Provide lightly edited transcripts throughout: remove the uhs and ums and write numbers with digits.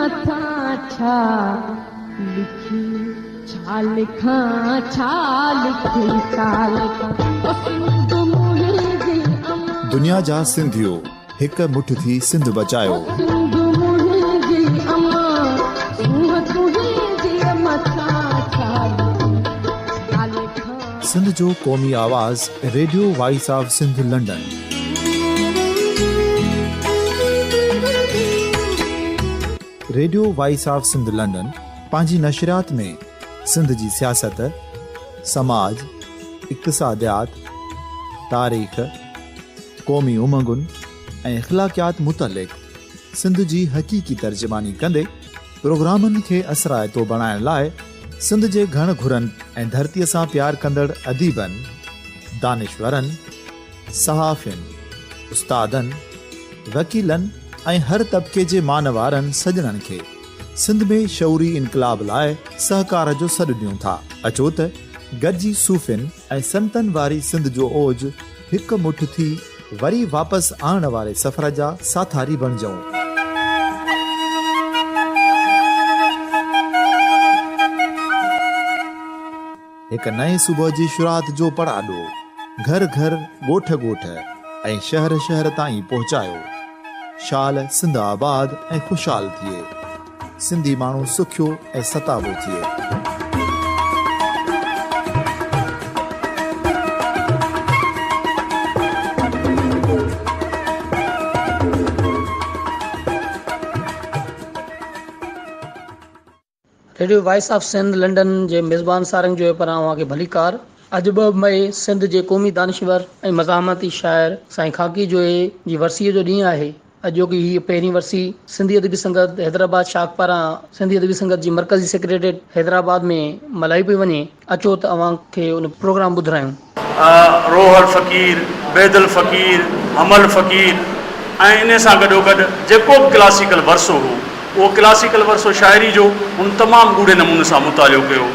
مٿان ڇا لکي ڇا لکان ڇا لکي ڇا لکان او سنڌ منهنجي امان. دنيا جا سنڌيو هڪ مٺ ٿي سنڌ بچايو. او سنڌ منهنجي امان سونهن تنهنجي مٿان ڇا لکي ڇا لکان. سنڌ جو قومي آواز radio voice of Sindh London. Radio voice of Sindh London پنهنجي نشريات ۾ سنڌ جي سياست، سماج، اقتصاديات، تاريخ، قومي امنگن ۽ اخلاقيات متعلق سنڌ جي حقيقي ترجماني ڪندي پروگرامن کي اثرائتو بڻائڻ لاء سنڌ جي گهڻ گهرن ۽ ڌرتيء سان پيار ڪندڙ اديبن، دانشورن، صحافين، استادن، وڪيلن ۽ هر طبقي جي مان وارن سڄڻن کي سنڌ ۾ شعوري انقلاب لاء سهڪار جو سڏ ڏيون ٿا. اچو ته گڏجي صوفين ۽ سنتن واري سنڌ جو اوج هڪ مٺ ٿي وري واپس آڻڻ واري سفر جا ساٿاري بڻجئون. هڪ نئين صبح جي شروعات جو پڙاڏو گهر گهر، ڳوٺ ڳوٺ ۽ شهر شهر تائين پهچايو. شال سنڌ آباد ۽ خوشحال ٿئي. سنڌي ماڻهو سکيو ۽ ستابو ٿئي. Radio voice of Sindh London جي ميزبان سارنگ جويو پاران اوهان کي ڀليڪار. اڄ 2 مئي سنڌ جي قومي دانشور ۽ مزاحمتي شاعر سائين خاڪي جويي جي ورسيء جو ڏينهن آهي. اڄوڪي هيء پهرين ورسي سنڌي ادبي سنگت حيدرآباد شاخ پاران سنڌي ادبي سنگت جي مرڪزي سيڪريٽريٽ حيدرآباد ۾ ملهائي پئي وڃي. اچو ته اوهان کي ان پروگرام ٻڌرايون. روحل فقير، بيدل فقير، حمل فقير ۽ انهي سان گڏوگڏ جيڪو به ڪلاسيڪل ورثو هو، اهو ڪلاسيڪل ورثو شاعري جو هن تمام ڳوڙهي نموني سان مطالعو ڪيو.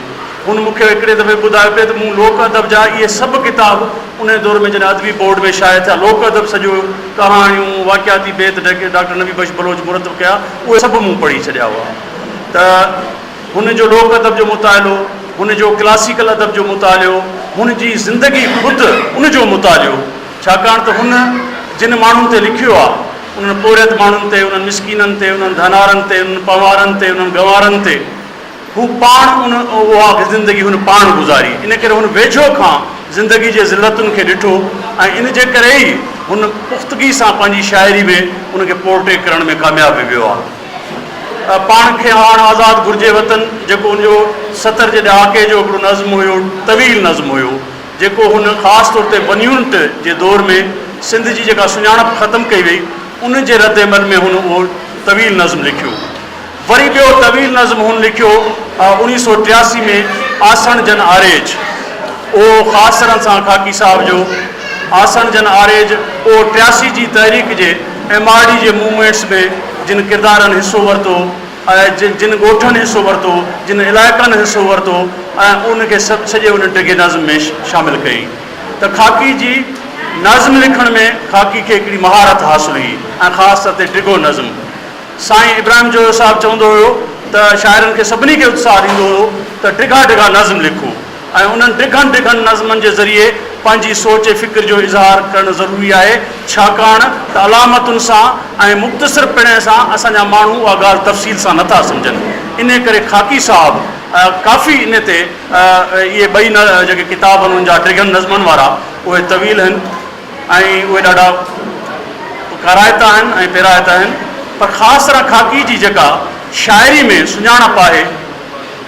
هن مون کي هڪڙي دفعي ٻڌايو پئي ته مون لوڪ ادب جا اهي سڀ ڪتاب انهي دور ۾ جڏهن ادبي بورڊ ۾ شايع ٿيا، لوڪ ادب سڄو، ڪهاڻيون، واقعاتي بيت ڊاڪٽر نبي بخش بلوچ مرتب ڪيا، اهي سڀ مون پڙهي ڇڏيا هئا ته هن جو لوڪ ادب جو مطالعو، هن جو ڪلاسيڪل ادب جو مطالعو، هن جي زندگي خود ان جو مطالعو، ڇاڪاڻ ته هن جن ماڻهن تي لکيو آ، انهن پورهيت ماڻهن تي، انهن مسڪينن تي، انهن ڌنارن تي، انهن پنوارن تي، انهن گنوارن تي، هو پاڻ ان اها زندگي هن پاڻ گذاري، ان ڪري هن ويجهو کان زندگي جي ذلتن کي ڏٺو ۽ ان جي ڪري ئي هن پختگي سان پنهنجي شاعري ۾ ان کي پورٽري ڪرڻ ۾ ڪامياب به ويو آ. پاڻ کي هاڻ آزاد گهرجي وطن جيڪو ان جو 70 جي ڏهاڪي جو هڪڙو نظم هيو، طويل نظم هيو، جيڪو هن خاص طور تي ون يونٽ جي دور ۾ سنڌ جي جيڪا سڃاڻپ ختم ڪئي وئي ان جي رد عمل ۾ هن اهو طويل نظم لکيو. وري ٻيو طويل نظم هن لکيو 1983 ۾ آسڻ جن آريج اهو خاص طرح سان خاڪي صاحب جو آسڻ جن آريج اهو 83 جي تحريڪ جي ايم آر ڊي جي موومينٽس ۾ جن ڪردارن حصو ورتو ۽ جن ڳوٺن حصو ورتو، جن علائقن حصو ورتو ۽ ان کي سڀ سڄي ان ڊگهي نظم ۾ شامل ڪيائين ته خاڪي جي نظم لکڻ ۾ خاڪي کي هڪڙي مهارت حاصل هئي ۽ خاص طور تي ڊگهو نظم. سائين ابراهيم جويو صاحب چوندو هيو ته شاعرن کي سڀني کي اتساهه ڏيندو هيو ته ڊگها ڊگها نظم لکو. ۽ انهن ڊگهن ڊگهن نظمن جي ذريعي پنهنجي سوچ ۽ فڪر جو اظهار ڪرڻ ضروري آهي، ڇاڪاڻ ته علامتن سان ۽ مختصر پڻي سان اسان جا ماڻهو اها ڳالهه تفصيل سان نٿا سمجهن. انهي ڪري خاڪي صاحب ڪافي انهي تي اهي ٻئي جيڪي ڪتاب آهن انهن جا ڊگهن نظمن وارا اهي طويل آهن ۽ اهي ڏاڍا ڪارائتا آهن ۽ پيرائتا آهن پر خاص طرح خاڪي جي جيڪا شاعري ۾ سڃاڻپ آهي،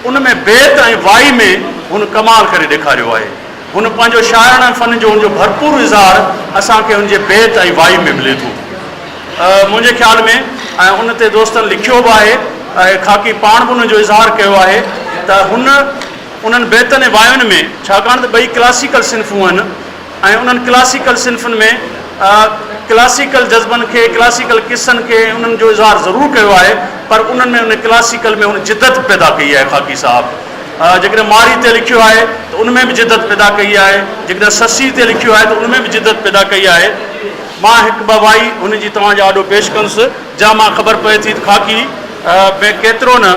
ان ۾ بيت ۽ وائي ۾ هن ڪمال ڪري ڏيکاريو آهي. هن پنهنجو شاعراڻه فن جو ان جو ڀرپور اظهار اسان کي هن جي بيت ۽ وائي ۾ ملي ٿو. منهنجي خيال ۾ ۽ ان تي دوستن لکيو به آهي ۽ خاڪي پاڻ به ان جو اظهار ڪيو آهي ته هن انهن بيتن ۽ واين ۾ ڇاڪاڻ ته ٻئي ڪلاسيڪل صنفون آهن، ۽ انهن ڪلاسيڪل صنفن ۾ ڪلاسيڪل جذبن کي، ڪلاسيڪل قصن کي ۽ انهن جو اظهار ضرور ڪيو آهي پر انهن ۾ ان ڪلاسيڪل ۾ هن جدت پيدا ڪئي آهي. خاڪي صاحب جيڪڏهن مارئي تي لکيو آهي ته ان ۾ به جدت پيدا ڪئي آهي، جيڪڏهن سسئي تي لکيو آهي ته ان ۾ به جدت پيدا ڪئي آهي. مان هڪ ٻه وائي هن جي توهان جي آڏو پيش ڪندس جنهن مان خبر پئي ٿي ته خاڪي. ۾ ڪيترو نه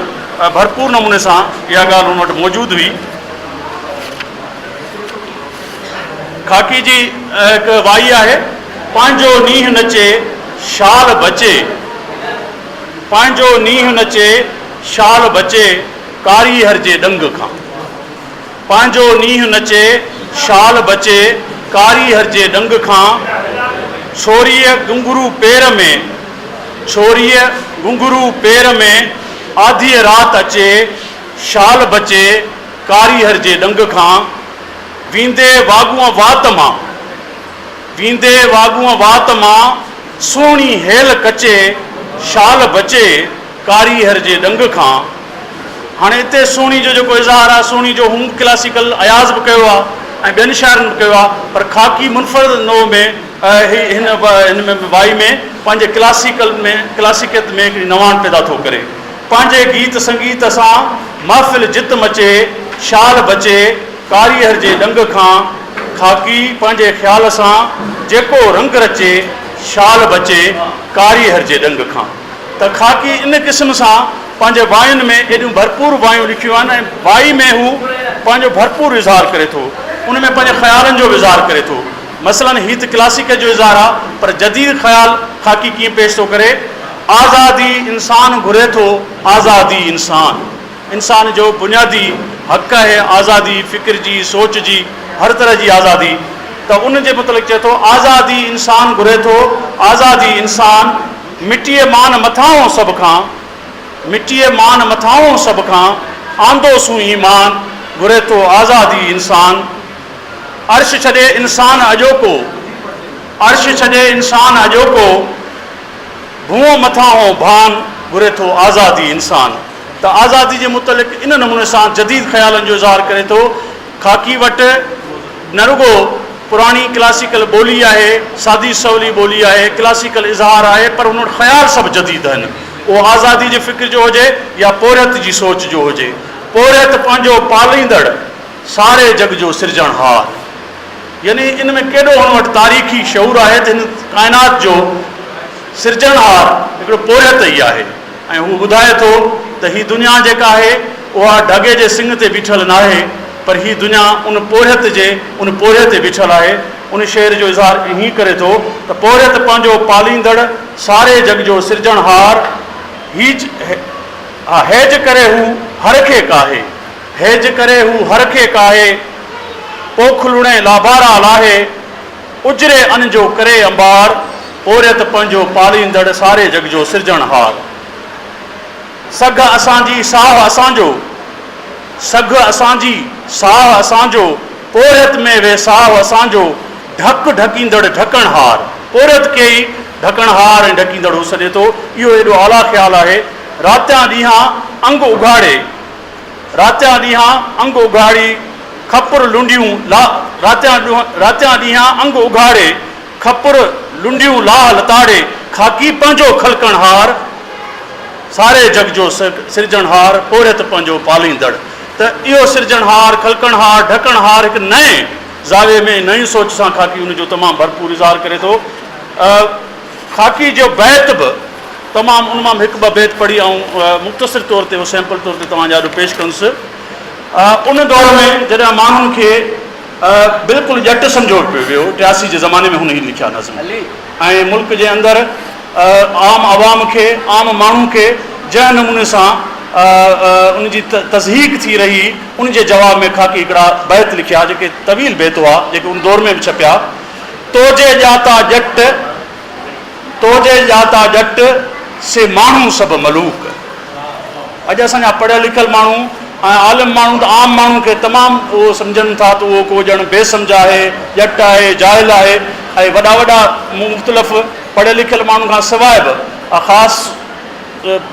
ڀرپور نموني سان اها ڳالهه هن وٽ موجود هئي. خاڪي جي هڪ وائي آهي، پنهنجو نينهن نچي شال بچي، پنهنجو نينهن نچي شال بچي ڪاريهر جي ڏنگ کان. پنهنجو نينهن نچي شال بچي ڪاريهر جي ڏنگ کان. ڇوريء گهنگهرو پير ۾، ڇوريء گهنگهرو پير ۾، آڌيء رات اچي شال بچي ڪاريهر جي ڏنگ کان. ويندي واڳونء وات مان، ويندي واڳونء وات مان، سهڻي هيل ڪچي، شال بچي ڪاريهر جي ڏنگ کان. هاڻي اتي سهڻي جو جيڪو اظهار آهي، سهڻي جو هون ڪلاسيڪل اياز به ڪيو آهي ۽ ٻين شاعرن به ڪيو آهي، پر خاڪي منفرد نوع ۾ هي هن هن وائي ۾ پنهنجي ڪلاسيڪل ۾ ڪلاسيڪيت ۾ هڪڙي نواڻ پيدا ٿو ڪري. پنهنجي گيت سنگيت سان محفل جت مچي، شال بچي ڪاريهر جي ڏنگ کان، خاڪي پنهنجي خيال سان جيڪو رنگ رچي، شال بچي ڪاريهر جي ڏنگ کان. ته خاڪي ان قسم سان پنهنجي واين ۾ ايڏيون ڀرپور وايون لکيون آهن ۽ وائي ۾ هو پنهنجو ڀرپور اظهار ڪري ٿو، ان ۾ پنهنجي خيالن جو به اظهار ڪري ٿو. مثلاً هي ته ڪلاسيڪيت جو اظهار آهي پر جديد خيال خاڪي ڪيئن پيش ٿو ڪري، آزادي انسان گهري ٿو، آزادي انسان، انسان جو بنيادي حق آهي آزادي فڪر جي، سوچ جي، هر طرح جي آزادي ته ان جي متعلق چئي ٿو، آزادي انسان گهري ٿو، آزادي انسان، مٽيء مان مٿانهون سڀ کان، مٽيء مان مٿانهون سڀ کان، آندو سون ايمان، گهري ٿو آزادي انسان. عرش ڇڏي انسان اڄوڪو، عرش ڇڏي انسان اڄوڪو، ڀونء مٿانهون ڀان، گهري ٿو آزادي انسان. ته آزادي جي متعلق ان نموني سان جديد خيالن جو اظهار ڪري ٿو. خاڪي وٽ نه رڳو پراڻي ڪلاسيڪل ٻولي آهي، سادي سولي ٻولي آهي، ڪلاسيڪل اظهار آهي پر هن وٽ خيال سڀ جديد آهن. اهو آزادي جي فڪر جو هجي يا پورهيت جي سوچ جو هجي. پورهيت پنهنجو پاليندڙ. ساري جڳ جو سرجڻهار يعني ان ۾ ڪيڏو هن وٽ تاريخي شعور آهي ته هن ڪائنات جو سرجڻهار هڪڙو پورهيت ئي آهي ۽ هو ٻڌائي ٿو ته هي دنيا جيڪا آهي اها ڍڳي جي سڱ تي بيٺل ناهي پر هي دنيا ان پورهيت جي ان پورهيي تي بيٺل آهي. ان شعر جو اظهار ائين ڪري ٿو ته پورهيت پنهنجو پاليندڙ ساري جڳ جو سرجڻهار هيج هيج ڪري هو هر کي ڪاهي. هيج ڪري هو هر کي ڪاهي، پوک لڻي لابارا لاهي، اجري ان جو ڪري انبار، پورهيت پنهنجو پاليندڙ ساري جڳ جو سرجڻهار. سگهه اسان جي ساهه اسان جو، سگهه اسان جي ساهه اسان جو، پورهيت ۾ ويساهه اسان جو، ڍڪ ڍڪيندڙ ڍڪڻهار. پورهيت کي ئي ڍڪڻهار ۽ ڍڪيندڙ هو سڏي ٿو. اهو ايڏو اعليٰ خيال آهي. راتيان ڏينهان انگ اگهاڙي. راتيان ڏينهان انگ اگهاڙي، کپر لنڊيون لا راتيان راتيان ڏينهان انگ اگهاڙي، کپر لنڊيون لاهه لتاڙي، خاڪي پنهنجو خلقڻهار، ساري جڳ جو سرجڻهار، پورهيت پنهنجو پاليندڙ. ته اهو سرجڻهار، خلقڻهار، ڍڪڻهار هڪ نئين زاويي ۾ نئين سوچ سان خاڪي ان جو تمام ڀرپور اظهار ڪري ٿو. خاڪي جو بيت به تمام ان مان به هڪ ٻه بيت پڙهي آئون مختصر طور تي اهو سيمپل طور تي توهان جي آڏو پيش ڪندس. ان دور ۾ جڏهن ماڻهن کي بلڪل ڄٽ سمجهيو پيو ويو، 83 جي زماني ۾ هن هي لکيا نظم ۽ ملڪ جي اندر عام عوام کي، عام ماڻهو کي جنهن نموني سان ان جي تضحيڪ ٿي رهي ان جي جواب ۾ خاڪي هڪڙا بيت لکيا جيڪي طويل بيت هئا جيڪي ان دور ۾ به ڇپيا. تو جي ڄاتا ڄٽ. تو جي ڄاتا ڄٽ، سي ماڻهو سڀ ملوڪ. اڄ اسان جا پڙهيل لکيل ماڻهو ۽ عالم ماڻهو ته عام ماڻهو کي تمام اهو سمجهن ٿا ته اهو ڪو ڄڻ بي سمجهه آهي، ڄٽ آهي، جاهل آهي ۽ وڏا وڏا مختلف پڙهيل لکيل ماڻهن کان سواء به خاص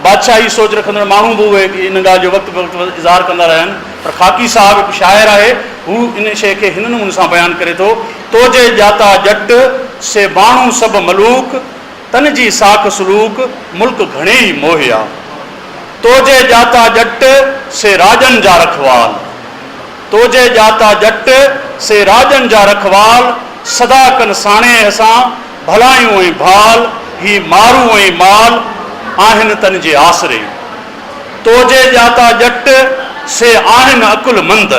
بادشاهي سوچ رکندڙ ماڻهو به اهي ان ڳالهه جو وقت به وقت اظهار ڪندا رهيا آهن پر خاڪي صاحب هڪ شاعر آهي هو ان شيء کي هن نموني سان بيان ڪري ٿو تو جي ڄاتا ڄٽ، سي ماڻهو سڀ ملوڪ، تن جي ساک سلوڪ، ملڪ گهڻي ئي موهيا. تو جي ڄاتا ڄٽ، سي راڄن جا رکوال. تو جي ڄاتا ڄٽ، سي راڄن جا رکوال، سدا ڪن ساڻيهه سان، ڀلايون ۽ ڀال، هي مارو ۽ مال، آهن تن جي آسري. تو جي ڄاتا ڄٽ، سي آهن عقل مند.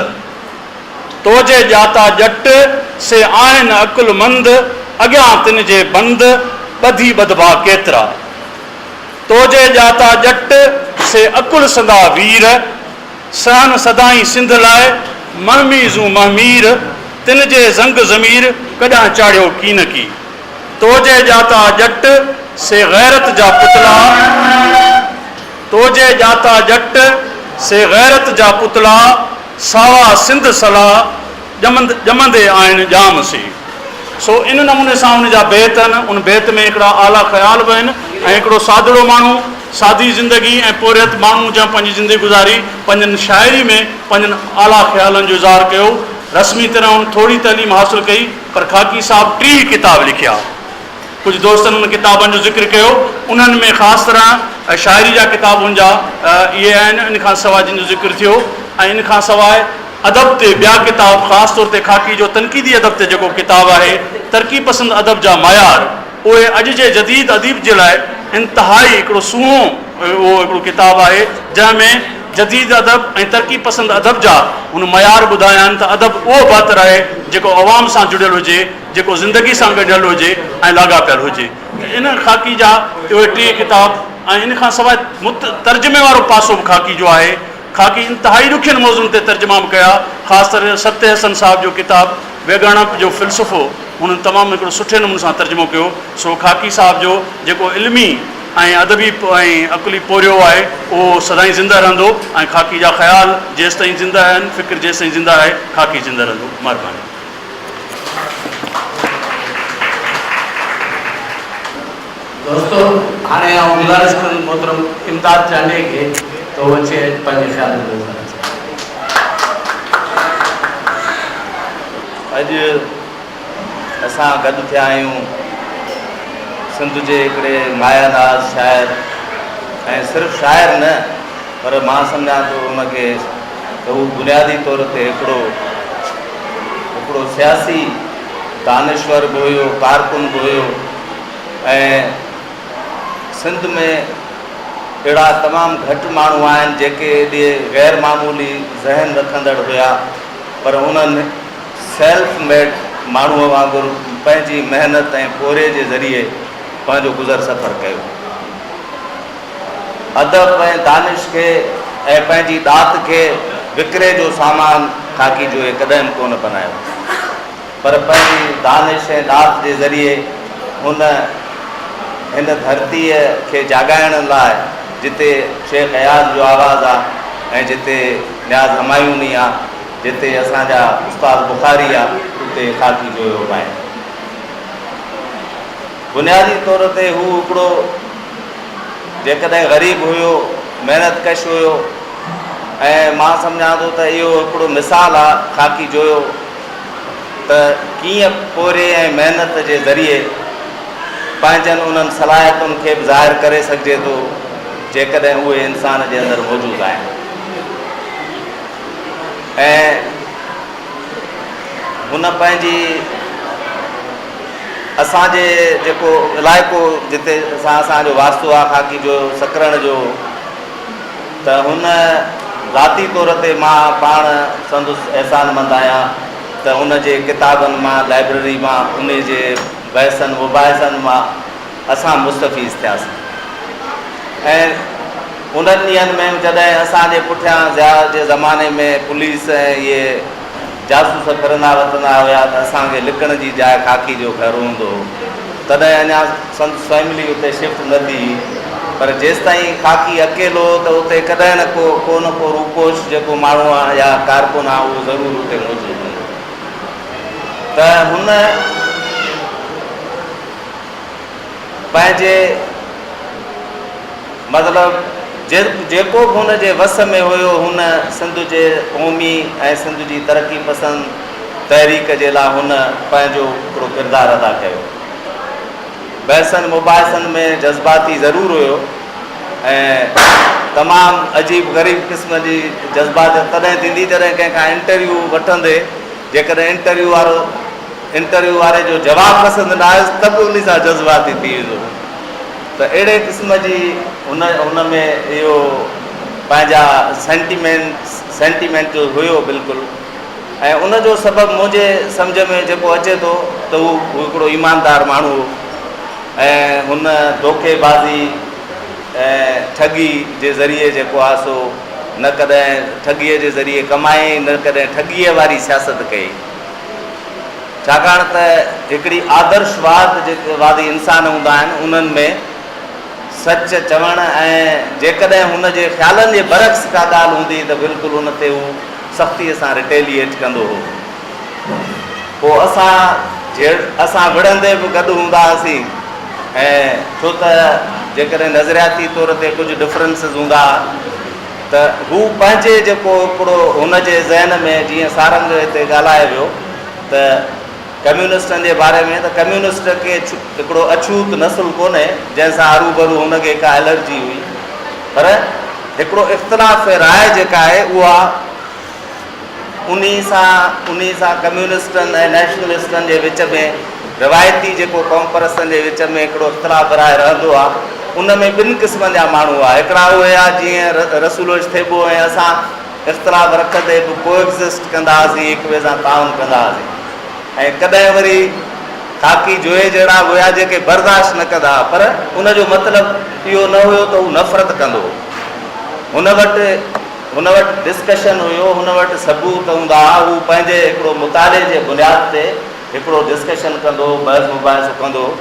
تو جي ڄاتا ڄٽ، سي آهن عقل مند، اڳيان تن جي بند، ٻڌي ٻڌبا ڪيترا. تو جي ڄاتا ڄٽ، سي عقل سندا وير، سهن سدائين سنڌ لاء، مهميزون مهمير، تن جي زنگ ضمير، ڪڏهن چاڙهيو ڪينڪي. تو جي ڄاتا ڄٽ، سي غيرت جا پتلا، تو جي ڄاتا ڄٽ، سي غيرت جا پتلا، ساوا سنڌ سلا، ڄمند ڄمندي آهن ڄام سي. سو ان نموني سان ان جا بيت آهن. ان بيت ۾ هڪڙا اعليٰ خيال به آهن ۽ هڪڙو سادڙو ماڻهو، سادي زندگي ۽ پورهيت ماڻهو جنهن پنهنجي زندگي گذاري، پنهنجن شاعري ۾ پنهنجن اعليٰ خيالن جو اظهار ڪيو. رسمي طرح هن ٿوري تعليم حاصل ڪئي، پر خاڪي صاحب 30 ڪتاب لکيا. ڪجهه دوستن انهن ڪتابن جو ذڪر ڪيو، انهن ۾ خاص طرح شاعري جا ڪتاب هن جا اهي آهن، ان کان سواء جن جو ذڪر ٿيو ۽ ان کان سواء ادب تي ٻيا ڪتاب خاص طور تي خاڪي جو تنقيدي ادب تي جيڪو ڪتاب آهي ترقي پسند ادب جا معيار اهي اڄ جي جديد اديب جي لاء انتهائي هڪڙو سهڻو اهو هڪڙو ڪتاب آهي جنهن ۾ جديد ادب ۽ ترقي پسند ادب جا هن معيار ٻڌايا آهن ته ادب اهو بهتر آهي جيڪو عوام سان جڙيل هجي جيڪو زندگي سان ڳنڍيل هجي ۽ لاڳاپيل هجي ته ان خاڪي جا اهي ٽي ڪتاب ۽ ان کان سواء ترجمي وارو پاسو به خاڪي جو آهي. خاڪي انتهائي ڏکين موضوعن تي ترجما به ڪيا، خاص طرح سبط حسن صاحب جو ڪتاب ويڳاڻپ جو فلسفو هن تمام هڪڙو سٺي نموني سان ترجمو ڪيو، سو خاڪي صاحب جو جيڪو علمي ۽ ادبي ۽ عقلي پورهيو آهي اهو سدائين زنده رهندو ۽ خاڪي جا خيال جيستائين زنده آهن، فڪر جيستائين زنده آهي خاڪي زنده رهندو. مهرباني. دوستو هاڻي آئون گذارش ڪندس محترم امداد چانڊيي کي ته هو اچي ۽ پنهنجي خيالن جو اظهار ڪري. اڄ اسان گڏ ٿيا آهيون سنڌ جي هڪڙي مايا ناز شاعر ۽ صرف شاعر نه پر مان سمجهان ٿو ان کي ته هو بنيادي طور تي هڪڙو هڪڙو سياسي دانشور به هيو ڪارڪن به هيو ۽ سنڌ ۾ اهڙا تمام گهٽ ماڻهو آهن جيڪي ايڏي غير معمولي ذهن رکندڙ هيا پر انهن سيلف ميڊ ماڻهوء وانگر پنهنجي محنت ۽ پورهيي جي ذريعي پنهنجو گذر سفر ڪيو. ادب ۽ دانش کي ۽ پنهنجي ڏات کي وڪري جو سامان خاڪي جويي ڪڏهن به ڪونه بنايو. پر پنهنجي دانش ۽ ڏات جي ذريعي هن هن ڌرتيء کي جاڳائڻ لاء جتي شيخ اياز جو آواز آ ۽ جتي نياز همايوني آ، جتي اسان جا استاد بخاري آ، اتي خاڪي جويو به آهي. بنيادي طور تي هو هڪڙو جيڪڏهن غريب هيو، محنت ڪش هيو ۽ مان سمجهان ٿو ته اهو هڪڙو مثال آ خاڪي جويو ته ڪيئن پورهيي ۽ محنت جي ذريعي پنهنجن انهن صلاحيتن کي به ظاهر ڪري سگهجي ٿو جيڪڏهن اهي انسان جي اندر موجود آهن ۽ هن پنهنجي اسان جي جيڪو علائقو جتي سان اسان جو واسطو آهي خاڪي جو سڪرڻ جو ته هن ذاتي طور تي مان پاڻ سندس احسان مند آهيان ته ان جي ڪتابن مان لائبريري مان ان جي بحثن مباحثن مان اسان مستفيض ٿياسين ۽ انهن ڏينهن ۾ جڏهن اسان جي پٺيان ضياء جي زماني ۾ پوليس ۽ اهي جاسوس ڦرندا وتندا هيا ته اسان کي لڪڻ جي جاء خاڪي جو گهر هوندو هو. تڏهن اڃا سندس فيملي اتي شفٽ نه ٿي هئي. پر جيستائين خاڪي اڪيلو هو ته اتي ڪڏهن نه ڪو ڪو نه ڪو روپوش جيڪو ماڻهو آ يا ڪارڪن آ اهو ضرور اتي موجود هوندو ته هن پنهنجي مطلب جيڪو به هن جي وس ۾ هيو هن سنڌ جي قومي ۽ سنڌ جي ترقي پسند تحريڪ جي لاء هن پنهنجو هڪڙو ڪردار ادا ڪيو. بحثن مباحثن ۾ جذباتي ضرور هيو ۽ تمام عجيب غريب قسم جي جذبات تڏهن ٿيندي جڏهن ڪنهن کان انٽرويو وٺندي جيڪڏهن انٽرويو وارو انٽرويو واري جو جواب پسند نه آيس ته به انهي سان جذباتي ٿي ويندو هو. ته اهڙي قسم جي هن هن ۾ اهو پنهنجا سينٽيمينٽس سينٽيمينٽل هيو بلڪل ۽ ان جو سبب منهنجي سمجهه ۾ جيڪو اچي ٿو ته هو هڪڙو ايماندار ماڻهو هو ۽ هن دوکي بازي ۽ ٺڳي جي ذريعي جيڪو آهي سو نه ڪڏهن ٺڳيء جي ذريعي ڪمايائين نه ڪڏهن ٺڳيء واري سياست ڪئي. ڇاڪاڻ ته هڪڙي آدرشواد جيڪي وادي انسان هوندا آهن انهن ۾ سچ چوڻ ۽ جيڪڏهن هن جي خيالن جي برعڪس ڪا ڳالهه هوندي ته بلڪل ان تي هو سختيء سان ريٽيليئيٽ ڪندو هو. پوء اسان جهڙ اسان وڙهندي به گڏ هوندا هئاسين ۽ ڇو ته جيڪڏهن نظرياتي طور تي ڪجهه ڊفرنسز هوندا ها ته هو پنهنجي جيڪو هڪڙو هن جي ذهن ۾ جيئن سارنگ هتي ڳالهائي ويو ته ڪميونسٽن جي باري ۾ ته ڪميونسٽ ڪي هڪڙو اڇوت نسل ڪونهي جنهن سان هروڀرو هن کي ڪا الرجي هئي پر هڪڙو اختلاف راء جيڪا آهي اها انهي سان انهي سان ڪميونسٽن ۽ نيشنلسٽن جي وچ ۾ روايتي جيڪو قومپرستن جي وچ ۾ هڪڙو اختلاف راء رهندو آهي ان ۾ ٻن قسمن جا ماڻهو هئا هڪڙا اهي هئا جيئن رسول بخش ٿيٻو ۽ اسان اختلاف رکندي به ڪو ايگزسٽ ڪندا هئاسين هڪ ٻئي سان تعاون ڪندا هئاسين ۽ ڪڏهن وري خاڪي جوئي جهڙا به هيا جيڪي برداشت نه ڪندا هئا پر ان جو مطلب اهو نه هيو ته هو نفرت ڪندو هو هن وٽ هن وٽ ڊسڪشن هيو هن وٽ ثبوت هوندا هئا هو پنهنجي هڪڙو مطالعي جي بنياد تي هڪڙو ڊسڪشن ڪندو هو بحث مباحثو ڪندو هو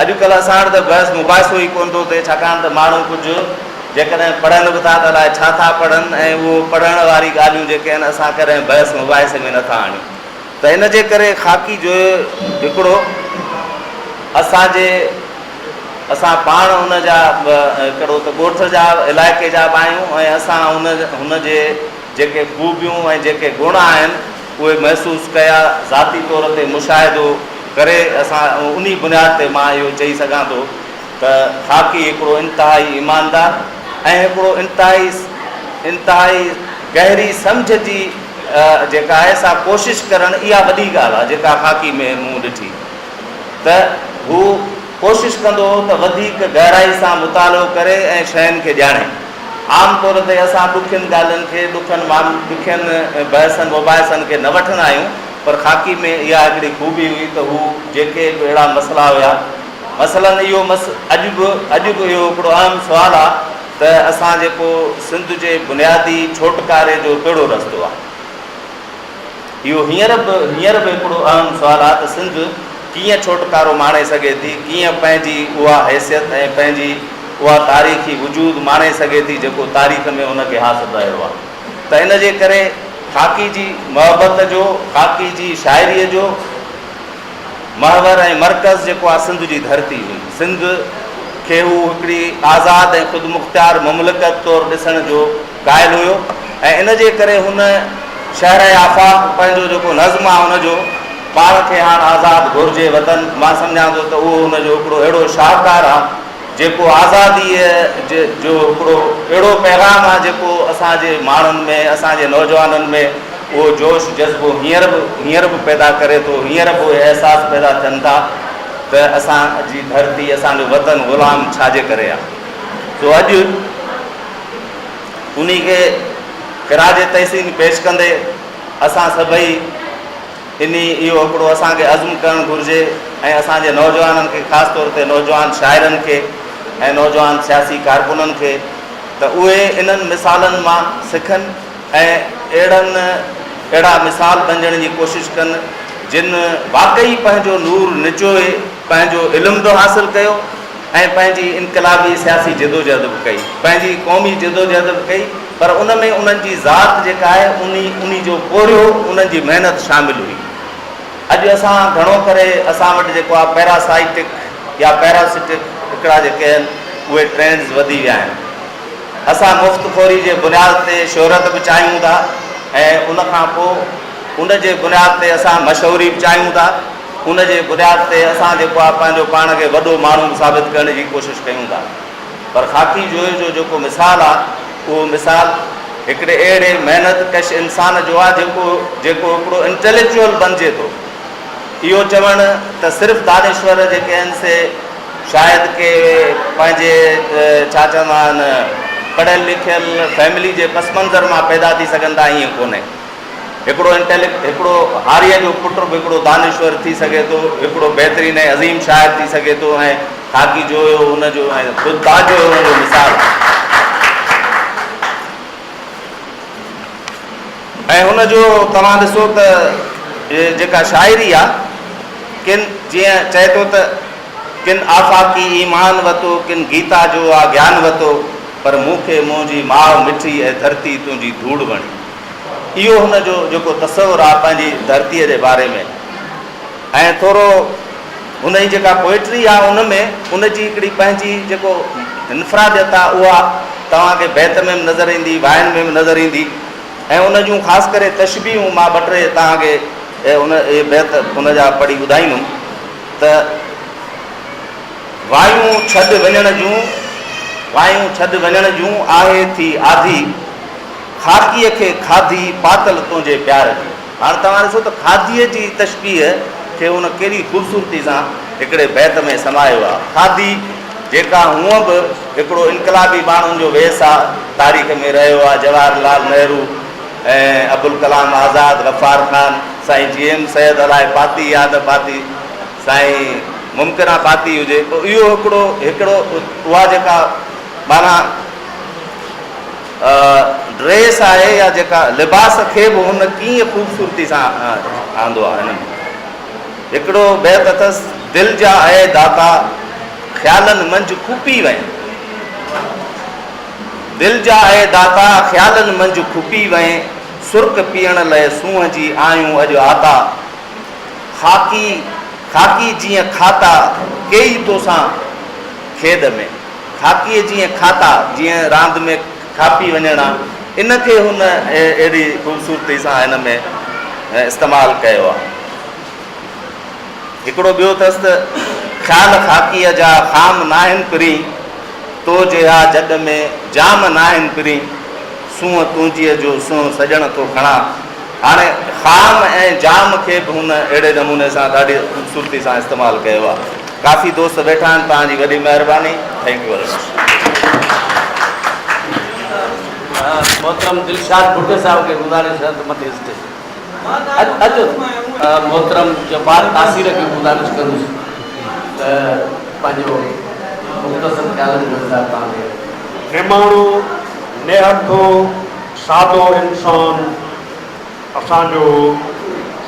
اڄڪلهه اسان وٽ ته بحث مباحثو ئي ڪونه ٿو ٿئي ڇاڪاڻ ته ماڻهو ڪجهه جيڪڏهن پڙهن به ٿا ته الائي ڇا ٿا پڙهن ۽ اهو پڙهڻ واري ڳالهيون جيڪي آهن اسان ڪڏهن بحث مباحثي ۾ نٿا آڻيون ته ان جي ڪري خاڪي جو هڪڙو اسان جي اسان پاڻ ان جا هڪڙو ته ڳوٺ جا علائقي جا به آهيون ۽ اسان ان هن جي جيڪي خوبيون ۽ جيڪي گڻ آهن اهي محسوس ڪيا ذاتي طور تي مشاهدو ڪري اسان انهي بنياد تي مان اهو چئي سگهان ٿو ته خاڪي هڪڙو انتهائي ايماندار ۽ هڪڙو انتهائي انتهائي گهري سمجهه جي جيڪا آهي سا ڪوشش ڪرڻ اها وڏي ڳالهه آهي جيڪا خاڪي ۾ مون ڏٺي ته هو ڪوشش ڪندو هو ته وڌيڪ گهرائي سان مطالعو ڪري ۽ شين کي ڄاڻي. عام طور تي اسان ڏکين ڳالهين کي، ڏکن ڏکين بحثن مباحثن کي نه وٺندا آهيون پر خاڪي ۾ اها هڪڙي خوبي هئي ته هو جيڪي به اهڙا مسئلا هيا مثلاً اهو مس اڄ به اڄ به اهو هڪڙو اهم سوال آهي ته اسان جيڪو سنڌ جي بنيادي ڇوٽڪاري جو ڪهڙو رستو آهي؟ اهو هينئر به هينئر به هڪڙو اهم سوال آهي ته سنڌ ڪيئن ڇوٽڪارو ماڻي سگهي ٿي، ڪيئن پنهنجي اها حيثيت ۽ پنهنجي اها تاريخي وجود ماڻي سگهي ٿي جيڪو تاريخ ۾ ان کي حاصل رهيو آهي ته ان جي ڪري خاڪي جي محبت جو، خاڪي جي شاعريء جو محور ۽ مرڪز جيڪو آهي سنڌ جي ڌرتي هئي. سنڌ کي هو هڪڙي آزاد ۽ خودمختيار مملڪت طور ڏسڻ جو قائل هيو ۽ ان جي ڪري هن شهره آفاق پنهنجو جيڪو نظم آهي ان جو پاڻ کي هاڻ آزاد گهرجي وطن مان سمجهان ٿو ته اهو هن جو هڪڙو اهڙو شاهڪار آهي جيڪو آزاديء جو هڪڙو اهڙو پيغام آهي جيڪو اسان جي ماڻهن ۾ اسان جي نوجوانن ۾ اهو جوش جذبو هينئر به هينئر به پيدا ڪري ٿو هينئر به اهي احساس پيدا ٿين ٿا ته اسان جي ڌرتي اسان جو وطن غلام ڇا جي ڪري آهي سو اڄ انهي کي خراج تحسين پيش ڪندي اسان سڀئي انهي اهو هڪڙو اسان کي عزم ڪرڻ گهرجي ۽ اسان جي نوجوانن کي خاص طور تي نوجوان شاعرن کي ۽ نوجوان سياسي ڪارڪنن کي ته اهي انهن مثالن مان سکن ۽ اهڙن اهڙا مثال بنجڻ جي ڪوشش ڪن جن واقعي پنهنجو نور نچوئي پنهنجو علم به حاصل ڪيو ۽ پنهنجي انقلابي سياسي جدوجهد به ڪئي، پنهنجي قومي جدوجهد به ڪئي پر ان ۾ انهن جي ذات جيڪا آهي انهي انهي جو پورهيو انهن جي محنت شامل هئي. اڄ اسان گهڻو ڪري اسان وٽ جيڪو آهي پيراسائيٽڪ يا پيراسٽڪ هڪڙا جيڪي آهن اهي ٽرينڊز وڌي ويا آهن. اسان مفت خوري جي بنياد تي شهرت به چاهيون ٿا ۽ ان کان پوء ان جي بنياد تي اسان مشهوري به چاهيون ٿا. ان جي بنياد تي اسان جيڪو آهي پنهنجو پاڻ کي وڏو ماڻهو به ثابت ڪرڻ جي ڪوشش ڪيون ٿا پر خاڪي جويي جو جيڪو مثال آهي اهو مثال هڪڙي اهڙي محنت ڪش انسان جو آهي جيڪو جيڪو هڪڙو انٽيليڪچوئل بنجي ٿو. اهو چوڻ ته صرف دانشور جيڪي آهن سي شايد ڪي پنهنجي ڇا چوندا آهن پڙهيل لکيل فيملي جي پس منظر مان پيدا ٿي سگهن ٿا ائين ڪونهي. هڪڙو انٽيليڪٽ هڪڙو هاريء جو پٽ به هڪڙو دانشور ٿي سگهي ٿو، هڪڙو بهترين ۽ عظيم شاعر ٿي سگهي ٿو ۽ خاڪي جويو ان جو ۽ خود تاج جويو ان جو مثال آهي. ۽ هن جو توهان ڏسو ته جيڪا شاعري آ ڪن جيئن چئي ٿو ته ڪن آفاقي ايمان وتو ڪن گيتا جو آ گيان وتو پر مون کي منهنجي ماء مٺي ۽ ڌرتي تنهنجي ڌوڙ وڻي. اهو هن جو جيڪو تصور آ پنهنجي ڌرتيء جي باري ۾ ۽ ٿورو هن جي جيڪا پوئٽري آ ان ۾ ان جي هڪڙي پنهنجي جيڪو انفراديت آ اها توهان کي بيت ۾ به نظر ايندي واين ۾ به نظر ايندي ۽ ان جون خاص ڪري تشبيهون مان ٻه ٽي توهان کي ان اهي بيت ان جا پڙهي ٻڌائيندم ته وايون ڇڏ وڃڻ جون وايون ڇڏ وڃڻ جون آهي ٿي آڌي خاڪيء کي کاڌي پاتل تنهنجي پيار جي. هاڻ توهان ڏسو ته کاڌيء جي تشبيهه کي هن ڪيڏي خوبصورتي سان هڪڙي بيت ۾ سمايو آهي. کاڌي جيڪا هونء به هڪڙو انقلابي ماڻهن جو ويس آ، تاريخ ۾ رهيو آ، جواهر لال نهرو ۽ ابوالڪلام آزاد، غفار خان، سائين جي ايم سيد الائي پاتي يا نه پاتي، سائين ممڪن آ پاتي هجي، پوء اهو هڪڙو هڪڙو اها جيڪا معنيٰ ڊريس آهي يا جيڪا لباس کي به هن ڪيئن خوبصورتي سان آندو آهي. هن ۾ هڪڙو بيت اٿس، دل جا اي داتا خيالن منجهه کوپي وئين، دل جا اي داتا خيالن منجهه کوپي وئين، سرڪ پيئڻ لئه سونهن جي آيون اڄ آتا، خاڪي خاڪي جيئن کاتا ڪيئي توسان کيڏ ۾. خاڪيء جيئن کاتا، جيئن راند ۾ کاپي وڃڻ آ، ان کي هن اهڙي خوبصورتي سان هن ۾ استعمال ڪيو آ. هڪڙو ٻيو اٿس ته، خيال خاڪيء جا خام ناهن پرين، تو جيها جڳ ۾ جام ناهن پرين، سونهن تنهنجيء جو سونهن سڄڻ ٿو کڻان. هاڻي خام ۽ جام کي به هن اهڙي نموني سان ڏاڍي خوبصورتي سان استعمال ڪيو آ. ڪافي دوست ويٺا آهن توهان جي وڏي مهرباني thank you very much. محترم دلشاد ڀٽي صاحب کي گذارش آهي ته مٿي اسٽيج اچو. محترم جبار تاثير کي گذارش ڪندس ته پنهنجو مختصر خيالن جو اظهار توهان کي. نماڻو، نهٺو، سادو انسان اسان جو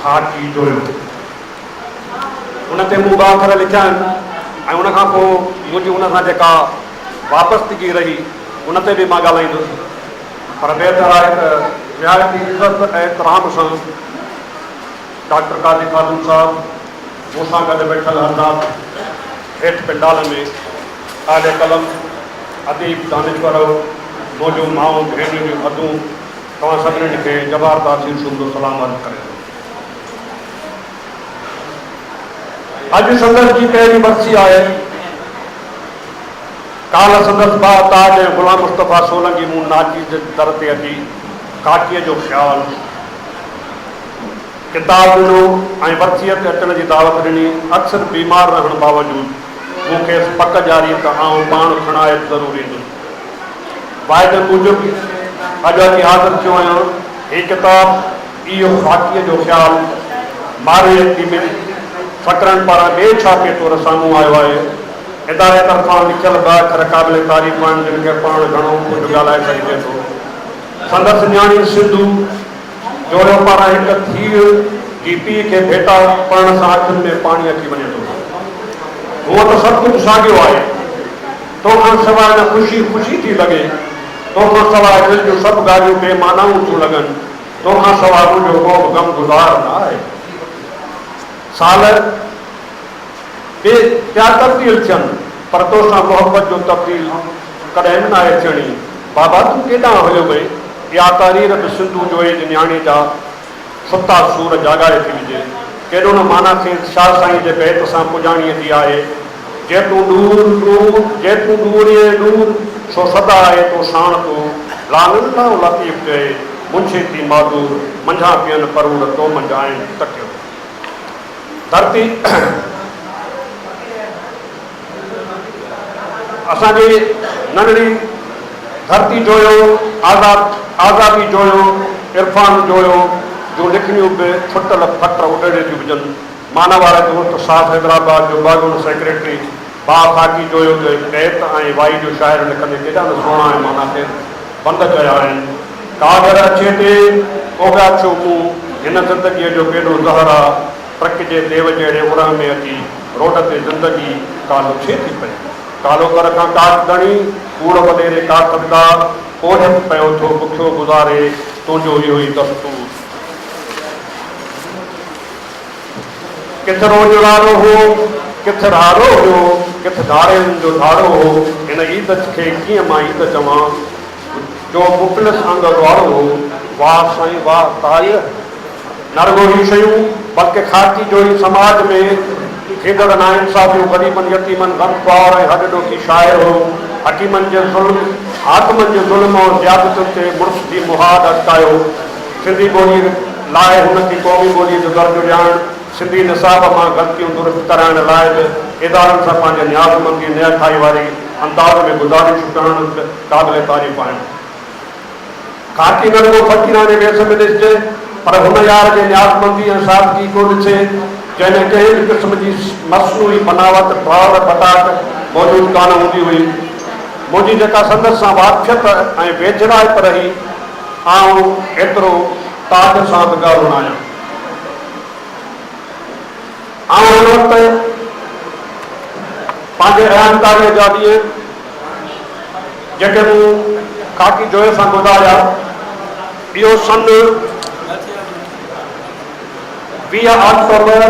خاڪي جويو. ان تي مون ٻه اکر لکيا آهن ۽ ان کان پوء منهنجي ان سان جيڪا وابستگي رهي ان تي به مان ڳالهائيندس پر بهتر آهي ته نهايت ئي عزت ۽ احترام سان ڊاڪٽر قاضي خادم صاحب مون سان گڏ ويٺل حضرات هيٺ پنڊال ۾ اهل قلم، اديب، دانشورؤ، منهنجون مائون، ڀيڻيون جون ادون توهان سڀني کي جبار تاثير سومرو سلام عرض ڪري ٿو. اڄ سندس جي پهرين ورسي آهي. ڪالهه سندس ڀاء تاج ۽ غلام مصطفيٰ سولنگي مون ناچيز جي در تي اچي ڪاڪيء جو خيال ڪتاب ڏنو ۽ ورسيء تي اچڻ جي دعوت ڏني. اڪثر بيمار رهڻ باوجود مون کيس پڪ ڏياري ته آئون پاڻ کڻائي ضرور ايندس. واعدي موجب اڄ اچي حاضر ٿيو آهيان. هي ڪتاب اهو خاڪيء جو خيال ماروي اڪيڊمي سڪرنڊ پاران ٻئي ڇاپي طور سامهون آيو آهي. اداري طرفان لکيل ٻه اکر قابل تعريف آهن جن کي پڙهڻ گهڻو ڪجهه ڳالهائي سگهجي ٿو. سندس نياڻي سنڌو جويو پاران هڪ ڌيء جي پيء کي ڀيٽا پڙهڻ سان اکين ۾ پاڻي اچي وڃي ٿو. هونء ته سڀ ڪجهه ساڳيو آهي. تو کان سواء نه خوشي خوشي ٿي لڳي. تو کان سواء دل جون سڀ ڳالهيون بي معنائون ٿيون لڳن. تو کان سواء منهنجو ڪو به غم گذار نه آهي. سال به پيا تبديل ٿين، پر تو سان محبت جو تبديل ڪڏهن به ناهي ٿيڻي. بابا تون ڪيڏانهن هليو وئين؟ اها تحرير به سنڌو جويي جي نياڻي جا ستا سور جاڳائي ٿي وجهي. ڪيڏو نه معنيٰ خيز شاهه سائين جي بيت سان پڄاڻيء جي آهي. جي تون ڏور ڏور، جي تون ڏورين ڏور، سو سدا آهي تو ساڻ تو، لعل الله لطيف چئي، منڇي ٿي معذور، منجهان پين پروڙ، تو منجهه آهن تڪيو. ڌرتي اسان جي ننڍڙي. ڌرتي جويو، آزاد آزادي جويو، عرفان جويو جون لکڻيون به ڦٽل ڦٽ اڊيڙي ٿيون وجهن. مانواري دوست صاحب حيدرآباد جو ٻاگهڻ سيڪريٽري ڀاء خاڪي جويو جو هڪ بيت ۽ وائي جو شاعر لکندي ڪيڏا نه سهڻا ۽ معنيٰ خيز بند چيا آهن. ڪاڳر اڇي تي اوڳاڇيو مون هن زندگيء جو ڪيڏو زهر آ، ٽرڪ جي ديو جهڙي ارهه ۾ اچي روڊ تي زندگي ڪا لڇي ٿي پئي. ڪالوڪر کان ڪاٺ ڌڻي، ڪوڙ وڏيري ڪاٺ وڌا، پورهيت پيو ٿو بکيو گذاري، تنهنجو اهو ئي دستور. ڪٿ روڄ راڙو هو، ڪٿ راڙو هيو، ڪٿ ڌاڙيلن جو ڌاڙو هو، هن عيد کي ڪيئن مان عيد چوان، جو مفلس انگ اڳواڙو هو. واهه سائين واهه تاج! نه رڳو هي شيون بلڪه خاڪي جوئي سماج ۾ ٿيندڙ ناانصافيون، غريبن، يتيمن، غمخوار ۽ هڏ ڏوکي شاعر هو. حڪيمن جي ظلم، حاڪمن جي ظلم ۽ زيادتين تي مڙس ٿي مهاڏ اٽڪايو. سنڌي ٻوليء لاء هن کي قومي ٻوليء جو درجو ڏيارڻ، سنڌي نصاب مان غلطيون درست ڪرائڻ لاء به ادارن سان پنهنجي نيازمندي، نهٺائي واري انداز ۾ گذارشون ڪرڻ به قابل تعريف آهن. خاڪي نه رڳو فقيراڻي ويس ۾ ڏسجي، پر هن يار جي نيازمندي ۽ سادگي ڪو ڏسي، جنهن ۾ ڪنهن به قسم جي مصنوعي بناوت، ڊاڙ ٻٽاڪ موجود ڪانه هوندي هئي. منهنجي جيڪا سندس سان واقفيت ۽ ويجهڙائپ رهي، آئون ايترو تاج سان به ڳرو ناهيان. آئون هن وقت پنهنجي ايامڪاريء جا ڏينهن جيڪي مون خاڪي جويي سان گذاريا، اهو سن 20 آڪٽوبر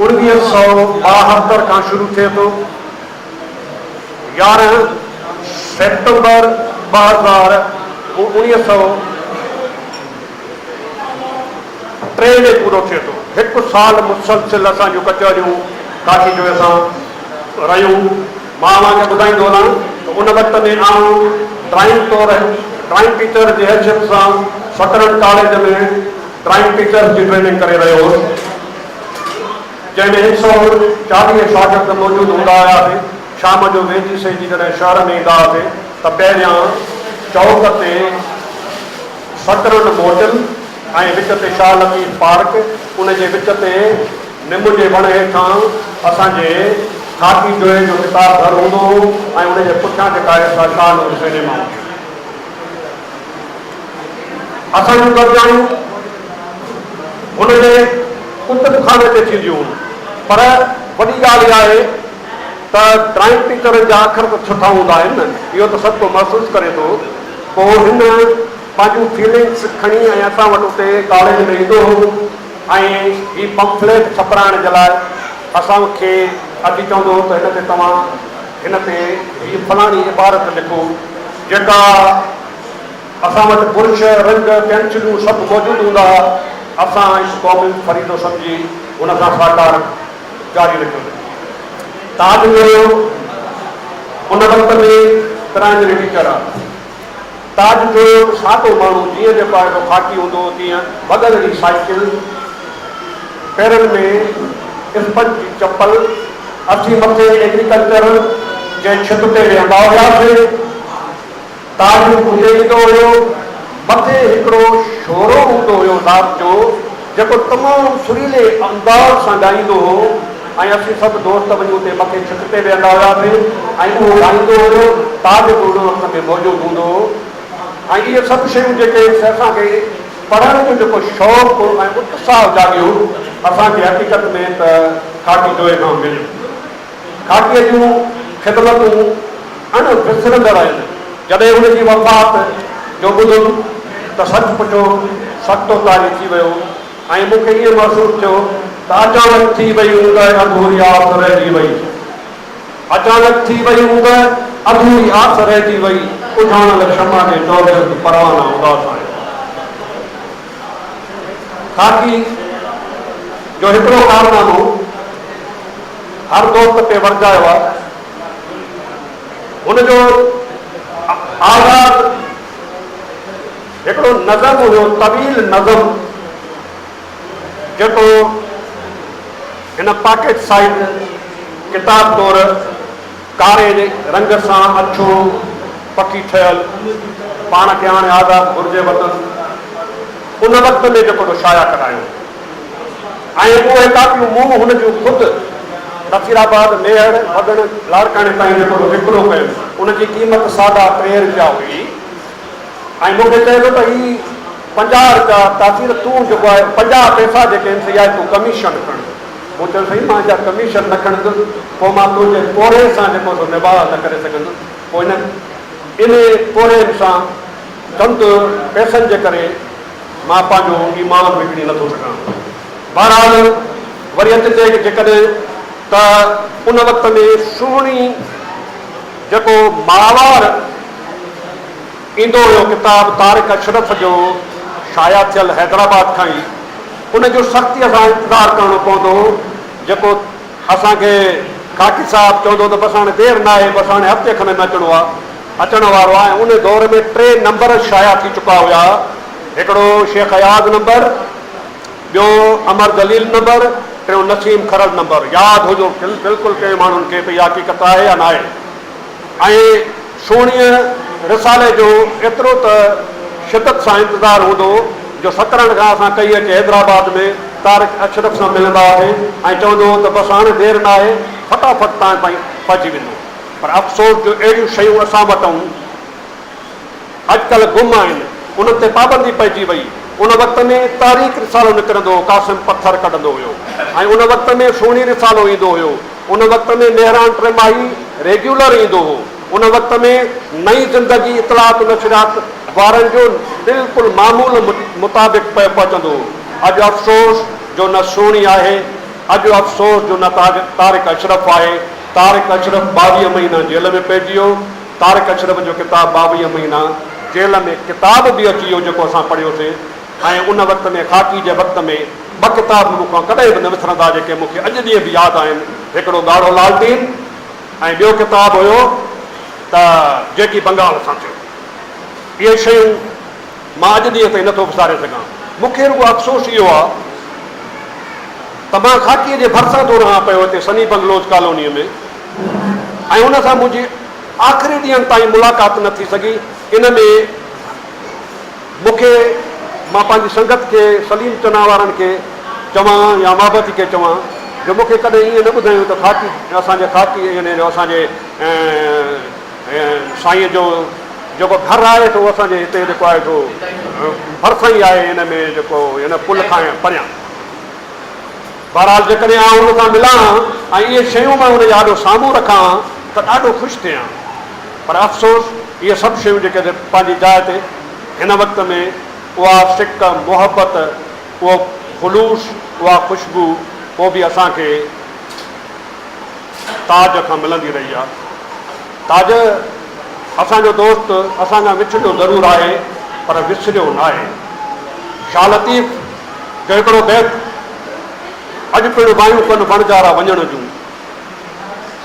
1972 کان شروع ٿئي ٿو، 11 سيپٽمبر 2000 1903 ۾ پورو ٿئي ٿو. هڪ سال مسلسل اسان جون ڪچهريون ڪاٺي جويي سان رهيون. مان اوهان کي ٻڌائيندو هلان ته ان وقت ۾ آئون ڊرائنگ طور ڊرائنگ ٽيچر جي حيثيت سان سڪرنڊ ڪاليج ۾ ڊرائنگ ٽيچرز جي ٽريننگ ڪري رهيو هوس، جنهن ۾ هڪ سئو 40 شاگرد موجود هوندا هياسين. شام جو ويجهي سيجهي جڏهن شهر ۾ ايندا هئاسين ته پهريان چوڪ تي سڪرنڊ موٽل ۽ وچ تي شاهه لطيف پارڪ، ان جي وچ تي نم جي وڻ هيٺان اسان جي خاڪي جويي جو ڪتاب گهر هوندو هو ۽ ان جي پٺيان جيڪا آهي سا شاهه نور سئنيما هوندي هئي. اسان جون گڏجاڻيون هن جي ڪتب خاني تي ٿينديون هيون. پر وڏي ڳالهه اها آهي ته ڊرائنگ ٽيچرن جا اکر ته سٺا هوندا آهن نه، اهو ته سڀ ڪو محسوس ڪري ٿو. پوء هن پنهنجون فيلنگس کڻي ۽ اسان وٽ اتي ڪاليج ۾ ايندو هو ۽ هي پمفليٽ ڇپرائڻ جي لاء اسان کي اچي چوندو هو ته هن تي توهان هن تي هي فلاڻي عبارت لکو جيڪا اسان وٽ برش، رنگ، پينسلون سڀ موجود هوندا هئا. اسان اس قومي فريضو سمجهي هن سان سهڪار جاري رکيو. تاج جويو ان وقت ۾ پرائمري ٽيچر ها. تاج جويو به سادو ماڻهو جيئن جيڪو آهي سو خاڪي هوندو هو تيئن ڀڳل جي سائيڪل، پيرن ۾ اسپنج جي چپل، اسين مٿي ايگريڪلچر جي ڇت تي ويهندا هياسين. تاج به اتي ايندو هيو. مٿي هڪڙو شورو هوندو هيو رات جو جيڪو تمام سريلي انداز سان ڳائيندو هو ۽ اسين سڀ دوست وڃي اتي مٿي ڇت تي ويهندا هياسين ۽ اهو ڳائيندو هيو. تاج به ان وقت ۾ موجود هوندو هو ۽ اهي سڀ شيون جيڪي اسان کي پڙهڻ جو جيڪو شوق ۽ اتساهه جاڳيو اسان کي حقيقت ۾ ته خاڪي جويي کان مليو. خاڪيء جون خدمتون اڻ وسرندڙ آهن. جڏهن هن جي وفات جو ٻڌم ته سچ پچو سڪتو طاري ٿي ويو ۽ مون کي ائين محسوس ٿيو ته اچانڪ ٿي وئي اوندهه اڌوري آس رهجي وئي. اچانڪ ٿي وئي اوندهه اڌوري آس رهجي وئي. اجهاڻل شمع جي چوگرد پروانا اداس آهن. خاڪي جو هڪڙو ڪارنامو هر دوست پئي ورجايو آهي. هن جو آزاد هڪڙو نظم هيو، طويل نظم، جيڪو هن پاڪيٽ سائيز ڪتاب طور ڪاري رنگ سان اڇو پڪي ٺهيل، پاڻ کي هاڻي آزاد گهرجي وطن ان وقت ۾ جيڪو تو شايع ڪرايو ۽ اهي ڪاپيون مون هن جون خود نصير آباد، ميهڙ، وڳڻ، لاڙڪاڻي تائين جيڪو تو وڪرو ڪيو ان جي قيمت ساڍا ٽي رپيا هئي ۽ مون کي چئي ٿو ته هي 50 رپيا تاثير تون جيڪو آهي 50 پئسا جيڪي آهن سي آهي تون ڪميشن کڻ. مون چيو سائين مان اها ڪميشن نه کڻندس پوء مان تنهنجي پورهئي سان جيڪو سو نباهه نه ڪري سگهندس پوء ان انهي پورهئي سان چند پئسن جي ڪري مان پنهنجو ايمان وڪڻي نه ٿو سگهان. بهرحال وري اچجي جيڪڏهن ته ان وقت ۾ سهڻي جيڪو ماهوار ايندو هيو ڪتاب طارق اشرف جو شايع ٿيل حيدرآباد کان ئي ان جو سختيء سان انتظار ڪرڻو پوندو هو جيڪو اسان کي خاڪي صاحب چوندو ته بس هاڻي دير ناهي بس هاڻي هفتي کن ۾ اچڻو آ اچڻ وارو آ ۽ ان دور ۾ ٽي نمبر شايع ٿي چڪا هيا هڪڙو شيخ اياز نمبر ٻيو امر جليل نمبر ٽيون نسيم کرل نمبر ياد هجو بلڪل ڪنهن ماڻهن کي ته اها حقيقت آهي يا ناهي ۽ سهڻيء رسالي جو ايترو ته شدت سان انتظار هوندو هو جو سڪرنڊ کان اسان ڪهي اچي حيدرآباد ۾ طارق اشرف سان ملندا هئاسين ۽ چوندو هو ته بس هاڻي دير ناهي فٽافٽ توهان تائين پهچي ويندو پر افسوس جو اهڙيون شيون اسان وٽئون اڄڪلهه گم آهن، انهن تي پابندي پئجي وئي. ان وقت ۾ تحريڪ رسالو نڪرندو هو، قاسم پٿر ڪڍندو هيو ۽ ان وقت ۾ سهڻي رسالو ايندو هيو. ان وقت ۾ مهراڻ ٽماهي ريگيولر ايندو هو. ان وقت ۾ نئين زندگي اطلاعات و نشريات وارن جو بلڪل معمول مطابق پيو پهچندو هو. اڄ افسوس جو نه سهڻي آهي، اڄ افسوس جو نه طارق اشرف آهي. طارق اشرف 22 مهينا جيل ۾ پئجي ويو. طارق اشرف جو ڪتاب 22 مهينا جيل ۾ ڪتاب به اچي ويو جيڪو اسان پڙهيوسين ۽ ان وقت ۾ خاڪي جي وقت ۾ ٻه ڪتاب مون کان ڪڏهن به نه وسرندا جيڪي مون کي اڄ ڏينهن به ياد آهن هڪڙو ڳاڙهو لالٽين ۽ ٻيو ڪتاب هيو ته جيڪي بنگال سان ٿيو اهي شيون مان اڄ ڏينهن تائين نٿو وساري سگهان مون کي رڳو افسوس اهو آهي ته مان خاڪي جي ڀرسان ٿو رهان پيو هتي سني بنگلوز ڪالونيء ۾ ۽ ان سان منهنجي آخري ڏينهن تائين ملاقات نه ٿي سگهي. ان ۾ مون کي مان پنهنجي سنگت کي سليم چنا وارن کي چوان يا محبتي کي چوان جو مون کي ڪڏهن ائين نه ٻڌايون ته خاڪي اسان جي خاڪي يعني جو اسان جي سائينء جو جيڪو گهر آهي سو اسان جي هتي جيڪو آهي سو ڀرسان ئي آهي ان ۾ جيڪو هن پل کان پريان. بهرحال جيڪڏهن آئون هن سان ملان ها ۽ اهي شيون مان هن جي آڏو سامهون رکان ها ته ڏاڍو خوش ٿيان ها. پر افسوس اهي سڀ شيون جيڪي پنهنجي جاء تي هن وقت ۾ اها سڪ، محبت، اهو خلوص، اها خوشبو پوء به اسان کي تاج کان ملندي رهي آهي. تاج اسان جو دوست اسان کان وڇڙيو ضرور آهي پر وسريو ناهي. شاهه لطيف جو هڪڙو بيت اڄ پڻ وايون ڪن وڻجارا وڃڻ جون،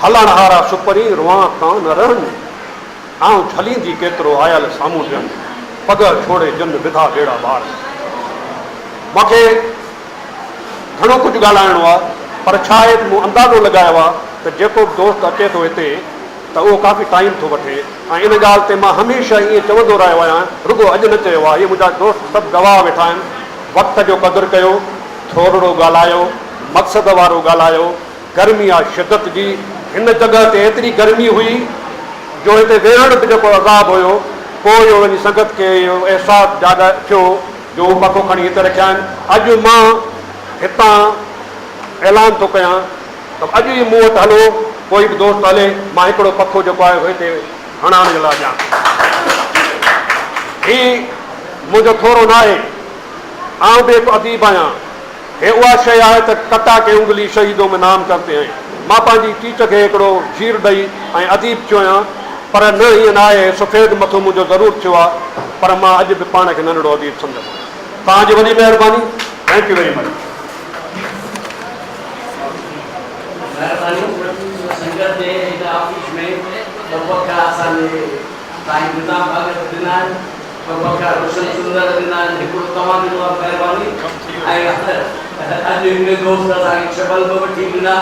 هلڻ هارا سپرين روئان تان نه رهن، آئون جهليندي ڪيترو آيل سامونڊين، پڳهه ڇوڙي جن وڌا ٻيڙا ٻار. مون کي گهڻو ڪجهه ڳالهائڻو آ پر ڇا آهي ته مون اندازو لڳايو آ ته جيڪو به دوست اچي ٿو هتي ته اهو ڪافي ٽائيم ٿو وٺي ۽ ان ڳالهه تي مان هميشه ائين چوندو رهيو آهيان، رڳو اڄ نه چيو آهي، اهي منهنجا دوست سڀ گواهه ويٺا آهن، وقت جو قدر ڪيو، ٿورڙو ڳالهايو، مقصد وارو ڳالهايو، گرمي آ شدت جي، هن جڳهه تي ايتري گرمي هئي جو هتي ويهڻ به جيڪو عذاب هيو، پوء اهو وڃي سنگت کي اهو احساس جاڳ ٿيو جو هو پکو کڻي هتي رکيا آهن، اڄ مان هتان اعلان ٿو ڪيان. ته اڄ ئي مون وٽ هلو، ڪوئي به دوست هلي، مان هڪڙو پکو جيڪو آهي سو هتي هڻائڻ جي لاء ڏيان ٿو. هي منهنجو ٿورو ناهي، آئون به هڪ اديب آهيان. هي اها شيء آهي ته ڪٽا ڪي انگلي شهيدون ۾ نام ڪرتي هين. مان پنهنجي چيچ کي هڪڙو جهير ڏئي ۽ اديب ٿيو آهيان، پر نه ائين ناهي، هي سفيد مٿو منهنجو ضرور ٿيو آهي، پر مان اڄ به پاڻ کي ننڍڙو اديب سمجهندو آهيان. توهان جي وڏي مهرباني. Thank you very much. مهرباني سنگت جي هن آفيس ۾ ٻه پکا اسان جي سائين نظام ڀاڳت ڏنا آهن ٻه پکا روشن سندر ڏنا آهن هڪڙو توهان ڏنو آهي مهرباني ۽ اڄ هن دوست اسان کي ڇهه بلب وٺي ڏنا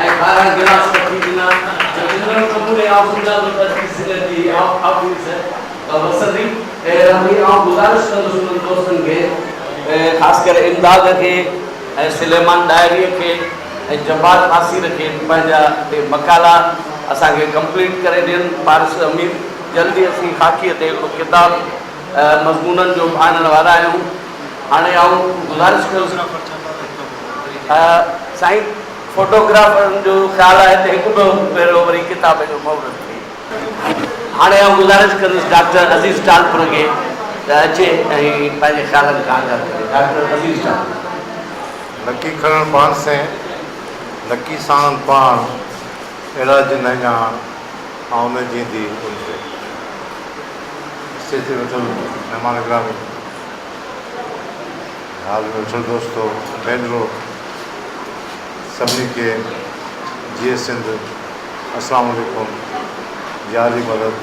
۽ 12 گلاس وٺي ڏنا ته ان نموني آئون سمجهان ٿو ته اڄ سنگت جي آفيس. وسندي رهندي. آئون گذارش ڪندس انهن دوستن کي خاص ڪري امداد کي ۽ سليمان ڏاهريء کي ۽ جبار تاثير کي پنهنجا اهي مقالا اسان کي ڪمپليٽ ڪري ڏين. پارس امير جلدي اسين خاڪيء تي هڪڙو ڪتاب مضمونن جو به آڻڻ وارا آهيون. هاڻي آئون گذارش ڪندس سائين فوٽوگرافرن جو خيال آهي ته هڪ ٻيو ڀيرو وري ڪتاب جو مهورت ٿئي. هاڻي آئون گذارش ڪندس ڊاڪٽر عزيز ٽالپر کي ته اچي ۽ پنهنجي خيالن کان آگاهه ڪري. ڊاڪٽر عزيز ٽالپر. نڪي کڻڻ پاڻ سين، نڪي ساڻن پاڻ، اهڙا جن اهڃاڻ، آئون نه جيئندي ان تي. اسٽيج تي ويٺل مهمان گرامي، هال ۾ ويٺل دوستو، ڀينرو، سڀني کي جيئي سنڌ. اسلام عليڪم يا علي مدد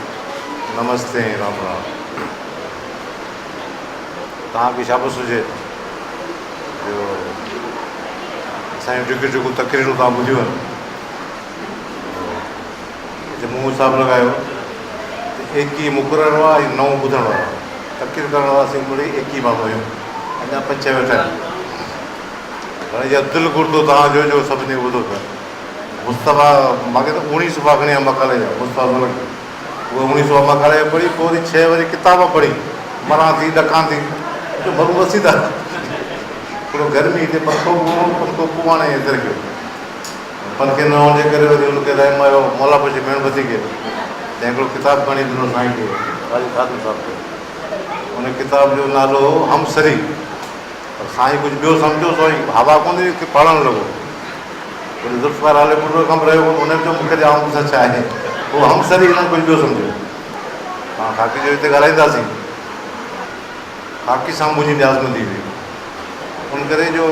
نمستي ۽ رام رام توهان کي شابس هجي جو اسان جون جيڪيون جيڪو تقريرون توهان ٻڌيون آهن هتي مون حساب لڳايو ته ايڪيهه مقرر هئا ۽ نو ٻڌڻ وارا تقرير ڪرڻ وارا اسين مڙئي ايڪيهه ماڻهو آهيون اڃا پنج ڇهه ويٺا آهن پر اها دل گهرندو توهان جو جو سڀني ٻڌو پيا مصطفيٰ مان کي ته اوڻيهه صفحا کڻي آيا مقالي جا مصطفيٰ سولنگي اهي اوڻيهه صفحا مقالي جا پڙهي پوء وري ڇهه وري ڪتاب پڙهي مران ٿي ڏڪان ٿي جو مرون اسين ٿا ٿورو گرمي هتي پنکو به هو پنکو پوء آڻي هتي رکيو پنکي نه هئڻ جي ڪري وري هن کي رحم آيو مولا بخش ميڻ بتي کي تنهن هڪڙو ڪتاب کڻي ڏنو سائين کي قاضي خادم صاحب کي ان ڪتاب جو نالو هو همسري پر سائين ڪجهه ٻيو سمجهيو سو ۽ هوا ڪونه ڏني پڙهڻ لڳو. وري ذوالفقار علي ڀٽو کان به رهيو ڪونه ان به چيو مون کي ڏي آئون ڏسان ڇا آهي. پوء همسري هنن ڪجهه ٻيو سمجهيو. پاڻ خاڪي جو هتي ڳالهائينداسين. خاڪي سان منهنجي نيازمندي هئي. ان ڪري جو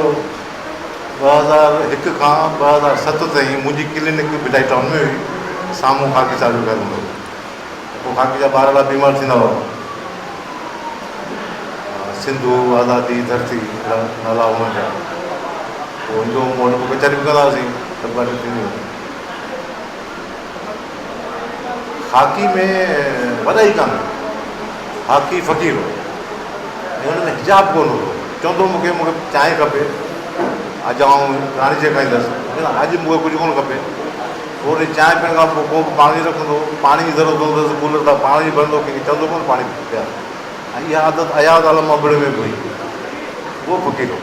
2001 کان 2007 تائين منهنجي ڪلينڪ ڀٽائي ٽائون ۾ هئي. سامهون خاڪي صاحب جو گهر هوندو هو. پوء خاڪي جا ٻارڙا بيمار ٿيندا هئا. سنڌو، آزادي، ڌرتي اهڙا نالا هئا هن جا. پوء ايندو هو مون وٽ پوء ڪچهري به ڪندا هئاسين، سڀ ڳالهيون ٿينديون هيون. خاڪي ۾ وڏائي ڪانه هئي. خاڪي فقير هو ۽ هن ۾ حجاب ڪونه هوندو هو. چوندو هو مون کي مون کي چانهه کپي، اڄ آئون راڻي چانهه کائيندس. اڄ مون کي ڪجهه ڪونه کپي. پوء وري چانهه پيئڻ کان پوء ڪوپ پاڻي رکندو هو. پاڻي جي ضرورت هوندس ته ڪولر تان پاڻي ڀرندو، ڪنهن کي چوندو ڪونه پاڻي پيار. ۽ اها عادت اياز عالم ابڙي ۾ به هئي. اهو فقير هو.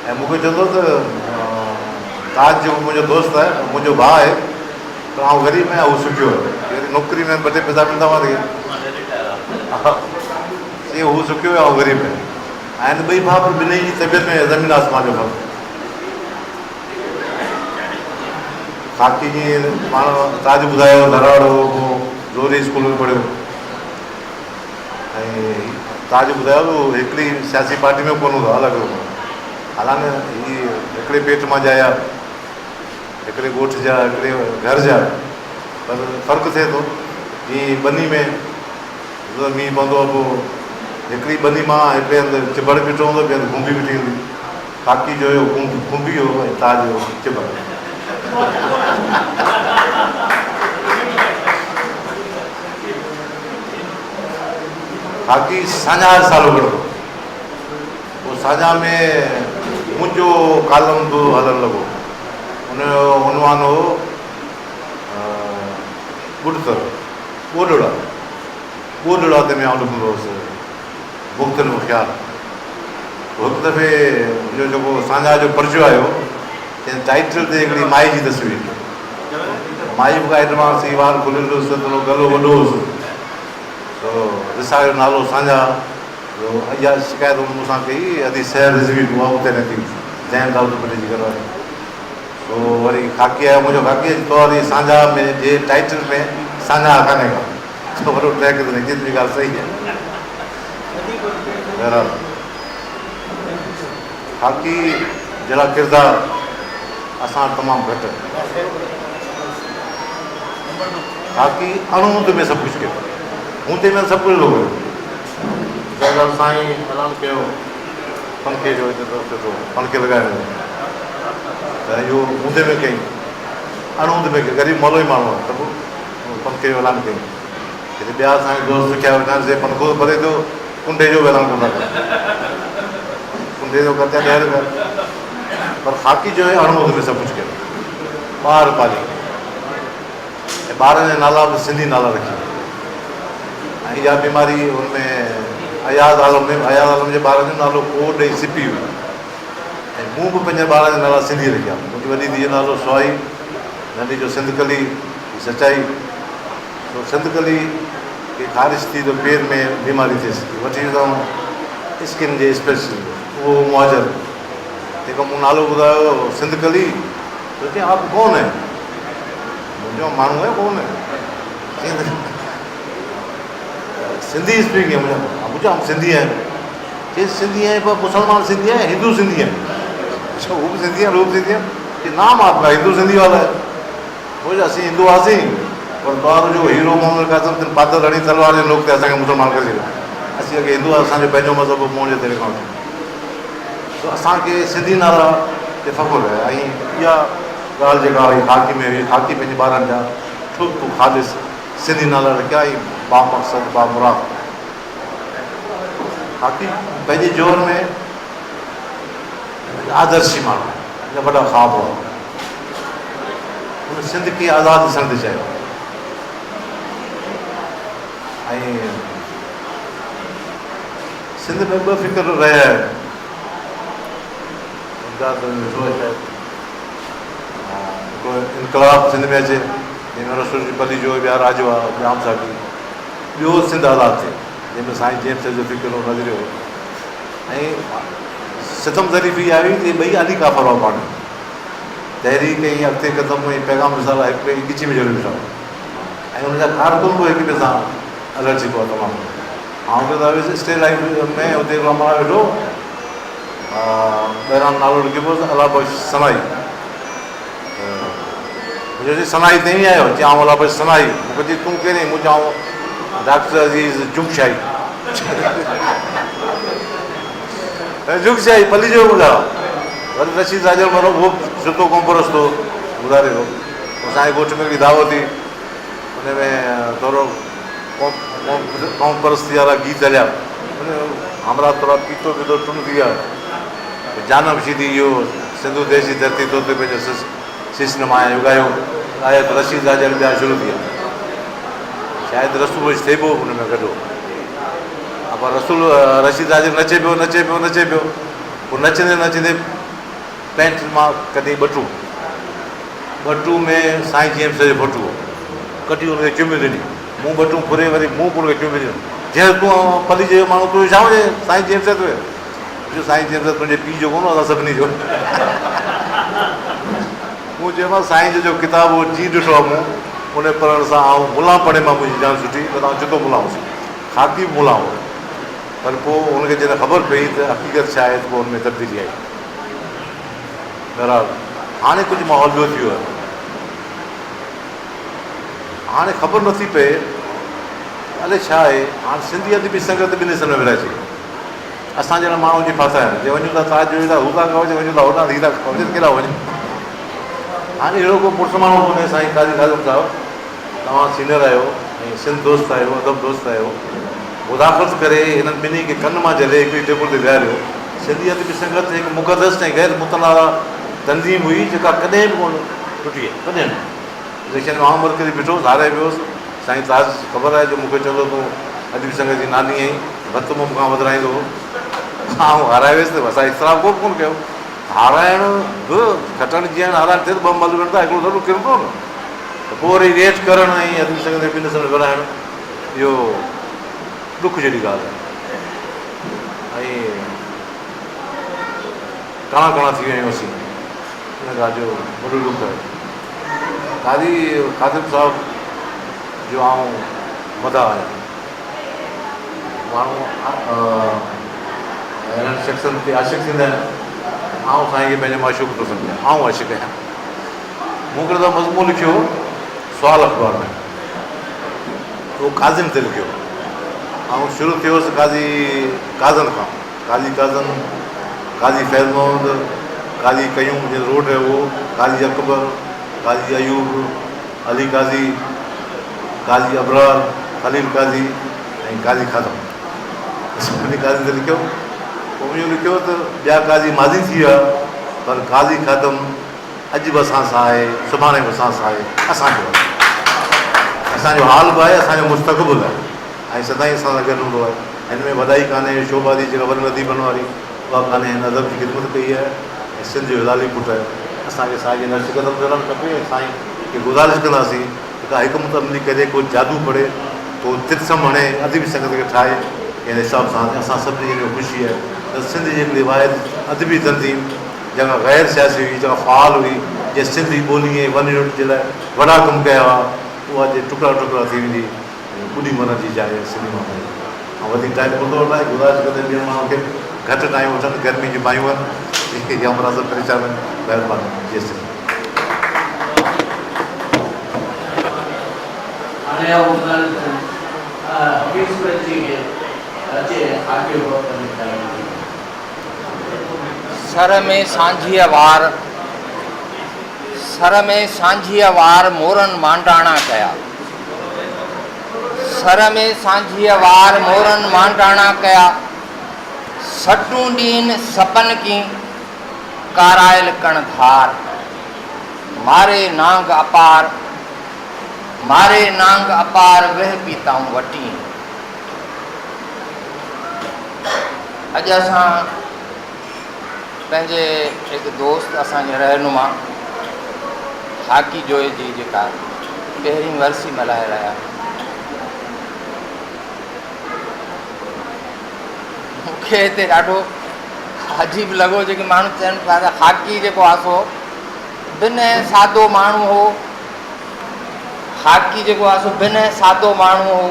۽ مون کي چوندو هو ته تاج جيڪو منهنجو دوست آهي، منهنجو ڀاء آهي، پر آئون غريب آهيان، هو سکيو آهي. يعني نوڪري ۾ ٻه ٽي پئسا ملندا هئا ته چي هو سکيو آهي، آئون غريب آهيان. آهن ٻئي ڀاء پر ٻنهي جي طبيعت ۾ زمين آسمان جو فرق. خاڪي جيئن پاڻ تاج ٻڌايو ڌراڙ هو پوء زوري اسڪول ۾ پڙهيو ۽ تاج ٻڌايو ته هو هڪڙي سياسي پارٽي ۾ به ڪونه هوندو هو الڳ هوندو هو حالانڪه هي هڪڙي پيٽ مان ڄايا هڪڙي ڳوٺ جا هڪڙي گهر جا پر فرق ٿئي ٿو جيئن ٻني ۾ مينهن پوندو آهي پوء هڪڙي ٻني مان هڪڙي هنڌ چڀڙ بيٺو هوندو ٻئي هنڌ گهنبي بيٺي هوندي خاڪي جو هيو کنڀي هو ۽ تاج جو چڀڙ. خاڪي ساڃاهه رسالو پڙهندو هو. پوء ساڃاهه ۾ منهنجو ڪالم به هلڻ لڳو. ان جو عنوان هو ٻڏتر، ٻوڏڙا. ٻوڏڙا تنهن ۾ آئون لکندو هوس. مختلف خيال. هڪ دفعي هن جو جيڪو ساڃاهه جو پرچو آيو، تنهن ٽائيٽل تي هڪڙي مائي جي تصوير. مائي به ڪا ايڊوانس هئي، وار کليل هيس، ٿورو گلو وڏو هوس. سو رسالي جو نالو ساڃاهه. سو اها شڪايت هن مون سان ڪئي، ادي سحر رضوي به اها اتي رهندي هئي، زين دائود پٽي جي گهر واري. سو وري خاڪي آيو، منهنجو خاڪي اچ تو واري ساڃاهه ۾ جي ٽائيٽل ۾ ساڃاهه ڪانهي ڪا. سو وڏو ٽهڪ ڏنائين، چي تنهنجي ڳالهه صحيح آهي. بهرحال خاڪي جهڙا ڪردار اسان وٽ تمام گهٽ آهن. خاڪي اڻهوند ۾ سڀ ڪجهه ڪيو، هوندي ۾ سڀ ڪجهه ٿو ڪري. بهرحال سائين اعلان ڪيو پنکي جو هتي ته پنکي لڳائڻ جو ته اهو هوندي ۾ ڪيائين، اڻهوند ۾ ڪيو. غريب مولوي ماڻهو آهي ته به پنکي جو اعلان ڪيائين. هتي ٻيا اسان جا دوست سکيا ويٺا آهن، سي پنکو ته پري ٿيو، ڪنڊي جو به اعلان ڪونه ٿا ڪن. ڪنڊي جو ڪر ٿيا ڏهه رپيا. پر خاڪي جو اڻهوند ۾ سڀ ڪجهه ڪيو. ٻار پالي ۽ ٻارن جا نالا به سنڌي نالا رکي. ۽ اها بيماري هن ۾ اياز عالم ۾ اياز عالم جي ٻارن جو نالو ڪوڏ ۽ سپي هئي. ۽ مون به پنهنجن ٻارن جا نالا سنڌي رکيا. منهنجي وڏي ڌيء جو نالو سوائي، ننڍي جو سنڌ ڪلي، هي سچائي. سو سنڌ ڪلي کي خارش ٿي ته پير ۾ بيماري ٿيس. وٺي ويس آئون اسڪن جي اسپيشلسٽ وٽ. اهو هو مهاجر. تنهن کان مون نالو ٻڌايو سنڌ ڪلي ته چيائين آپ ڪون هين؟ مون چيو ماڻهو آهيان ڪون هين؟ چيائين ته سنڌي اسپيڪنگ مون چيو هم سنڌي آهيون. چيائين سنڌي آهين پر مسلمان سنڌي آهين هندو سنڌي آهين؟ مون چيو هو به سنڌي آهن هو به سنڌي آهن. چيائين نام آپ ڪا هندو سنڌي والا هي. پوء جو اسين هندو هئاسين پر توهان جو هيرو محمد القاسم تن پاتل هڻي تلوار جي نوڪ تي اسان کي مسلمان ڪري ڇڏيو. اسين اڳي هندو هئاسين اسان جو پنهنجو مذهب هو موهن جي دڙي کان وٺي. سو اسان کي سنڌي نالا تي فخر آهي ۽ اها ڳالهه جيڪا هئي خاڪي ۾ هئي خاڪي پنهنجي ٻارن جا ٺوڪ خالص سنڌي نالا رکيا ۽ بامقصد بامراد خاڪي پنهنجي جوهر ۾ آدرشي ماڻهو هن جا وڏا خواب هئا. هن سنڌ کي آزاد ڏسڻ ٿي چاهيو ۽ سنڌ ۾ ٻه فڪر رهيا آهن. امداد ويٺو آهي شايد هڪڙو انقلاب سنڌ ۾ اچي جنهن ۾ رسول جي پليجو ٻيا راڄوا ڄام ساقي ٻيو سنڌ آزاد ٿئي جنهن ۾ سائين جيمس جو فڪر هو نظريو هو ۽ ستم ظريفي اها هئي ته اهي ٻئي علي ڪافر هئا پاڻ ۾. تحريڪ ۽ اڳتي قدم ۽ پيغام رسالا هڪ ٻئي کي ڳچي ۾ جهليو بيٺا هئا ۽ انهن جا ڪارڪن به هڪ ٻئي سان الرجڪ هئا تمام گهڻو. آئون هڪ دفعي ويس اسٽيٽ لائيف ۾ اتي هڪڙو همراهه ويٺو ٻاهران نالو لکيو پيو هوس الله بخش سنائي ته مون چيو سنائي تئين ئي آيو چيائين آئون الله بخش سنائي مون کي چيائين تون ڪير آهين مون چيو آئون ڊاڪٽر عزيز جنگشاهي جنگشاهي پليجو ٻڌايو وري رشيد راڄڙ مرحوم اهو به سٺو قومپرست هو گذاري ويو اسان جي ڳوٺ ۾ هڪڙي دعوت هئي ان ۾ ٿورو قومپرستي وارا گيت هليا ان همراهه ٿورا پيتو پيتو ٽن ٿي ويا جانب شيدي اهو سنڌو ديش جي ڌرتي تو تي پنهنجو سيس نمايان اهو ڳايو ڳايو ته رشيد راڄڙ ٻيا شروع ٿي ويا شايد رسول بخش ٿيٻو به ان ۾ گڏ هو پر رسول رشيد راڄڙ نچي پيو نچي پيو نچي پيو پوء نچندي نچندي پينٽ مان ڪڍي ٻٽون ٻٽون ۾ سائين جي ايم سيد جو فوٽو هو ڪڍي ان کي چميون ڏني مون ٻٽون ڦري وري مون به ان کي چميون ڏنيون چيس تون پليجي جو ماڻهو تون ڇا وڃي سائين جي ايم سيد ويو چيو سائين جي ايم سيد تنهنجي پيء جو ڪونه اسان سڀني جو مون چيومانس سائين جو جو ڪتاب هو جي ڏٺو آهي مون ان پڙهڻ سان آئون ملان پڙهي مان منهنجي جان ڇٽي نه ته آئون چتو ملان هوس خاڪي به ملان هو پر پوء هن کي جڏهن خبر پئي ته حقيقت ڇا آهي ته پوء هن ۾ تبديلي آئي. بهرحال هاڻي ڪجهه ماحول ٻيو ٿي ويو آهي. هاڻي خبر نٿي پئي ته الائي ڇا آهي. هاڻ سنڌي ادبي سنگت ٻن حصن ۾ ورهائجي وئي. اسان جهڙا ماڻهو اچي ڦاٿا آهن. جي وڃون ٿا تاج جويي ٿا هو ٿا کائو، جي وڃون ٿا هوڏانهن ته هي ٿا کائو، ته ڪيڏانهن وڃون. هاڻي اهڙو ڪو مڙس ماڻهو ڪونهي سائين قاضي خادم صاحب. توهان سينئر آهيو ۽ سنڌ دوست آهيو، ادب دوست آهيو. مداخلت ڪري هنن ٻنهي کي ڪن مان جهلي هڪڙي ٽيبل تي ويهاريو. سنڌي ادبي سنگت هڪ مقدس ۽ غير متنازع تنظيم هئي جيڪا ڪڏهن به ڪونه ٽٽي آهي، ڪڏهن نه. اليڪشن ۾ آئون مرڪزي بيٺو هوس، هارائي ويو هوس. سائين تاج خبر آهي جو مون کي چوندو هو تون ادبي سنگت جي ناني آهين، ڀت مون کان وڌرائيندو هو. آئون هارائي ويس ته اسان اختلاف ڪو به ڪونه ڪيو. هارائڻ به کٽڻ جيان هارائڻ ٿئي ته ٻه مل وڙهندا، هڪڙو ضرور ڪرندو نه. ته پوء وري ويٺ ڪرڻ ۽ ادبي سنگت کي ٻن حصن ۾ ورهائڻ اهو ڏک جهڙي ڳالهه آهي ۽ ڪڻا ڪڻا ٿي ويا آهيون اسين ان ڳالهه جو وڏو ڏک آهي. قاضي خادم صاحب جو آئون مداح آهيان. ماڻهو اهڙن شخصن تي عاشق ٿيندا آهن. آئون سائين کي پنهنجو معشوق ٿو سمجهان. آئون عاشق آهيان. مون هڪڙو دفعو مضمون لکيو هو سوال اخبار ۾. اهو قاضين تي لکيو هو. آئون شروع ٿيو هوس قاضي قاضن کان. قاضي قاضن، قاضي فيض محمد، قاضي قيوم جنهن روڊ رهيو هو، قاضي اڪبر، قاضي ايوب، علي قاضي، قاضي ابرار. خليل قاضي ۽ قاضي خادم سڀني قاضين تي لکيو. پوء مون اهو لکيو ته ٻيا قاضي ماضي ٿي ويا پر قاضي خادم اڄ به اسان سان آهي، سڀاڻي به اسان سان آهي، اسان جو آهي. اسان جو حال به آهي، اسان جو مستقبل آهي ۽ سدائين اسان سان گڏ هوندو آهي. هن ۾ وڏائي ڪانهي، شوبازي جيڪا وڏن اديبن واري اها ڪانهي. هن ادب جي خدمت ڪئي آهي ۽ سنڌ جو هلالي پٽ آهي. اسان کي سائين جي نقش قدم تي هلڻ کپي ۽ سائين کي گذارش ڪنداسين ته ڪا حڪمت عملي ڪري، ڪو جادو پڙهي، ڪو طلسم هڻي، ادبي سنگت کي ٺاهي. ان حساب سان اسان سڀني جي ۾ خوشي آهي ته سنڌ جي هڪڙي واحد ادبي تنظيم جيڪا غير سياسي هئي، جيڪا فعال هئي، جنهن سنڌي ٻولي ۽ ون يونٽ جي لاء وڏا ڪم ڪيا هئا، اها جي ٽڪرا ٽڪرا ٿي ويندي ۽ ٻڏي مرڻ جي جاء آهي سنڌي ماڻهن جي. آئون وڌيڪ ٽائيم ڪونه ٿو وٺان ۽ گذارش ڪندس ٻين ماڻهن کي به گهٽ ٽائيم وٺن، گرمي جون باهيون آهن، جيڪي همراهه سڀ پريشان آهن. مهرباني. جي سنڌ. هاڻي آئون گذارش ڪندس حفيظ قريشي کي ته اچي ۽ خاڪي جو وقت پنهنجو خيال ڏئي. سر ۾ سانجهيء وار، سر ۾ سانجهيء وار مورن مانڊاڻا ڪيا. سر ۾ سانجهيء وار مورن مانڊاڻا ڪيا. سٽون ڏين سپن ڪين، ڪارايل ڪڻ ڌار. ماري نانگ اپار، ماري نانگ اپار ويهه پيتائون وٽين. اڄ اسان پنهنجي هڪ دوست اسان جي رهنما هاڪي جوئي جي جيڪا پهرين ورسي ملهائي رهيا آهيون. مون کي هتي ڏاڍو عجيب لڳو جيڪي ماڻهو چون پيا ته خاڪي جيڪو آهي سو بنهه سادو ماڻهو هو خاڪي جيڪو آهي سو بنهه سادو ماڻهو هو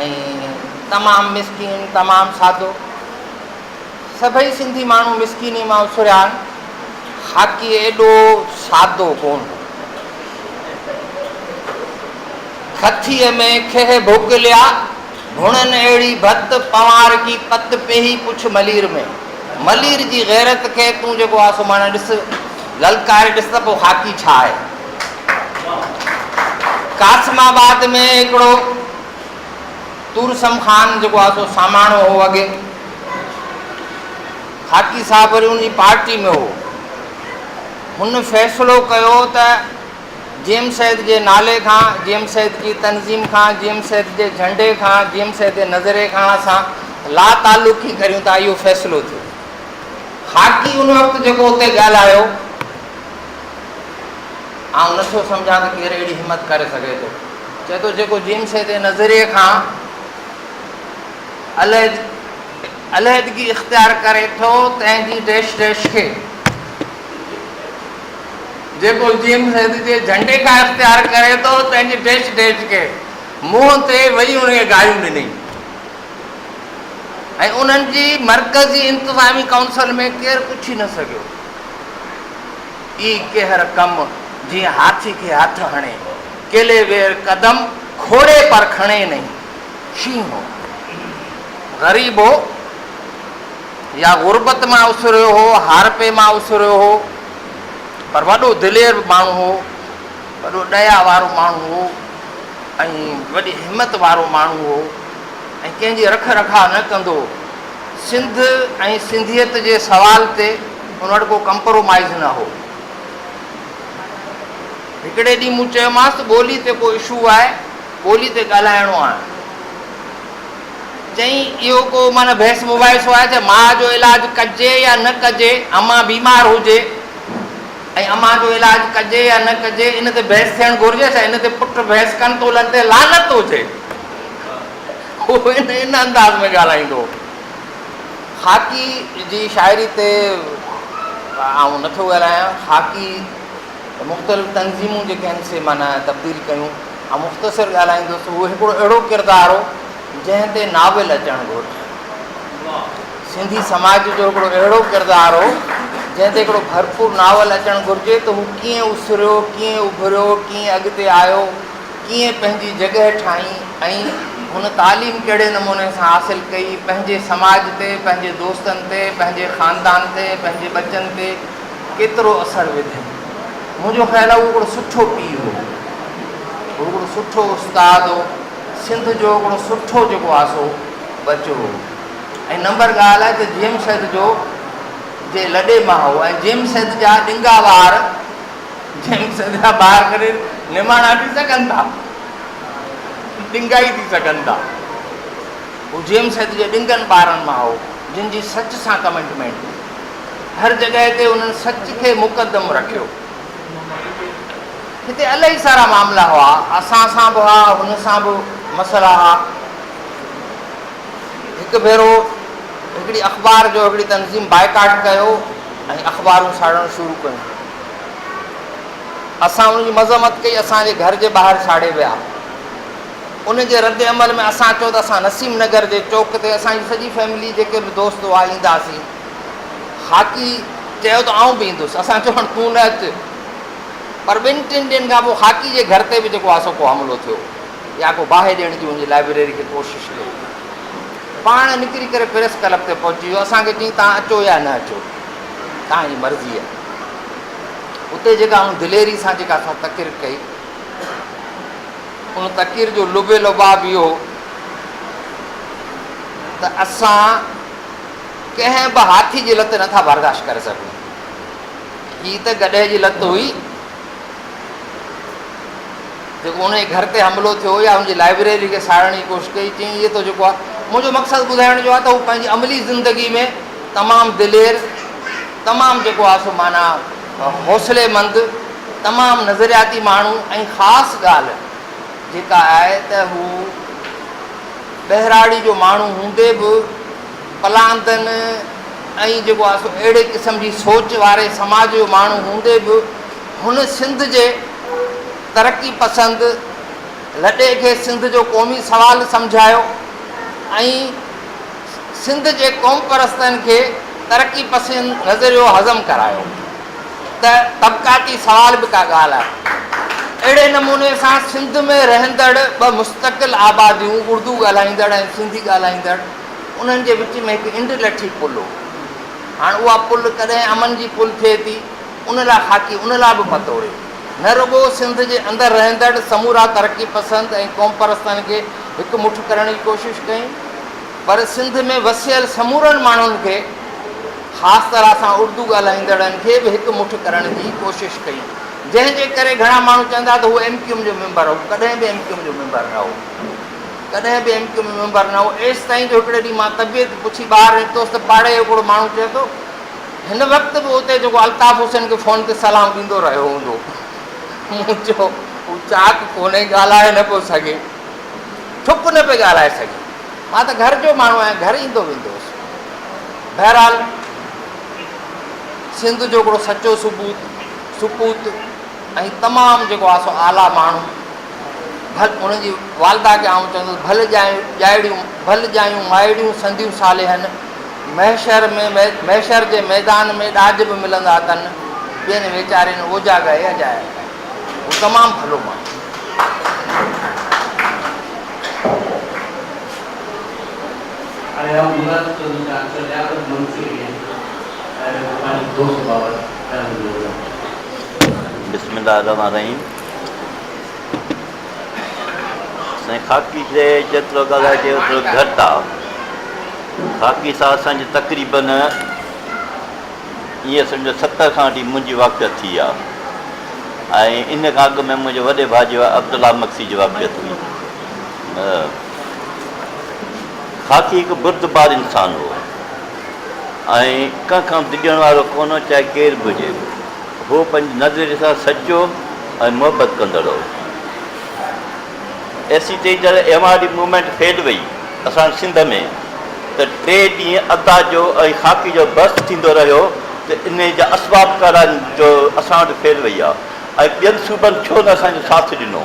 ۽ تمام مسڪين، تمام سادو. سڀئي سنڌي ماڻهو مسڪيني مان اسريا آهن. خاڪي ايڏو سادو ڪونه هو. کٿيء ۾ کهه ڀوڪليا، ڀڻن اهڙي ڀت، پنوار ڪي پت پيهي پڇ ملير ۾. ملير جي غيرت کي تون جيڪو آ سو معنيٰ ڏس، للڪاري ڏس ته پوء خاڪي ڇا آهي. قاسم آباد ۾ هڪڙو تورسم خان جيڪو آهي سو ساماڻو هو اڳي خاڪي صاحب وري ان جي پارٽي ۾ هو. هن فيصلو ڪيو ته جي ايم سيد جي نالي کان، جي ايم سيد جي تنظيم کان، جي ايم سيد جي جهنڊي کان، جي ايم سيد جي نظرئي کان اسان لا تعلقي ڪريون ٿا اهو فيصلو ٿيو. خاڪي ان وقت جيڪو اتي ڳالهايو. آئون نه ٿو سمجهان ته ڪير اهڙي همت ڪري سگهي ٿو. چئي ٿو جيڪو جيم سيد جي نظريي کان علحدگي اختيار ڪري ٿو تنهن جي ڊيش ڊيش کي. جيڪو جيم سيد جي جهنڊي کان اختيار ڪري ٿو تنهن جي ڊيش ڊيش کي. منهن تي وئي ان کي گاريون ڏنئي ۽ انهن جي مرڪزي انتظامي ڪائونسل ۾ ڪير پڇي نه سگهيو. اي ڪيهر ڪم، جيئن هاٿي کي هٿ هڻي، ڪيلي وير قدم، کوڙي پر کڻي نهين. شينهن هو. غريب هو يا غربت مان اسريو هو، هارپي مان اسريو هو، پر وڏو دلير ماڻهو هو، وڏو ڏيا وارو ماڻهو هو ۽ وڏي همت وارو ماڻهو هو ۽ ڪنهن جي رک رکاء نه ڪندو هو. سنڌ ۽ سنڌيت جي سوال تي ان وٽ ڪو ڪمپرومائيز نه هو. هڪڙي ڏينهن مون چيومانس ته ٻولي تي ڪو اشو آهي، ٻولي تي ڳالهائڻو آهي. چيائين اهو ڪو معنيٰ بحث مباحثو آهي ته ماء جو علاج ڪجي يا نه ڪجي، امان بيمار هجي ۽ امان جو علاج ڪجي يا نه ڪجي ان تي بحث ٿيڻ گهرجي ڇا؟ ان تي پٽ بحث ڪن ته انهن تي لعنت هجي. هو ان انداز ۾ ڳالهائيندو هو. خاڪي جي شاعري تي آئون نه ٿو ڳالهايان. خاڪي مختلف تنظيمون جيڪي آهن سي معنيٰ تبديل ڪيون. آئون مختصر ڳالهائيندس. هو هڪڙو اهڙو ڪردار هو جنهن تي ناول اچڻ گهرجي. سنڌي سماج جو هڪڙو اهڙو ڪردار هو جنهن تي هڪڙو ڀرپور ناول اچڻ گهرجي ته هو ڪيئن اسريو، ڪيئن اڀريو، ڪيئن اڳتي آيو. ڪيئن پنهنجي جڳهه ٺاهي ۽ هن تعليم ڪهڙي نموني سان حاصل ڪئي، پنهنجي سماج تي، پنهنجي دوستن تي، پنهنجي خاندان تي، پنهنجي ٻچن تي ڪيترو اثر وڌئين. منهنجو خيال آهي اهو هڪڙو سٺو پيء هو. هو هڪڙو سٺو استاد هو، سنڌ جو هڪڙو سٺو جيڪو آهي سو ٻچو هو ۽ نمبر ڳالهه آهي ته جي ايم سيد جو جي لڏي مان هو ۽ جي ايم سيد جا ڏنگا وار جي ايم سيد جا ٻار ڪڏهن نماڻا ٿي سگهن ٿا؟ ڏنگا ئي ٿي سگهن ٿا. هو جي ايم سيد جي ڏنگن ٻارن مان هو جن جي سچ سان ڪمٽمينٽ هئي. هر جڳهه تي انهن سچ کي مقدم رکيو. هتي الاهي سارا معاملا هئا، اسان سان به هئا، هن سان به مسئلا هئا. هڪ ڀيرو هڪڙي اخبار جو هڪڙي تنظيم بائيڪاٽ ڪيو ۽ اخبارون ساڙڻ شروع ڪيون. اسان ان جي مذمت ڪئي، اسان جي گهر جي ٻاهر ساڙي ويا. ان جي رد عمل ۾ اسان چيو ته اسان نسيم نگر جي چوڪ تي اسان جي سڄي فيملي جيڪي به دوست هئا اينداسين. خاڪي چيو ته آئون به ايندس. اسان چيو هاڻ تون نه اچ. پر ٻن ٽن ڏينهن کان پوء خاڪي جي گهر تي به جيڪو آهي سو ڪو حملو ٿيو يا ڪو باهه ڏيڻ جي ان جي لائبريري کي ڪوشش ڪئي. پاڻ نڪري ڪري پريس ڪلب تي پهچي ويو. اسان کي چيائين توهان اچو يا نه اچو توهان جي مرضي آهي. اتي جيڪا هن دليري سان جيڪا اسان تقرير ڪئي ان تقرير جو لب لباب اهو هو ته اسان ڪنهن به هاٿي جي لت نٿا برداشت ڪري سگهون. هي ته گڏهه جي لت هئي جيڪو ان جي گهر تي حملو ٿيو يا ان جي لائبريري کي ساڙڻ جي ڪوشش ڪئي چيائين هي ته جيڪو آهي منهنجو مقصد ٻڌائڻ جو آهي ته هو پنهنجي عملي زندگي ۾ تمام دلير تمام جيڪو آهي سو معنيٰ حوصلي مند تمام نظرياتي ماڻهو ۽ خاص ڳالهه جيڪا آهي ته هو ٻهراڙي جو ماڻهو هوندي به پلاندن ۽ جيڪو آهي سو اهڙي قسم جي سوچ واري سماج جو ماڻهو هوندي به هن سنڌ جي ترقي پسند لڏي کي سنڌ جو قومي سوال سمجهايو ۽ سنڌ جي قومپرستن کي ترقي پسند نظريو هضم ڪرايو ته طبقاتي سوال به ڪا ڳالهه آهي. اهڙي نموني سان سنڌ ۾ رهندڙ ٻه مستقل آباديون اردو ڳالهائيندڙ ۽ سنڌي ڳالهائيندڙ انهن جي وچ ۾ هڪ انڊ لٺي پل هو. هاڻ اها پل ڪڏهن امن جي پل ٿئي ٿي، ان لاء خاڪي ان لاء به پتوڙيو. نه رڳو سنڌ جي اندر رهندڙ سمورا ترقي پسند ۽ قومپرستن کي هڪ مٺ ڪرڻ جي ڪوشش ڪئي، پر سنڌ ۾ وسيل سمورن ماڻهن کي خاص طرح سان اردو ڳالهائيندڙن کي به هڪ مٺ ڪرڻ جي ڪوشش ڪئي، جنهن جي ڪري گهڻا ماڻهو چوندا ته هو ايم ڪيو ايم جو ميمبر هو، ڪڏهن به ايم ڪيو ايم جو ميمبر نه هو. ڪڏهن به ايم ڪيو ايم جو ميمبر نه هو. ايستائين جو هڪڙي ڏينهن مان طبيعت پڇي ٻاهر نڪتوس ته پاڙي جو هڪڙو ماڻهو چئي ٿو، هن وقت به اتي جيڪو الطاف حسين کي فون تي سلام ڏيندو رهيو هوندو. مون چيو، هو چاڪ ڪونهي، ڳالهائي نه پيو سگهي. ٺپ نه پئي ڳالهائي سگهي. مان ته گهر جو ماڻهو آهيان، گهر ايندو ويندو هوس. بهرحال سنڌ جو هڪڙو سچو ثبوت، سپوت ۽ تمام جيڪو آهي سو اعليٰ ماڻهو. ڀل انهن جي والده کي آئون چوندس ڀل ڄايون ڄائڙيون ڀل ڄايون مائڙيون سنديون صالحن محشر ۾ محشر جي ميدان ۾ ڏاج به ملندا تن ٻين ويچارين اوجاڳا ئي اجايا ڪيا هو تمام ڀلو ماڻهو. هاڻي آئون گذارش ڪندس ڊاڪٽر لياقت منگسي کي ته پنهنجي دوست بابت ڳالهيون ٻولهه ڪن. بسم الله الرحمٰن الرحيم سائين خاڪي تي جيترو ڳالهائجي اوترو گهٽ آ. خاڪي سان اسان جي تقريبن ائين سمجهو 70 کان وٺي منهنجي واقفيت ٿي آ ۽ ان کان اڳ ۾ منهنجي وڏي ڀاء جي عبدالله مگسي جي واقفيت هئي. خاڪي هڪ بردبار انسان هو ۽ ڪنهن کان به ڊڄڻ وارو ڪونه هو چاهي ڪير به هجي. هو پنهنجي نظريي سان سچو ۽ محبت ڪندڙ هو. ايسيتائين جڏهن M R D movement fail وئي اسان سنڌ ۾ ته ٽي ڏينهن ادا جو ۽ خاڪي جو بحث ٿيندو رهيو ته انهي جا اسباب ڪهڙا آهن جو اسان وٽ فيل وئي آهي ۽ ٻين صوبن ڇو نه اسان جو ساٿ ڏنو.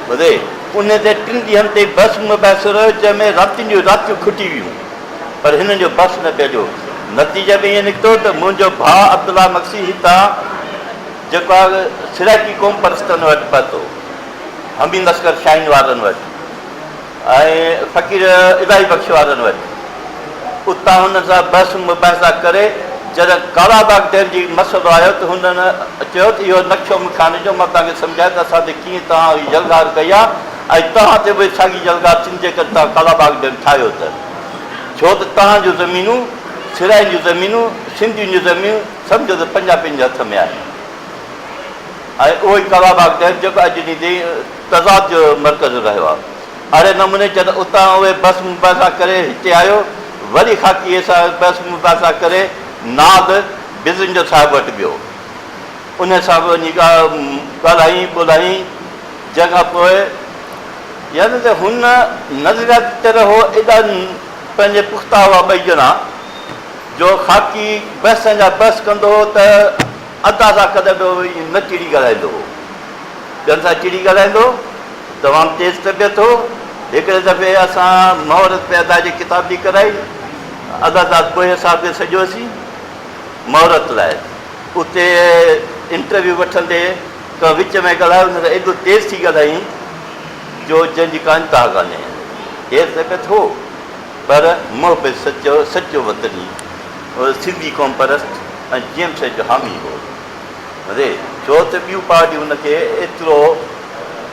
ٻڌي انهي تي ٽن ڏينهن تائين بحث مباحثو رهيو جنهن ۾ راتين جون راتيون کٽي ويون. پر هنن جو بس نه پئي هليو. نتيجي ۾ ائين نڪتو ته منهنجو ڀاء عبدالله مگسي هتان جيڪو آهي سرائيڪي قوم پرستن وٽ پهتو، حميد اصغر شاهين وارن وٽ ۽ فقير الاهي بخش وارن وٽ. اتان هنن سان بحث مباحثا ڪري جڏهن ڪالاباغ ڊيم جي مسئلو آيو ته هنن چيو ته اهو نقشو مون کي آڻي ڏيو مان توهان کي سمجهايان ته اسان تي ڪيئن توهان هي يلغار ڪئي آهي ۽ توهان تي به ساڳي يلغار ٿيندي جيڪڏهن توهان ڪالاباغ ڊيم ٺاهيو ته ڇو ته توهان جون زمينون سرائين جون زمينون سنڌين جون زمينون سمجهو ته پنجابين جي هٿ ۾ آهن ۽ اهو ئي ڪالاباغ ڊيم جيڪو اڄ ڏينهن تائين تضاد جو مرڪز رهيو آهي. اهڙي نموني جڏهن اتان اهي بحث مباحثا ڪري هتي آيو، وري خاڪيء سان بحث مباحثا ڪري ناد بزنجو صاحب وٽ ويو. انهيء سان به وڃي ڳالهائين ٻولهائين، جنهن کان پوء يعني ته هن نظرياتي طرح هو ايڏا پنهنجي پختا هئا ٻئي ڄڻا، جو خاڪي بحثن جا بحث ڪندو هو ته ادا سان ڪڏهن به نه چڙي ڳالهائيندو هو. ٻين سان چڙي ڳالهائيندو هو. تمام تيز طبيعت هو. هڪڙي دفعي اسان مهورت ۾ ادا جي ڪتاب جي ڪرائي. ادا داد ٻوهيي صاحب کي سڏيوسين مهورت لاء. اتي انٽرويو وٺندي ڪنهن وچ ۾ ڳالهايو نه ته ايڏو تيز ٿي ڳالهايائين جو جنهن جي ڪا انتها ڪانهي. تيز طبيعت هو پر محب سچو، سچو وطني، سنڌي قوم پرست ۽ جي ايم سيد جو حامي هو. ري، ڇو ته ٻيون پارٽيون هن کي ايترو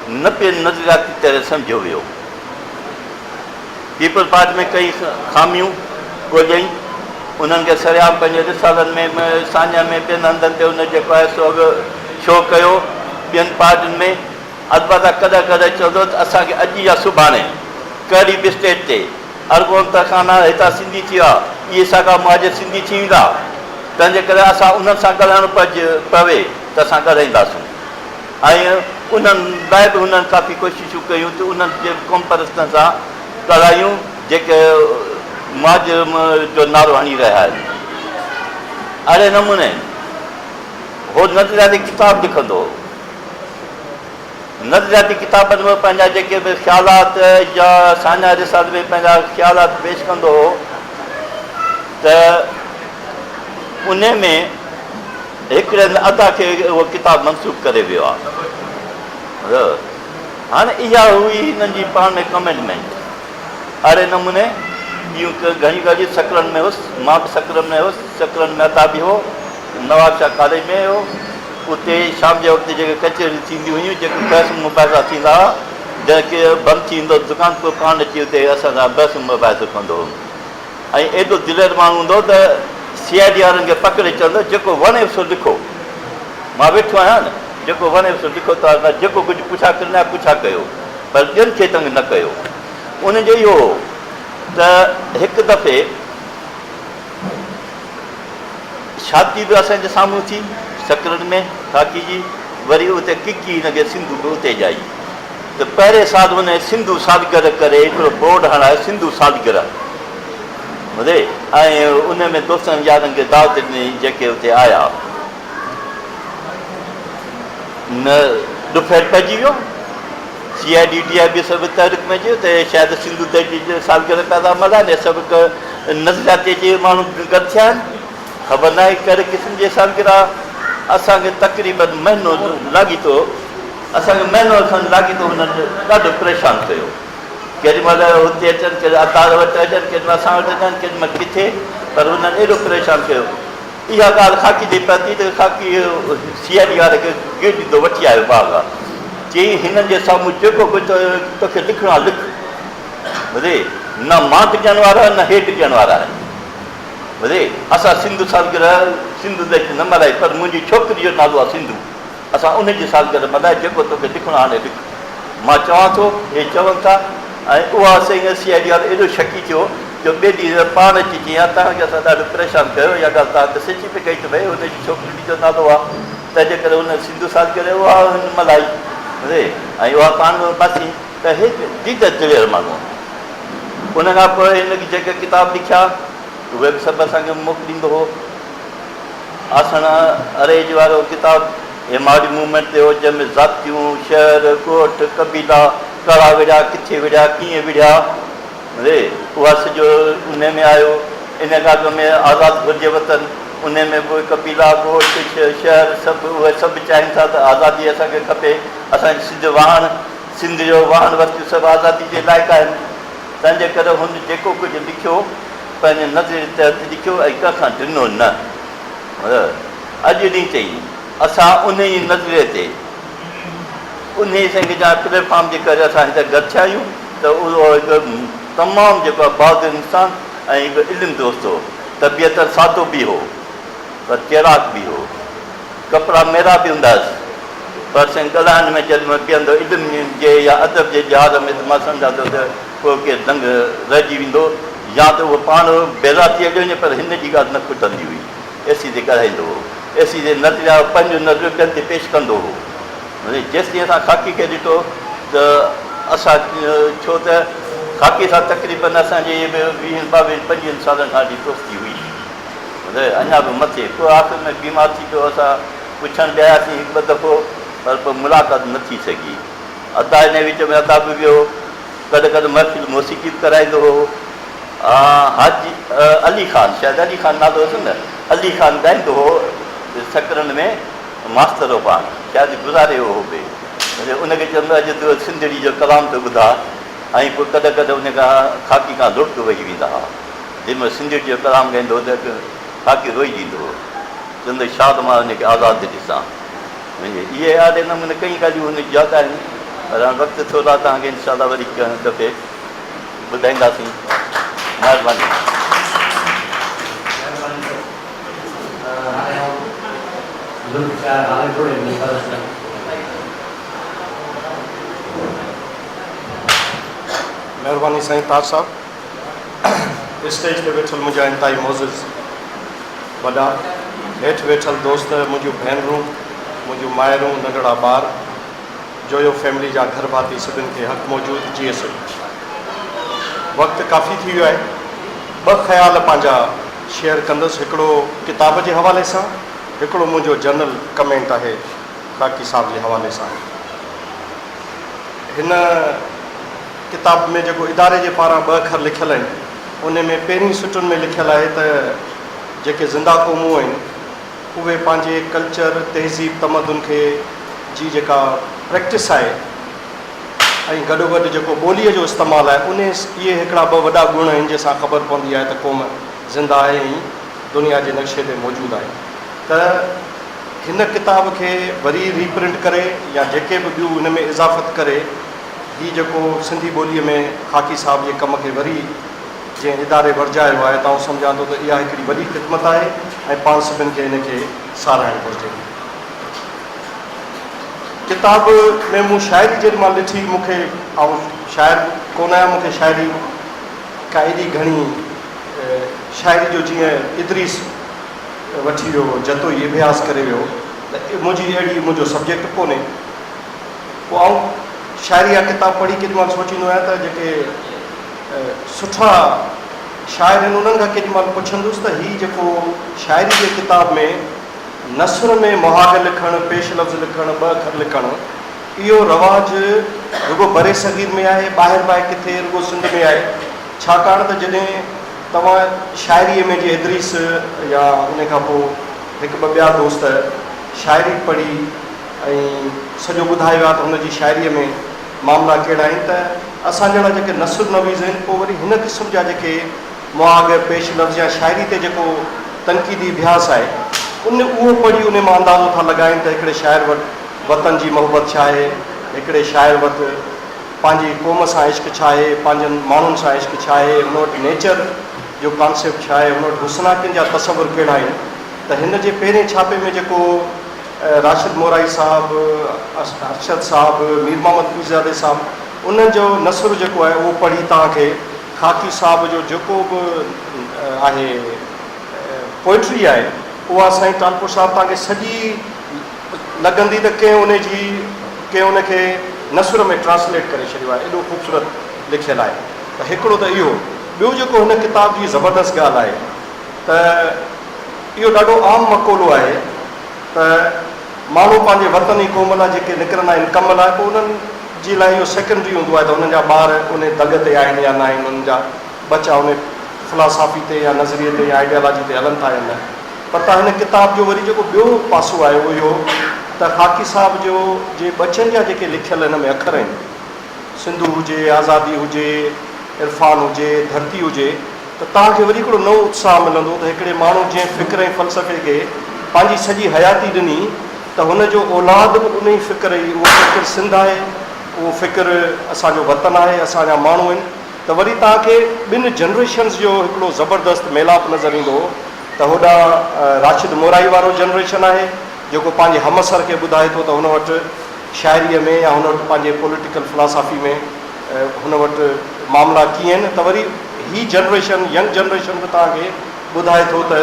نه پئي نظرياتي طرح سمجهيو ويو. پيپلز پارٽي ۾ ڪئي خاميون ڳوليائين، انهن کي سرعام پنهنجي رسالن ۾، ساڃاهه ۾ ٻين هنڌن تي هن جيڪو آهي سو اڳ شو ڪيو. ٻين پارٽين ۾ البته ڪڏهن ڪڏهن چوندو ته اسان کي اڄ يا سڀاڻي ڪهڙي به اسٽيج تي ارغون ترخانا هتان سنڌي ٿي ويا، اهي ساڳا مهاجر سنڌي ٿي ويندا، تنهنجي ڪري اسان انهن سان ڳالهائڻو پوي ته اسان ڳالهائينداسون ۽ انهن لاء به هنن ڪافي ڪوششون ڪيون ته انهن جي قومپرستن سان ڳالهايون جيڪي مهاجر جو نعرو هڻي رهيا آهن. اهڙي نموني هو نظرياتي ڪتاب لکندو هو. نظرياتي ڪتابن ۾ پنهنجا جيڪي به خيالات يا ساڃاهه رسالي ۾ پنهنجا خيالات پيش ڪندو هو ته انهي ۾ هڪڙي هنڌ ادا کي اهو ڪتاب منسوب ڪري ويو آهي. هاڻي اها هئي هنن جي پاڻ ۾ ڪمٽمينٽ. اهڙي نموني ٻيون گهڻيون ڳالهيون سڪرنڊ ۾ هيس، مان به سڪرنڊ ۾ هيس، سڪرنڊ ۾ ادا به هو، نوابشاهه ڪاليج ۾ هو. اتي شام جي وقت جيڪي ڪچهريون ٿينديون هيون، جيڪي بحث مباحثا ٿيندا هئا، جڏهن ڪي بند ٿي ويندو هو دڪان پوء پاڻ اچي اتي اسان سان بحث مباحثو ڪندو هو ۽ ايڏو دلير ماڻهو هوندو هو ته سي I D وارن کي پڪڙي چوندو هو جيڪو وڻيو سو لکو، مان ويٺو آهيان نه، جيڪو وڻيو سو لکو، توهان کان جيڪو ڪجهه پڇا ڪرڻي آهي پڇا ڪيو پر ٻين کي تنگ نه ڪيو. ان جو اهو هو ته هڪ دفعي. شادي به اسان جي سامهون ٿي سڪرنڊ ۾ خاڪي جي وري اتي ڪڪي هن کي سنڌو به اتي ڄائي ته پهرين سال هن سنڌو سالگرهه ڪري هڪڙو بورڊ هڻائي سنڌو سالگرهه ٻڌي ۽ ان ۾ دوستن يارن کي دعوت ڏني جيڪي اتي آيا نه ڏڦيڙ پئجي ويو C I D D I B سڀ تحرڪ ۾ اچي ويو ته شايد سنڌو درياء جي سالگرهه پيا ٿا ملهائن اهي سڀ نظرياتي اچي ماڻهو گڏ ٿيا آهن خبر ناهي ڪهڙي قسم جي سالگرهه اسان کي تقريبن مهينو لاڳيتو اسان کي مهينو کن لاڳيتو هنن ڏاڍو پريشان ڪيو ڪيڏي مهل هتي اچن ڪيڏي عطار وٽ اچن ڪيڏي مهل اسان وٽ اچن ڪيڏي مهل ڪٿي پر هنن ايڏو پريشان ڪيو اها ڳالهه خاڪي تي پهتي ته خاڪي سي I D واري کي گيٽ ڏيندو وٺي آيو باغ. چيائين هنن جي سامهون جيڪو ڪجهه توکي لکڻو آهي لک. ٻڌي نه مان ڊڄڻ وارو آهيان نه هي ڊڄڻ وارا آهن. ٻڌي اسان سنڌو سالگرهه سنڌو ديش نه ملهائي پر منهنجي ڇوڪري جو نالو آهي سنڌو. اسان ان جي سالگرهه ملهائي جيڪو توکي لکڻو آهي هاڻي لک. مان چوان ٿو هي چون ٿا ۽ اها سائين سي I D وارو ايڏو شڪي ٿيو جو ٻئي ڏينهن پاڻ اچي چيائين توهان کي اسان ڏاڍو پريشان ڪيو اها ڳالهه توهان ته سچي پئي ڪئي ته ڀئي هن جي ڇوڪري جو نالو آهي تنهن جي ڪري هن سنڌو سالگرهه اها هن ملهائي ۽ اها پاڻ ۾ باسي ته هي ديده دلير ماڻهو آهي. ان کان پوء هن جيڪي ڪتاب لکيا اهي به سڀ اسان کي موڪليندو هو. آسڻ اريج وارو ڪتاب ايم آر ڊي موومينٽ تي هو، جنهن ۾ ذاتيون، شهر، ڳوٺ، قبيلا ڪهڙا وڙهيا، ڪٿي وڙهيا، ڪيئن وڙهيا، ري اها سڄو انهي ۾ آيو. ان کان اڳ ۾ آزاد گهرجي وطن، انهي ۾ به قبيلا، ڳوٺ، شهر سڀ اهي سڀ چاهين ٿا ته آزادي اسان کي کپي، اسان جي سنڌ واهڻ، سنڌ جو واهڻ وستيون سڀ آزادي جي لائق آهن. تنهن جي ڪري هن جيڪو ڪجهه لکيو، پنهنجي نظريي تحت لکيو ۽ ڪنهن کان ڊنو نه. اڄ ڏينهن تائين اسان انهيء نظريي تي، انهيء سنگ جا پليٽ فارم جي ڪري اسان هتي گڏ ٿيا آهيون ته اهو هڪ تمام جيڪو آهي بهادر انسان ۽ هڪ علم دوست هو. طبيعت سادو به هو پر چيڙاڪ به هو. ڪپڙا ميرا به هوندا هئس پر سائين ڳالهائڻ ۾ جڏهن مهل بيهندو علم جي يا ادب جي جهاز ۾ ته مان سمجهان ٿو ته ڪو ڪير دنگ رهجي ويندو يا ته اهو پاڻ بيزار ٿي هليو وڃي پر هن جي ڳالهه نه کٽندي هئي. ايسي تي ڳالهائيندو هو. ايسي تي نظريا پنهنجو نظريو ٻين تي پيش ڪندو هو. جيستائين اسان خاڪي کي ڏٺو ته اسان ڇو ته خاڪي سان تقريبن اسان جي ويهن ٻاويهن پنجويهن سالن کان وٺي دوستي هئي. اڃا به مٿي. پوء آخر ۾ بيمار ٿي پيو. اسان پڇڻ به آياسين هڪ ٻه دفعو پر پوء ملاقات نه ٿي سگهي. ادا انهيء وچ ۾ ادا به ويو. ڪڏهن ڪڏهن محفل موسيقي به ڪرائيندو هو. حاجي علي خان، شايد علي خان نالو هيس نه، علي خان ڳائيندو هو سڪرنڊ ۾ ماستر هو پاڻ، شايد گذاري ويو هو به. ان کي چوندو اڄ تون سنڌڙي جو ڪلام ٿو ٻڌاء ۽ پوء ڪڏهن ڪڏهن ان کان خاڪي کان لڙڪ وهي ويندا هئا. جنهن مهل سنڌڙي جو ڪلام ڳائيندو هو ته خاڪي روئي ڏيندو هو. چوندو هو شاد مان ان کي آزاد ڏسان. اهي اهڙي نموني ڪئين ڳالهيون هن جون ياد آهن پر هاڻ وقت ٿورو آهي توهان کي انشاء الله وري ڪنهن دفعي ٻڌائينداسين. مهرباني. مهرباني سر. هاڻي آئون بزرگ شاعر هالي ٽوڙي کي گذارش ڪندس. مهرباني سائين تاج صاحب. اسٽيج تي ويٺل منهنجا انتهائي معزز وڏا، هيٺ ويٺل دوست، منهنجون ڀينرون، منهنجون مائرون، ننڍڙا ٻار، جويو فيملي جا گهر ڀاتي سڀن کي حق موجود جيئي سگهي. وقت ڪافي ٿي ويو آهي. ٻه خيال پنهنجا شيئر ڪندس هڪڙو ڪتاب جي حوالي سان هڪڙو منهنجو جنرل ڪمينٽ آهي خاڪي صاحب جي حوالي سان. هن ڪتاب ۾ جيڪو اداري جي پاران ٻه اکر لکيل آهن ان ۾ پهرين سٽن ۾ لکيل آهي ته جيڪي زنده قومون آهن اهي پنهنجي ڪلچر، تهذيب، تمدن کي جي جيڪا پريڪٽس آهي ۽ گڏوگڏ جيڪو ٻوليء جو استعمال آهي انهي اهي هڪڙا ٻه وڏا گڻ آهن جنهن سان خبر پوندي آهي ته قوم زنده آهي ۽ دنيا جي نقشي تي موجود آهي ته هن ڪتاب کي وري ري پرنٽ ڪري يا جيڪي به ٻيون ان ۾ اضافت ڪري هي جيڪو سنڌي ٻوليء ۾ خاڪي صاحب جي ڪم کي وري جنهن اداري ورجايو آهي ته آئون سمجهان ٿو ته اها هڪڙي وڏي خدمت آهي ۽ پاڻ سڀن کي ان کي ساراهڻ گهرجي. ڪتاب ۾ مون شاعري جيڏي مهل ڏٺي مون کي آئون شاعر به ڪونه آهيان مون کي شاعري ڪا ايڏي گهڻي شاعري جو جيئن ادريس وٺي ويو جتوئي اڀياس ڪري ويو ته منهنجي اهڙي منهنجو سبجيڪٽ ڪونهي. پوء آئون شاعري جا ڪتاب پڙهي ڪيڏي مهل سوچيندو آهيان ته جيڪي سٺا شاعر آهن انهن کان ڪيڏي مهل پڇندس ته هي جيڪو شاعري جي ڪتاب ۾ نثر ۾ مهاڳ لکڻ، پيش لفظ لکڻ، ٻه اکر لکڻ اهو رواج رڳو برصغير ۾ آهي ٻاهر به آهي ڪٿي رڳو سنڌ ۾ آهي ڇاڪاڻ ته جڏهن توهان شاعري ۾ جي ادريس يا ان کان پوء هڪ ٻه ٻيا دوست شاعري پڙهي ۽ سڄو ٻڌائي ويا ته هن جي شاعريء ۾ معاملا ڪهڙا آهن ته اسان جهڙا جيڪي نثر نويز آهن پوء وري هن قسم جا جيڪي مهاڳ، پيش لفظ يا شاعري تي جيڪو تنقيدي اڀياس آهي ان اهو پڙهي ان مان اندازو ٿا لڳائين ته هڪڙي شاعر وٽ وطن جي محبت ڇا آهي، هڪڙي شاعر وٽ پنهنجي قوم سان عشق ڇا آهي، پنهنجن ماڻهن سان عشق ڇا آهي، هن وٽ نيچر جو ڪانسيپٽ ڇا آهي، هن وٽ حسناڪين جا تصور ڪهڙا آهن ته هن جي پهرين ڇاپي ۾ جيڪو راشد مورائي صاحب، ارشد صاحب، مير محمد پيرزادي صاحب انهن جو نثر جيڪو آهي اهو پڙهي توهان کي خاڪي صاحب جو جيڪو به آهي پوئٽري آهي اها سائين ٽالپر صاحب توهان کي سڄي لڳندي ته ڪنهن ان جي ڪنهن ان کي نثر ۾ ٽرانسليٽ ڪري ڇڏيو آهي ايڏو خوبصورت لکيل آهي ته هڪڙو ته اهو ٻيو جيڪو هن ڪتاب جي زبردست ڳالهه آهي ته اهو ڏاڍو عام مقولو آهي ته ماڻهو پنهنجي وطن ۽ قوم لاء جيڪي نڪرندا آهن ڪم لاء پوء انهن جي لاء اهو سيڪنڊري هوندو آهي ته انهن جا ٻار انهي دڳ تي آهن يا ناهن، انهن جا ٻچا انهي فلاسافي تي يا نظريي تي يا آئيڊيالاجي تي هلن ٿا يا نه. پر تان هن ڪتاب جو وري جيڪو ٻيو پاسو آهي اهو اهو ته خاڪي صاحب جو جي ٻچن جا جيڪي لکيل هن ۾ اکر آهن، سنڌو هجي، آزادي هجي، عرفان هجي، ڌرتي هجي، ته توهان کي وري هڪڙو نئون اتساهه ملندو ته هڪڙي ماڻهو جنهن فڪر ۽ فلسفي کي پنهنجي سڄي حياتي ڏني ته هن جو اولاد به انهي فڪر ئي اهو فڪر سنڌ آهي، اهو فڪر اسان جو وطن آهي، اسان جا ماڻهو آهن ته وري توهان کي ٻن جنريشنز جو هڪڙو زبردست ميلاپ نظر ايندو ته هوڏانهن راشد مورائي وارو جنريشن آهي جيڪو پنهنجي همعصر کي ٻڌائي ٿو ته هن وٽ شاعريء ۾ يا هن وٽ پنهنجي پوليٽيڪل فلاسافي ۾ هن وٽ معاملا ڪيئن آهن ته وري هي جنريشن ينگ جنريشن به توهان کي ٻڌائي ٿو ته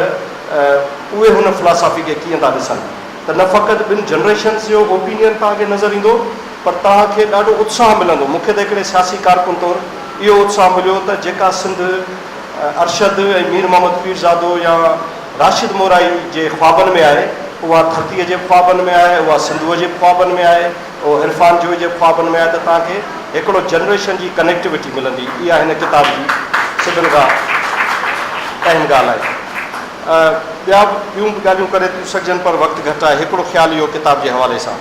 اهي هن فلاسافي کي ڪيئن ٿا ڏسن ته نه فقط ٻن جنريشنز جو اوپينين توهان کي نظر ايندو پر توهان کي ڏاڍو اتساهه ملندو. مون کي ته هڪڙي سياسي ڪارڪن طور اهو اتساهه مليو ته جيڪا سنڌ ارشد ۽ مير محمد پيرزادو يا راشد مورائي جي خوابن ۾ آهي، اها ڌرتيء جي به خوابن ۾ آهي، اها سنڌوء جي به خوابن ۾ آهي، اهو عرفان جويي جي به خوابن ۾ آهي ته توهان کي هڪڙو جنريشن جي ڪنيڪٽيوٽي ملندي. اها هن ڪتاب جي سڀن کان اهم ڳالهه آهي. ٻيا به ٻيون به ڳالهيون ڪري ٿيون سگهجن پر وقت گهٽ آهي. هڪڙو خيال اهو ڪتاب جي حوالي سان.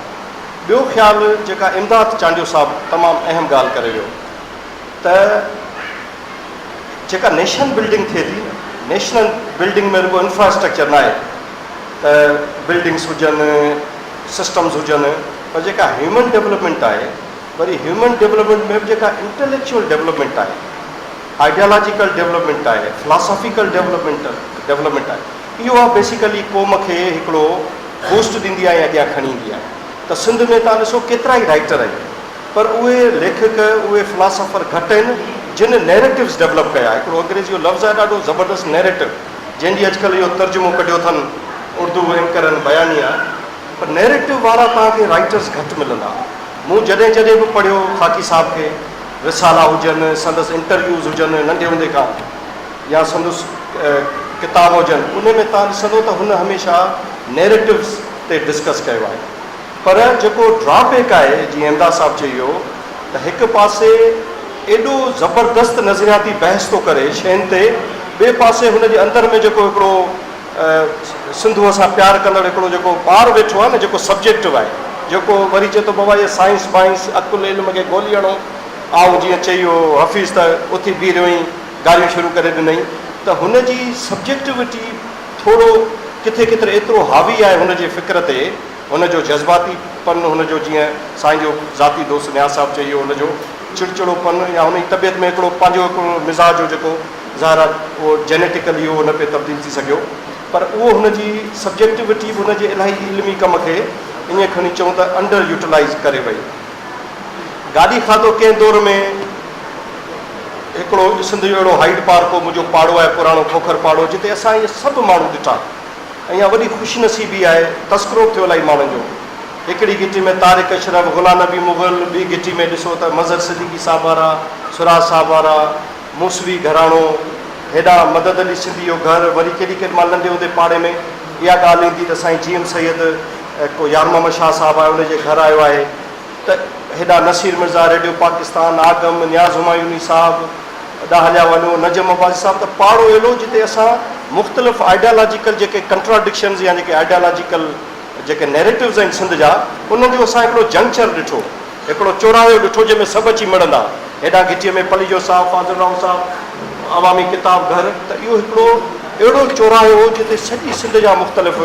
ٻيو خيال جيڪا امداد چانڊيو صاحب تمام اهم ڳالهه ڪري ويو ته جيڪا نيشن بلڊنگ ٿئي ٿي نه، نيشنل بلڊنگ ۾ رڳو انفراسٽرڪچر ناهي ته بلڊنگس هجن، سسٽمز هجن پر جيڪا هيومن ڊولپمينٽ آهي وري هيومن ڊولپمينٽ ۾ به جيڪا انٽليڪچوئل ڊولپمينٽ آهي، آئيڊيالاجيڪل ڊولپمينٽ آهي، فلاسافيڪل ڊولپمينٽ ڊولپمينٽ آهي اهو آهي بيسيڪلي قوم کي هڪڙو بوسٽ ڏيندي آهي ۽ اڳيان کڻي ايندي آهي ته سنڌ ۾ توهان ڏسو ڪيترا ئي رائيٽر آهن پر اهي ليکڪ اهي فلاسافر گهٽ آهن جن نيريٽوز ڊولپ ڪيا. هڪڙو انگريزي جو لفظ آهي ڏاڍو زبردست نيريٽو جنهن جي اڄڪلهه اهو ترجمو ڪڍيو اٿن اردو اينڪرن بيانيه پر نيريٽو وارا توهان کي رائيٽرز گهٽ ملندا. مون جڏهن جڏهن به پڙهيو خاڪي صاحب کي رسالا هجن سندس انٽرويوز هجن ننڍي هوندي کان يا سندس ڪتاب هجن ان ۾ توهان ڏسندو ته هن هميشه نيريٽوز تي ڊسڪس ڪيو آهي. پر جيڪو ڊرا بيڪ آهي جيئن امداد صاحب چئي ويو ته هڪ پاسي ايڏو زبردست نظرياتي بحث ٿو ڪري شين تي ٻئي پاسي هن جي اندر ۾ جيڪو هڪڙو سنڌوء سان پيار ڪندڙ هڪڙو جيڪو ٻار ويٺو آهي نه جيڪو سبجيڪٽو آهي جيڪو وري چئي ٿو بابا اهي سائنس بائنس عقل علم کي گولي هڻو آئون جيئن چئي ويو حفيظ ته اٿي بيهي رهيو ۽ گاريون شروع ڪري ڏنائين ته هن جي سبجيڪٽوٽي ٿورو ڪٿي ڪٿي ايترو حاوي آهي هن جي فڪر تي، هن جو جذباتي پن، هن جو جيئن سائين جو ذاتي دوست نياز صاحب چئي ويو هن جو چڙچڙو پن يا هن جي طبيعت ۾ هڪڙو پنهنجو هڪڙو مزاج هو جيڪو ظاهر آهي اهو جينيٽيڪلي اهو نه پئي تبديل ٿي سگهيو پر اهو هن جي سبجيڪٽوٽي به هن جي الاهي علمي ڪم کي ائين کڻي چئون ته انڊر يوٽيلائيز ڪري وئي. گاڏي کاتو ڪنهن دور ۾ هڪڙو سنڌ جو اهڙو هائيڊ پارڪ هو، منهنجو پاڙو آهي پراڻو کوکر پاڙو، جتي اسان اهي سڀ ماڻهو ڏٺا ۽ اها وڏي خوش نصيبي آهي، تذڪرو به ٿيو الاهي ماڻهن جو. هڪڙي گهٽي ۾ طارق اشرف، غلام نبي مغل، ٻي گهٽي ۾ ڏسو ته مظهر صديقي صاحب وارا، سراج صاحب وارا، موسوي گهراڻو، هيڏانهن مدد علي سنڌي جو گهر، وري ڪيڏي ڪيڏي مهل ننڍي هوندي پاڙي ۾ اها ڳالهه ايندي ته سائين جي ايم سيد ڪو يار محمد شاهه صاحب آهي ان جي گهر آيو آهي. ته هيڏانهن نصير مرزا، ريڊيو پاڪستان، آگم، نياز همايوني صاحب ڏانهن هليا وڃو، نجم عباسي صاحب ته پاڙو اهڙو جتي اسان مختلف آئيڊيالاجيڪل جيڪي ڪنٽراڊڪشنز يا جيڪي آئيڊيالاجيڪل جيڪي نيريٽوز آهن سنڌ جا انهن جو اسان هڪڙو جنڪچر ڏٺو، هڪڙو چوراهيو ڏٺو جنهن ۾ سڀ اچي مڙندا. هيڏانهن گهٽيء ۾ پليجو صاحب، فاضل راهو صاحب، عوامي ڪتاب گهر ته اهو هڪڙو اهڙو چوراهيو هو جتي سڄي سنڌ جا مختلف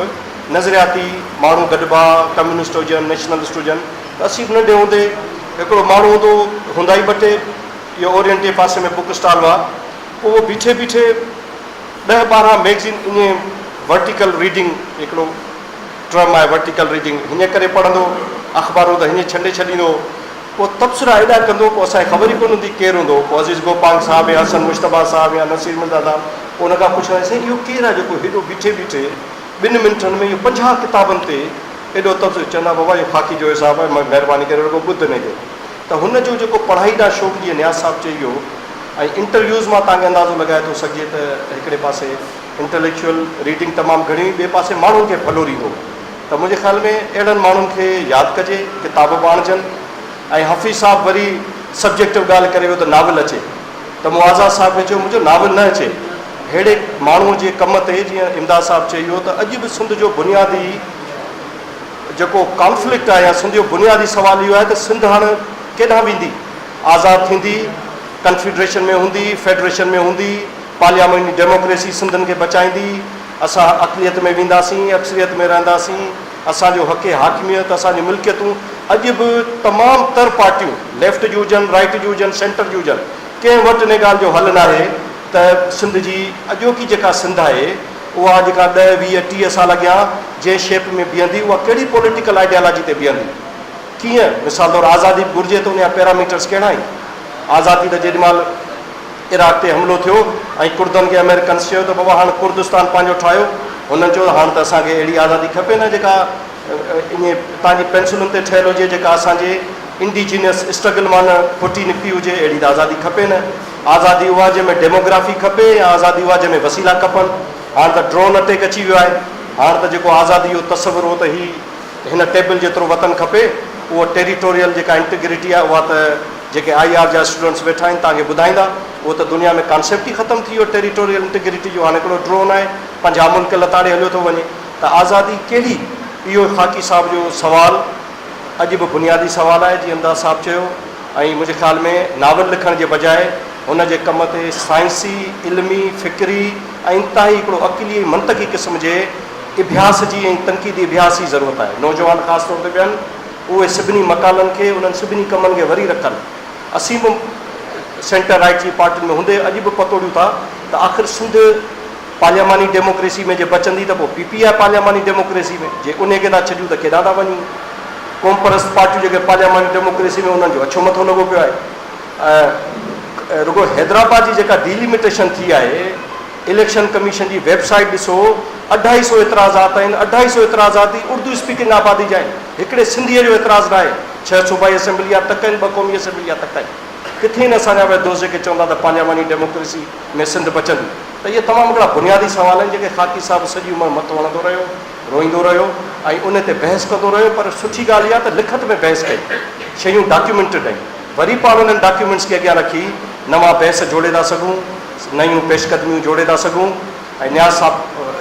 نظرياتي ماڻهو گڏبا، ڪميونسٽ هجن، نيشنلسٽ هجن ته اسين به ننڍي هوندي هڪڙو ماڻهو هوندو هو، هوندائي ٻه ٽي اهو اورينٽ جي پاسي ۾ بڪ اسٽال هئا، پوء اهو بيٺي بيٺي ڏهه 12 مئگزين ائين ورٽيڪل ريڊنگ هڪڙو ٽرم آهي ورٽيڪل ريڊنگ هيئن ڪري پڙهندو، اخبارون ته هيئن ڇنڊي ڇڏيندو هو، پوء تبصرا ايڏا ڪندو پوء اسان کي خبر ئي ڪونه هوندي ڪير هوندو هو، پوء عزيز گوپانگ صاحب يا حسن مجتبيٰ صاحب يا نصير مرزا صاحب پوء ان کان پڇندا سائين اهو ڪير آهي جيڪو هيڏو بيٺي بيٺي ٻن منٽن ۾ اهو 50 ڪتابن تي ايڏو تبصرو چوندا بابا اهو خاڪي جويو صاحب آهي مهرباني ڪري رڳو ٻڌ نه کي ته هن جو جيڪو پڙهائي ڏانهن شوق جيئن نياز صاحب چئي ويو ۽ انٽرويوز مان توهان کي اندازو لڳائي ٿو سگهجي ته هڪڙي پاسي انٽليڪچوئل ريڊنگ تمام گهڻي هئي ٻئي پاسي ماڻهن کي ڦلوريندو هو ته منهنجي خيال ۾ اهڙن ماڻهن کي ياد ڪجي ڪتاب به آڻجن ۽ حفيظ صاحب وري سبجيڪٽو ڳالهه ڪري ويو ته ناول اچي ته مون آزاد صاحب کي چيو منهنجو ناول نه اچي ههڙي ماڻهوء جي ڪم تي جيئن امداد صاحب چئي ويو ته اڄ به سنڌ جو بنيادي جيڪو ڪانفلڪٽ آهي يا سنڌ جو بنيادي سوال اهو آهي ته سنڌ هاڻ ڪيڏانهن ويندي؟ آزاد ٿيندي، ڪنفيڊريشن ۾ هوندي، فيڊريشن ۾ هوندي، پارلياماني ڊيموڪريسي سنڌين کي بچائيندي؟ اسان اقليت ۾ وينداسين، اڪثريت ۾ رهنداسين، اسان جو حق حاڪميت، اسان جون ملڪيتون، اڄ به تمام تر پارٽيون، ليفٽ جون هجن، رائيٽ جون هجن، سينٽر جون هجن، ڪنهن وٽ ان ڳالهه جو حل ناهي ته سنڌ جي اڄوڪي جيڪا سنڌ آهي، اها اڄ کان ڏهه، 20، 30 سال اڳيان جنهن شيپ ۾ بيهندي، اها ڪهڙي پوليٽيڪل آئيڊيالاجي تي بيهندي؟ ڪيئن؟ مثال طور آزادي به گهرجي ته ان جا پيراميٽرز ڪهڙا آهن؟ آزادي ته جيڏي مهل عراق تي حملو ٿيو ۽ ڪردن کي آمريڪنس چيو ته بابا هاڻ ڪردستان پنهنجو ٺاهيو، هنن چيو ته هاڻ ته اسان کي اهڙي آزادي کپي نه جيڪا ائين توهان جي پينسلن تي ٺهيل هجي، جيڪا اسان جي انڊيجينس اسٽرگل مان نه ڦٽي نڪتي هجي، اهڙي ته آزادي کپي نه. آزادي اها جنهن ۾ ڊيموگرافي کپي يا آزادي اها جنهن ۾ وسيلا کپن. هاڻ ته ڊرون اٽيڪ اچي ويو آهي. هاڻ ته جيڪو آزادي جو تصور هو ته هي هن ٽيبل جيترو وطن کپي، اهو ٽيريٽوريل جيڪا انٽيگرٽي آهي اها ته جيڪي I R جا اسٽوڊنٽس ويٺا آهن توهان کي ٻڌائيندا، اهو ته دنيا ۾ ڪانسيپٽ ئي ختم ٿي ويو ٽيريٽوريل انٽيگرٽي جو، هاڻي هڪڙو ڊرون آهي 50 ملڪ لتاڙي هليو ٿو وڃي ته آزادي ڪهڙي؟ اهو خاڪي صاحب جو سوال اڄ به بنيادي سوال آهي جيئن امداد صاحب چيو ۽ منهنجي خيال ۾ ناول لکڻ جي بجاء هن جي ڪم تي سائنسي، علمي، فڪري ۽ انتهائي هڪڙو عقلي ۽ منطقي قسم جي اڀياس جي ۽ تنقيدي اڀياس جي ضرورت آهي. نوجوان خاص طور تي ٻين اهي سڀني مقالن کي، انهن سڀني ڪمن کي وري رکن. اسين به سينٽر رائيٽ جي پارٽين ۾ هوندي اڄ به پتوڙيون ٿا ته آخر سنڌ پارلياماني ڊيموڪريسي ۾ جي بچندي ته پوء پي پي آهي پارلياماني ڊيموڪريسي ۾، جي انهي کي ٿا ڇڏيون ته ڪيڏانهن ٿا وڃون؟ قومپرست پارٽيون جيڪي پارلياماني ڊيموڪريسي ۾ انهن جو اڇو مٿو لڳو پيو آهي ۽ رڳو حيدرآباد جي جيڪا ڊيليميٽيشن ٿي آهي، اليڪشن ڪميشن جي ويب سائيٽ ڏسو اڍائي سو اعتراضات آهن، اڍائي سو اعتراضات ئي اردو اسپيڪنگ آبادي جا آهن، هڪڙي سنڌيء جو اعتراض ناهي، ڇهه صوبائي اسيمبلي جا تڪ آهن، ٻه قومي اسيمبلي جا تڪ آهن، ڪٿي آهن اسان جا اهي دوست جيڪي چون ٿا ته پارلياماني ڊيموڪريسي ۾ سنڌ بچندي؟ ته اهي تمام هڪڙا بنيادي سوال آهن جيڪي خاڪي صاحب سڄي عمر مٿو هڻندو رهيو، روئيندو رهيو ۽ ان تي بحث ڪندو رهيو پر سٺي ڳالهه اها ته لکت ۾ بحث ڪئي، شيون ڊاڪيومينٽڊ آهن، وري پاڻ انهن ڊاڪيومينٽس کي اڳيان رکي نوان بحث جوڙي ٿا سگهون. نيون پيش قدميون جوڙي ٿا سگهون ۽ نياز صاحب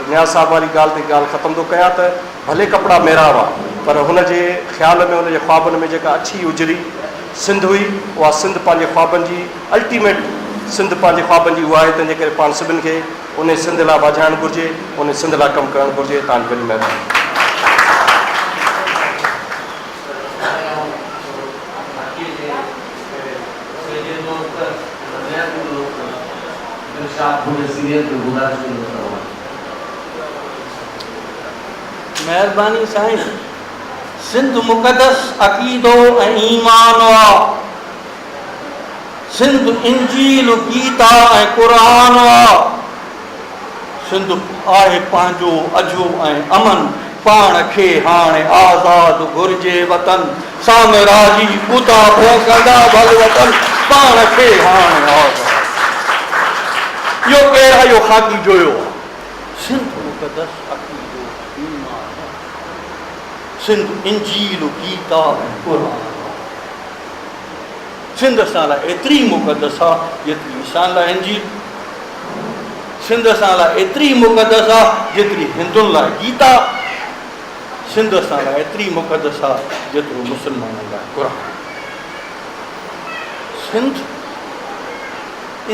نياز صاحب واري ڳالهه تي ڳالهه ختم ٿو ڪيان ته ڀلي ڪپڙا ميرا هئا پر هن جي خيال ۾ هن جي خوابن ۾ جيڪا اڇي اجري سنڌ هئي اها سنڌ پنهنجي خوابن جي الٽيميٽ سنڌ پنهنجي خوابن جي اها آهي تنهن جي ڪري پاڻ سڀن کي انهي سنڌ لاء واجهائڻ گهرجي انهي سنڌ لاء ڪم ڪرڻ گهرجي توهان جي وڏي مهرباني. مهرباني سائين. سنڌ مقدس عقيدو ۽ ايمان آ. سنڌ انجيل، گيتا ۽ قرآن آ. سنڌ آهي پنهنجو اجهو ۽ امن، پاڻ کي هاڻي آزاد گهرجي وطن، سامراجي ڪتا ڀونڪندا ڀل وطن، پاڻ کي هاڻي آزاد. اهو ڪير آهي؟ اهو خاڪي جويو آهي. سنڌ مقدس عقيدو ۽ ايمان آهي. سنڌ انجيل، گيتا ۽ قرآن آهي. سنڌ اسان لاء ايتري ئي مقدس آ جيتري عيسائين لاء انجيل. سنڌ اسان لاء ايتري ئي مقدس آ جيتري هندن لاء گيتا. سنڌ اسان لاء ايتري ئي مقدس آ جيترو مسلمانن لاء قرآن. سنڌ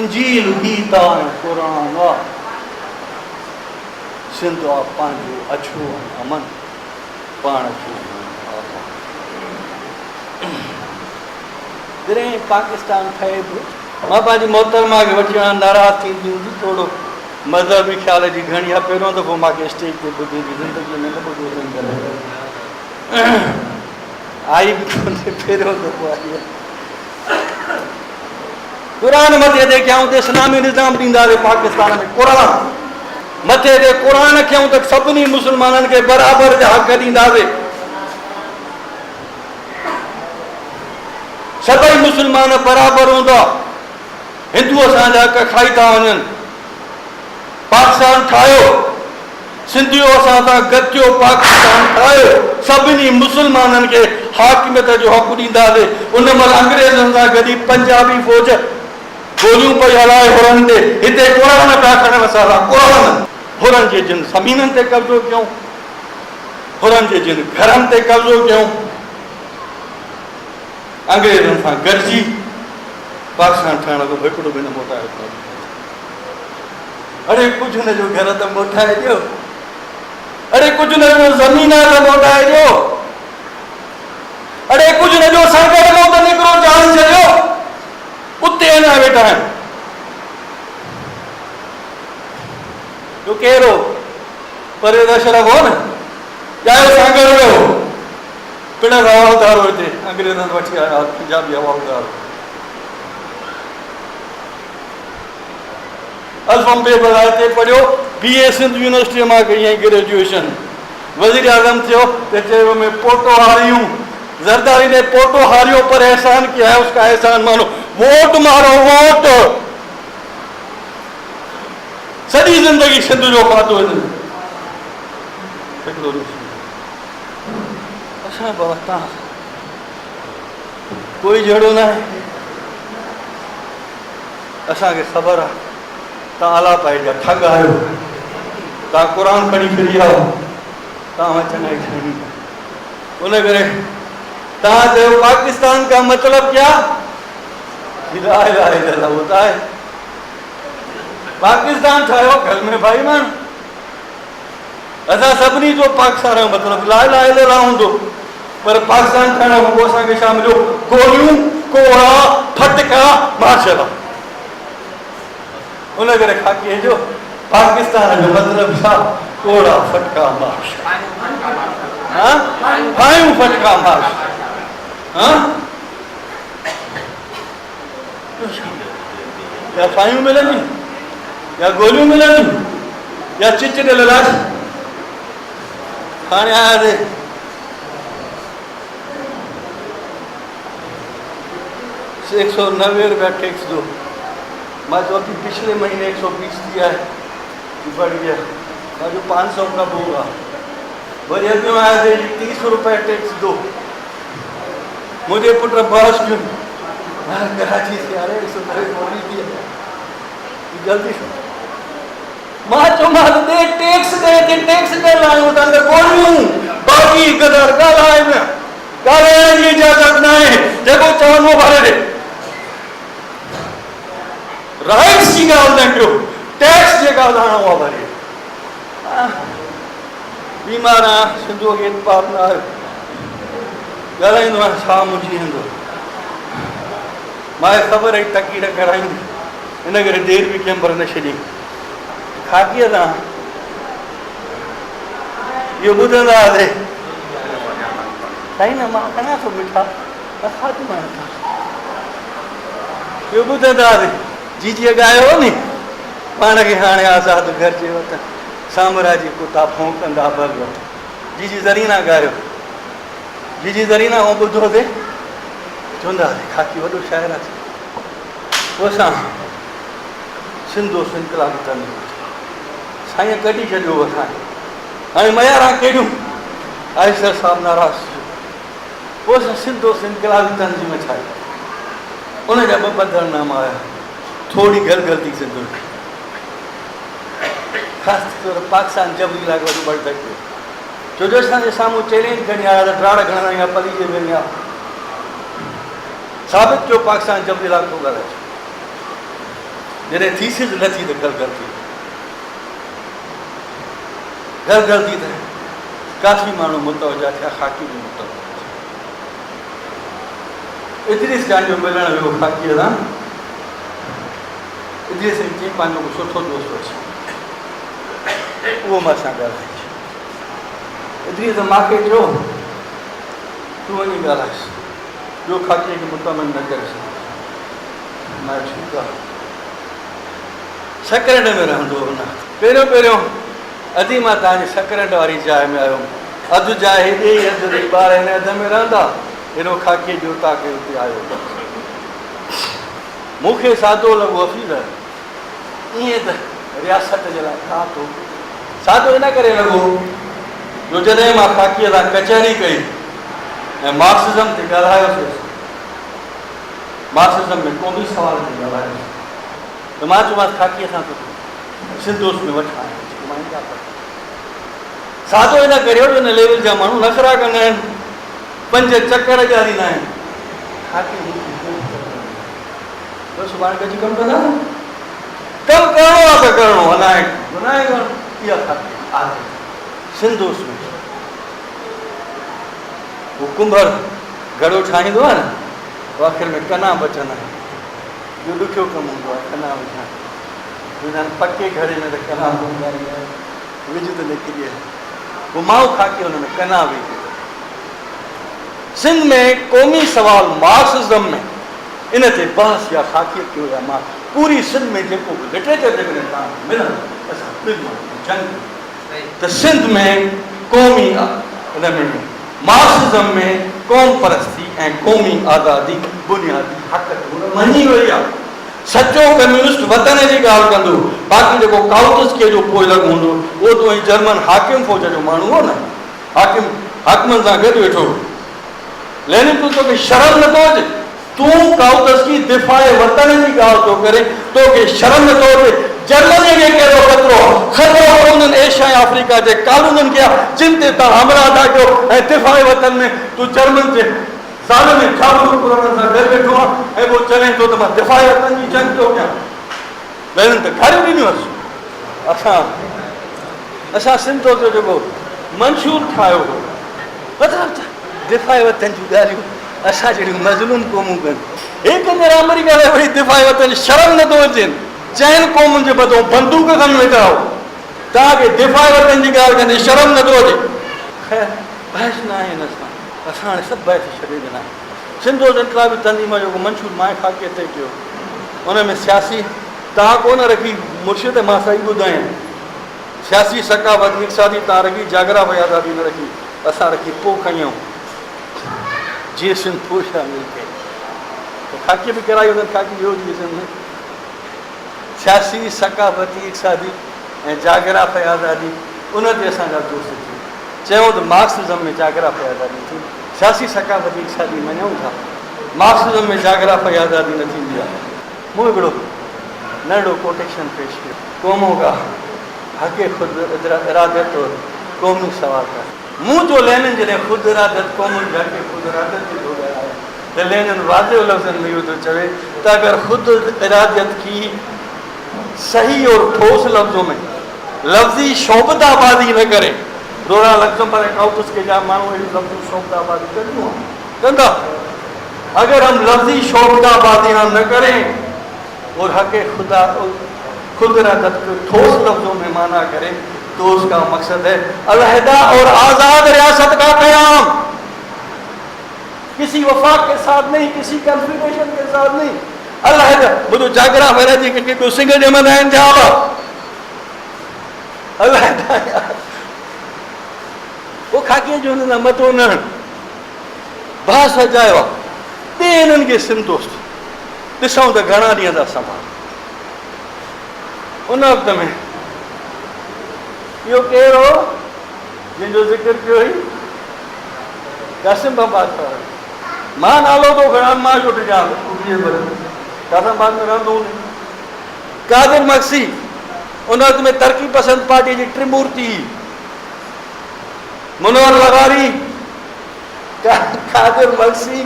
انجيل، گيتا ۽ قرآن آ. سنڌ آ پنهنجو اجهو ۽ امن. پاڻ کي آزاد. جڏهن پاڪستان ٺهي به مان پنهنجي محترمه کي وٺي وڃان ناراض ٿيندي هوندي ٿورو مذهبي خيال جي گهڻي آهي پهريون دفعو مان کي اسٽيج تي ٻڌي هوندي زندگي ۾ نه ٻڌو اٿم ڪڏهن آئي به ڪونهي پهريون دفعو آئي آهي قرآن مٿي تي ڪيائون ته اسلامي نظام ڏينداسين پاڪستان ۾ قرآن مٿي تي قرآن کيائون ته سڀني مسلمانن کي برابر جا حق ڏينداسين سڀئي مسلمان برابر هوندا هندو اسان جا حق کائي ٿا وڃن پاڪستان ٺاهيو سنڌيو اسان سان گڏ ٿيو پاڪستان ٺاهيو سڀني مسلمانن کي حاڪميت جو حق ڏينداسين ان مهل انگريزن سان گڏي پنجابي فوج گوليون پئي هلائي حرن تي هتي قرآن پيا کڻن اسان سان قرآن حرن جي جن زمينن تي قبضو ڪيون حرن جي جن گهرن تي قبضو ڪيون انگريزن سان گڏجي پاڪستان ٺهڻ کان هڪڙو به نه موٽايو. اڙي ڪجهه نه جو گهر ته موٽائي ڏيو. اڙي ڪجهه نه جو زمين آ ته موٽائي ڏيو. اڙي ڪجهه نه جو سانگهڙ مان ته نڪرو جان ڇڏيو. اتي اڃا ويٺا آهن. جو ڪير هو؟ پرويز اشرف هو نه؟ ڄايو سانگهڙ ۾ هو. پڻس حوالدار هو هتي انگريزن وٺي آيا هئا پنجابي حوالدار. الفم بي بلا هتي پڙهيو، بي اي سنڌ يونيورسٽيء مان ڪئي ۽ گريجوئيشن. وزيراعظم ٿيو ته چيو مين پوٽو هاري هون. زرداري ني پوٽو هاريو پر احسان ڪيا هي اس ڪا احسان مانو. ووٽ مارو ووٽ. سڄي زندگي سنڌ جو کاڌو هن هڪڙو ڏسي. اسان بابا تان ڪوئي جهيڙو ناهي. اسان کي خبر آ تان اعليٰ پائي جا ٺڳ آهيو، تان قرآن کڻي ڦري آيو، تان وٽ چڱائي ٿيڻي ناهي. ان ڪري تان چيو پاڪستان کا مطلب ڪيا؟ لا اله الا الله هوتا هي. پاڪستان ٺاهيو گهر ۾ ڀائي مان اسان سڀني جو پاڪستان جو مطلب لا اله الا الله هوندو پر پاڪستان ٺهڻ کان پوء اسان کي ڇا مليو؟ گوليون، ڪوڙا، ڦٽڪا، مارشل لا. ان ڪري خاڪي جو پاڪستان جو مطلب ڇا؟ ڪوڙا، ڦٽڪا، مارشل ها؟ ڦاهيون، ڦٽڪا، مارشل ها؟ يا ڦاهيون ملنديون يا گوليون ملنديون يا چچ لاش هاڻي آياسي 190 रुपया टैक्स दो। मैं तो अभी पिछले महीने 120 दिया है, बढ़ गया। मैं जो 500 कब होगा? वरी अभी आया थे 30 रुपये टैक्स दो। मुझे पुट बहस क्यों? कराची से आ रहे 190 मोदी दिया जल्दी से। مان چيومانس ڏي ٽيڪس ڏي جي ٽيڪس ڏيڻ آيون ته اندر گوليون باقي گدڙ ڳالهائي نه ڳالهائڻ جي اجازت ناهي جيڪو چوندو ڀري ڏي رائٽس جي ڳالهه نه ڪيو ٽيڪس جي ڳالهه هاڻ اها ڀري بيمار آهيان سنڌوء کي اعتبار نه آيو ڳالهائيندو آهيان ڇا منهنجي هندو ماء خبر آئي تقرير ڪرائيندي ان ڪري دير به ڪيم پر نه ڇڏيائين. خاڪيء تان اهو ٻڌندا هئاسين. سائين نه مان کڻان ٿو مٺا نه کاڌو آهي تان. اهو ٻڌندا هئاسين. جيجيء ڳايو هو ني پاڻ کي هاڻي آزاد گهر جي وطن سامراجي ڪتا ڀونڪندا ڀل وٽ. جيجي زرينا ڳايو. جيجي زرينا اهو ٻڌو ٿي چوندا هئاسين خاڪي وڏو شاعر آهي. پوء اسان سنڌو انقلابي تنظيم سائين ڪڍي ڇڏيو هو اسان کي. هاڻي مياران ڪهڙيون؟ آفيسر صاحب ناراض ٿي ويو. پوء اسان سنڌو انقلابي تنظيم ٺاهي. ان جا ٻه پڌرناما آيا. ٿوري گل گل ٿي سنڌ ۾. خاص طور پاڪستان جبري علائقو وڏو بڙ ڌڪ پيو. ڇو جو اسان جي سامهون چئلينج کڻي آيا ته ڊراڙ گهڻا يا پليجي ۾ يا ثابت ڪيو پاڪستان جبري علائقو ڳالهائي ڇڏيو. جڏهن ٿيسز نه ٿي ته گل گل ٿي وئي. گل گل ٿي ته ڪافي ماڻهو متوجه ٿيا، خاڪي به متوجه ٿيا. ادريس چانڊيو ملڻ ويو خاڪيء سان. ادريس کي چيائين پنهنجو ڪو سٺو دوست وٺي اهو مان سان ڳالهائج. ادريس مان کي چيو تون وڃي ڳالهائس، ٻيو خاڪيء کي مطمئن نه ڪري سگهندس. مان ٺيڪ آ. سڪرنڊ ۾ رهندو هو نه. پهريون پهريون ادي مان توهان جي سڪرنڊ واري جاء ۾ آيو هوم. اڌ جاء هيڏي ۽ اڌ هيڏي ٻار هن اڌ ۾ رهندا. هيڏو خاڪيء جي اوطاق اتي آيو هوم. مون کي سادو لڳو حفيظ ائين ته رياست جي لاء گهات هو. سادو ان ڪري لڳو جو جڏهن مان خاڪيء سان ڪچهري ڪئي ۽ مارڪسزم تي ڳالهايوسيس، مارڪسزم ۾ قومي سوال تي ڳالهايوسين ته مان چيومانس خاڪيء سان ته تون سنڌوس ۾ وٺ آهين جيڪو مان انڪار ڪري سادو ان ڪري هو جو ان ليول جا ماڻهو نخرا ڪندا آهن، پنج چڪر ڏياريندا آهن. خاڪي مون کي ڪو به چڪر نه ڏياريو. سڀاڻي گڏجي ڪم ڪندا. ڪم ڪرڻو آ ته ڪرڻو آ ناهي ڪرڻو ناهي ڪرڻو. اها خاڪي جي عادت آ. سنڌوس ۾ هو ڪنڀر گهڙو ٺاهيندو آ نه پوء آخر ۾ ڪنا بچندا آهن. اهو ڏکيو ڪم هوندو آهي ڪنا وجهڻ. چوندا آهن پڪي گهڙي ۾ ته ڪنا هوندا ئي آهن. وجهه ته نڪري آيا. پوء ماء خاڪي ان ۾ ڪنا وجهي. سنڌ ۾ قومي سوال مارڪسزم ۾ ان تي بحث يا خاڪيء ڪيو يا مان پوري سنڌ ۾ جيڪو به لٽريچر جيڪڏهن توهان کي ملندو اسان ٻن ماڻهن جي جنگ ڪئي ته سنڌ ۾ قومي ان ۾ مارڪسزم ۾ قوم پرستي ۽ قومي آزادي بنيادي حق طور مڃي وئي آهي. سچو ڪميونسٽ وطن جي ڳالهه ڪندو باقي جيڪو ڪائوٽسڪيء جو پوئلڳ هوندو اهو ته وڃي جرمن حاڪم فوج جو ماڻهو هو نه. حاڪم حاڪمن سان گڏ ويٺو هو. لينن چيو توکي شرم نٿو اچي؟ تون ڪائوتسڪي دفاع وطن جي ڳالهه ٿو ڪرين، توکي شرم نٿو اچي؟ جرمنيء کي ڪهڙو خطرو آهي؟ خطرو ته انهن ايشيا ۽ آفريڪا جي ڪالونين کي آهي، جن تي توهان حملا ٿا ڪيو ۽ دفاع وطن ۾ تون جرمن جي ظالم ۽ جابر حڪمرانن سان گڏ ويٺو آهين ۽ پوء چوين ٿو ته مان دفاع وطن جي جنگ ٿو ڪيان. لينن ته گاريون ڏنيون هئس. اسان اسان سنڌ جو جيڪو منشور ٺاهيو هو مطلب ته دفاع وطن جون ڳالهيون اسان جهڙيون مظلوم قومون ڪن. هي ڪنجر آمريڪا لاء وري دفاع وطن شرم نٿو اچين. چئن قومن جي مٿو بندوق کڻي ويٺا آهو. توهان کي دفاع وطن جي ڳالهه ڪندي شرم نٿو اچي. خير بحث نه آهي هن سان. اسان هاڻي سڀ بحث ڇڏي ڏنا آهن. سنڌوز انقلابي تنظيم جو جيڪو منشور مائين خاڪيء طئي ڪيو ان ۾ سياسي تان ڪونه رکي مرشد مان صحيح ٻڌايان سياسي ثقافتي اقتصادي تان رکي جاگرافي آزادي نه رکي اسان رکي پوء کنيائون جيئي سنڌ پوء شامل ڪئي ته خاڪي به ڪرائي هوندن خاڪي ويو جيئي سنڌ ۾ سياسي ثقافتي اقتصادي ۽ جاگرافي آزادي ان تي اسان جا دوست ٿي چيو ته مارڪسزم ۾ جاگرافي آزادي ٿي سياسي ثقافتي اقتصادي مڃون ٿا مارڪسزم ۾ جاگرافي آزادي نه ٿيندي آهي مون هڪڙو ننڍڙو ڪوٽيشن پيش ڪيو. قومون کا حق خود اراديت اور قومي سوال کا. مون چيو لينن جڏهن خود اراديت قومن جي حق خود اراديت تي ٿو ڳالهائي ته لينن واضح لفظن ۾ اهو ٿو چوي ته اگر خود اراديت کي صحيح اور ٺوس لفظون ۾ لفظي شعبده بازي نه ڪري دوران لگزمبرگ ۽ ڪائوٽسڪي جا ماڻهو اهڙيون لفظي شعبده بازي ڪنديون ڪندا. اگر هم لفظي شعبده بازي هم نه ڪرين اور حق خدا خود ارادت کو ٺوس لفظون ۾ معنيٰ ڪرين تو اس کا مقصد هي علحده اور آزاد رياست کا قيام ڪسي وفاق ڪي ساٿ نهين ڪسي ڪنفيڊريشن ڪي ساٿ نهين علحده ٻڌو جاگرا ويرا جي ڪنهن کي ٻيو سنگهه ڄمندا آهن ڇا علحده پوء خاڪيء جو هنن سان متو نه هڻ. بحث اجايو آ. ڏي هنن کي سنڌ دوست. ڏسون ته گهڻا ڏينهن ٿا سنڀال. ان وقت ۾ اهو ڪير هو جنهن جو ذڪر ڪيو هئي؟ قاسم آباد وارو. مان نالو ٿو کڻان مان ڇو ڊڄان قاسم آباد ۾ رهندو هوندو. قادر مگسي ان وقت ۾ ترقي پسند پارٽيء جي ٽرمورتي هئي. منور لغاري، قادر مگسي،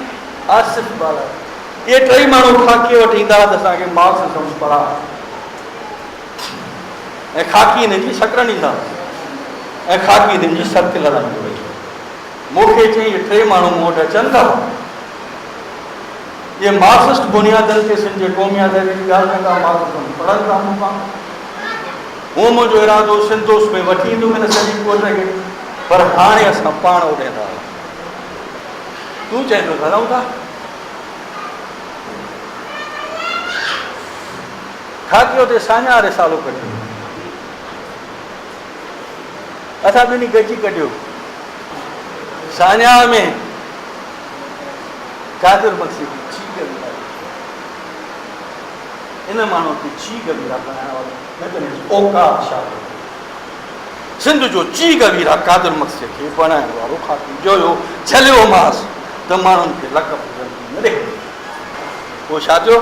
آصف بالاچ اهي ٽئي ماڻهو خاڪيء وٽ ايندا هئا ته اسان کي مارڪسزم پڙهاء ۽ خاڪي هنن جي سڪرن ايندا هئا ۽ خاڪي هنن جي سرڪل هلائيندو ويو. مون کي چيائين اهي ٽي ماڻهو مون وٽ اچن ٿا اهي مارڪسسٽ بنيادن تي سنڌ جي قومي آزادي جي ڳالهه ڪندا مارڪسزم پڙهن ٿا مون کان. هو منهنجو ارادو سنڌوس ۾ وٺي ايندم هن سڄي ڪوٽ کي، پر هاڻي اسان پاڻ اوڏهين ٿا هلون. تون چئين ٿو ته هلون ٿا. خاڪيء تي ساڃاهه رسالو ڪڍيو. اسان ٻنهي گڏجي ڪڍيو. ساڃاهه ۾ قادر مگسي کي چيڪ ڏني. ان ماڻهوء کي چي گويرا بڻائڻ وارو نه ته هن جي اوقات ڇا هئي. سنڌ جو چي گويرا قادر مگسيء کي بڻائڻ وارو خاڪي جويو جهليومانس ته ماڻهن کي لقب جلدي نه ڏي. پوء ڇا ٿيو؟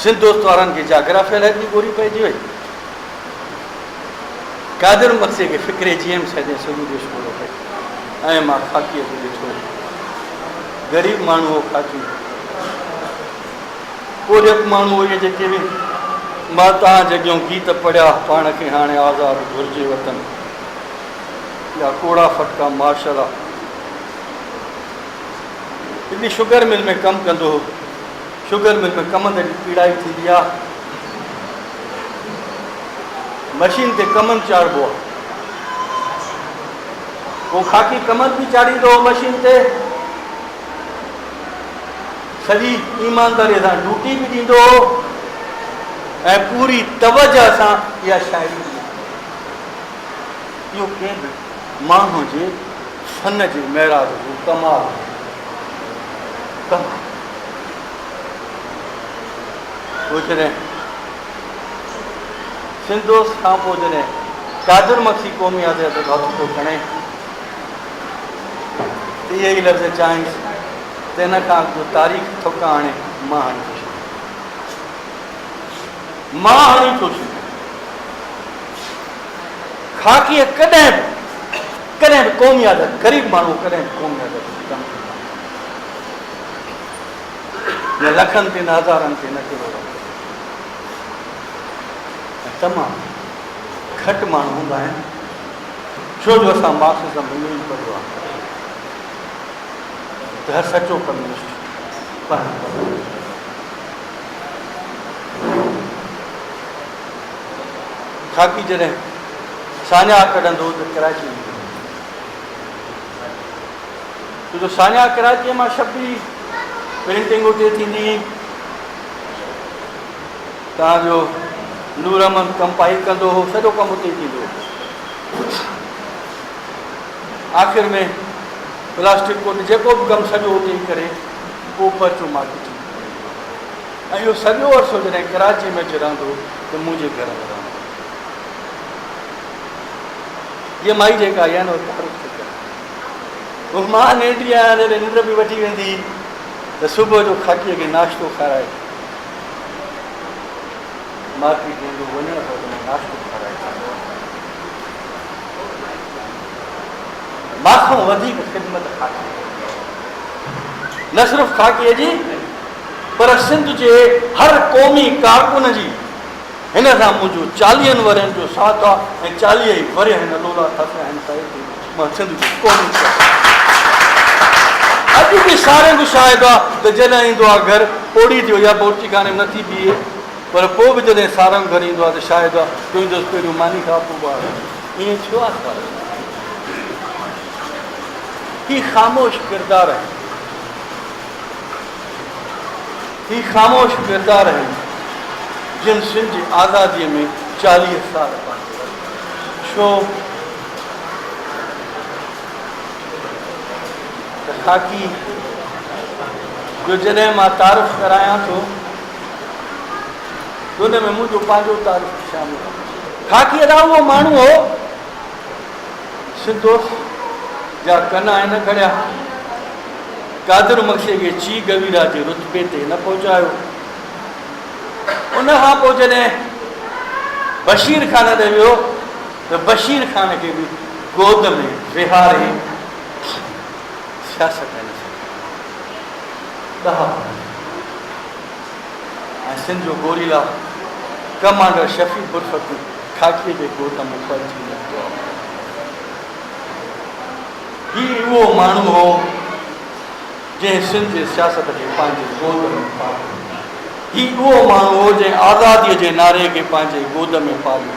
سنڌ دوست وارن کي جاگرافي علحدگي ڳوري پئجي وئي. قادر مگسيء کي فڪري جي ايم سيد ۽ سنڌو ديش ڳورو پئي ۽ مان خاڪيء کي ڏٺو. غريب ماڻهو هو خاڪي. پورهيت ماڻهو اهي جيڪي به مان توهان جي اڳيون گيت پڙهيا، پاڻ کي هاڻي آزاد گهرجي وطن يا ڪوڙا ڦٽڪا مارشلا. هڪڙي شگر مل ۾ ڪم ڪندو هو. شگر مل ۾ ڪمند جي پيڙائي ٿيندي آ. مشين تي ڪمند چاڙهبو آ. پوء خاڪي ڪمند به چاڙهيندو هو مشين تي. سڄي ايمانداريء سان ڊيوٽي به ڏيندو هو ۽ پوري توجهه سان اها شاعري به لکندو هو. اهو ڪنهن به ماڻهوء جي فن جي معراج جو ڪمال هو. ڪمال. پوء جڏهن سنڌوس کان پوء جڏهن قادر مگسي قومي آزاديء جو هٿ ٿو کڻي ته اهي ئي لفظ چيائينس ته ان کان اڳ جو تاريخ ٿڪ آڻي مان هڻي ٿو ڇڏيان. مان هڻي ٿو ڇڏيان. خاڪيء ڪڏهن به ڪڏهن به قومي آزادي غريب ماڻهو ڪڏهن به قومي آزادي جي ڪم ڪندو نه لکن تي نه هزارن تي نه ڪروڙن تي ۽ تمام گهٽ ماڻهو هوندا آهن ڇو جو اسان مارڪسزم اهو ئي پڙهيو آهي ته هر سچو ڪميونسٽ پنهنجو خاڪي جڏهن ساڃاهه ڪڍندو هو ته ڪراچي ويندو هو. ڇو جو ساڃاهه ڪراچيء مان ڇپي، پرنٽنگ اتي ٿيندي هئي. تان جو نور احمد ڪمپائل ڪندو هو، سڄو ڪم اتي ئي ٿيندو هو. آخر ۾ پلاسٽڪ ڪوٽ جيڪو به ڪم سڄو اتي ئي ڪري پوء پرچو مارڪيٽ ۾ کڻي ايندو هو. ۽ اهو سڄو عرصو جڏهن ڪراچيء ۾ اچي رهندو هو ته منهنجي گهر ۾ رهندو هو. هيء مائي جيڪا آئي آهي نه اها تعارف ٿي ڪري. هو مان ننڊي آهيان جڏهن ننڊ به وٺي ويندي هئي ته صبح جو خاڪيء کي ناشتو کارائي مارڪيٽ ويندو هو. وڃڻ کان اڳ ۾ ناشتو کارائي ويندو هو. مان کان وڌيڪ خدمت خاڪيء جي ڪئي. نه صرف خاڪيء جي پر سنڌ جي هر قومي ڪارڪن جي. هن سان منهنجو چاليهن ورهين جو ساٿ آ ۽ 40 ئي ورهيه هن لولا ٿڦيا آهن سائين تي مان سنڌ جو قومي ڪارڪن اڄ به سارنگ شاهد آ ته جڏهن ايندو آ گهر پوڙهي ٿيو يا بورچي خاني ۾ نٿي بيهي پر پوء به جڏهن سارنگ گهر ايندو آ ته شاهد آ چوندس پهريون ماني کاء پوء ٻاهر اچ ائين ڇو آ سارنگ هي خاموش ڪردار آهن. هي خاموش ڪردار آهن، جن سنڌ جي آزاديء ۾ 40 سال پنهنجو رت ڇو ته خاڪي جو جڏهن مان تعارف ڪرايان ٿو ته ان ۾ منهنجو پنهنجو تعارف به شامل آهي. خاڪي ادا اهو ماڻهو هو سنڌوس جا ڪنا هن کڙيا. قادر مگسيء کي چي گويرا جي رتبي تي نه پهچايو. ان کان پوء جڏهن بشير خان ڏي ويو ته بشير خان کي به گود ۾ ويهاري سياست هن سکي. ڏاها ۽ سنڌ جو گوريلا ڪمانڊر شفيع برفت خاڪيء جي گود ۾ پلجي نڪتو آهي. هي اهو ماڻهو هو جنهن سنڌ جي سياست کي پنهنجي گود ۾ پاليو. هي اهو ماڻهو هو جنهن آزاديء جي نعري کي پنهنجي گود ۾ پاليو.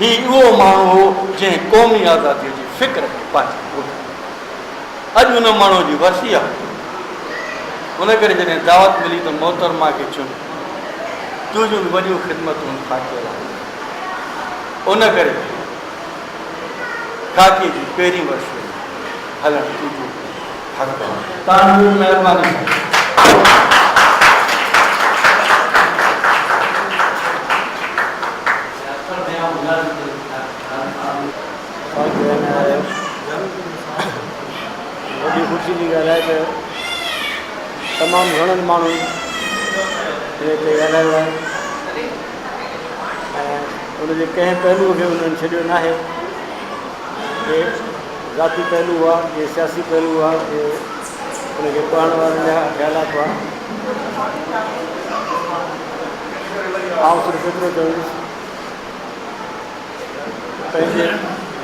هي اهو ماڻهو هو جنهن قومي آزاديء جي فڪر کي پنهنجي گود ۾ پاليو. اڄ ان ماڻهوء جي ورسي آهي. ان ڪري جڏهن دعوت ملي ته محترمه کي چيم، تنهنجون به وڏيون خدمتون هن خاڪيء لاء. ان ڪري خاڪيء جي پهرين ورسيء ۾ هلڻ تنهنجو حق آهي. توهان جي وڏي مهرباني سائين. وڏي خوشي جي ڳالهه آهي ته تمام گهڻن ماڻهن ان تي ڳالهايو آهي ۽ ان جي ڪنهن پهلوء کي انهن ڇڏيو ناهي ڪي ذاتي پهلو هئا ڪي سياسي پهلو هئا ڪي ان کي پڙهڻ وارن جا خيالات هئا. آئون صرف ايترو چوندس ته پنهنجي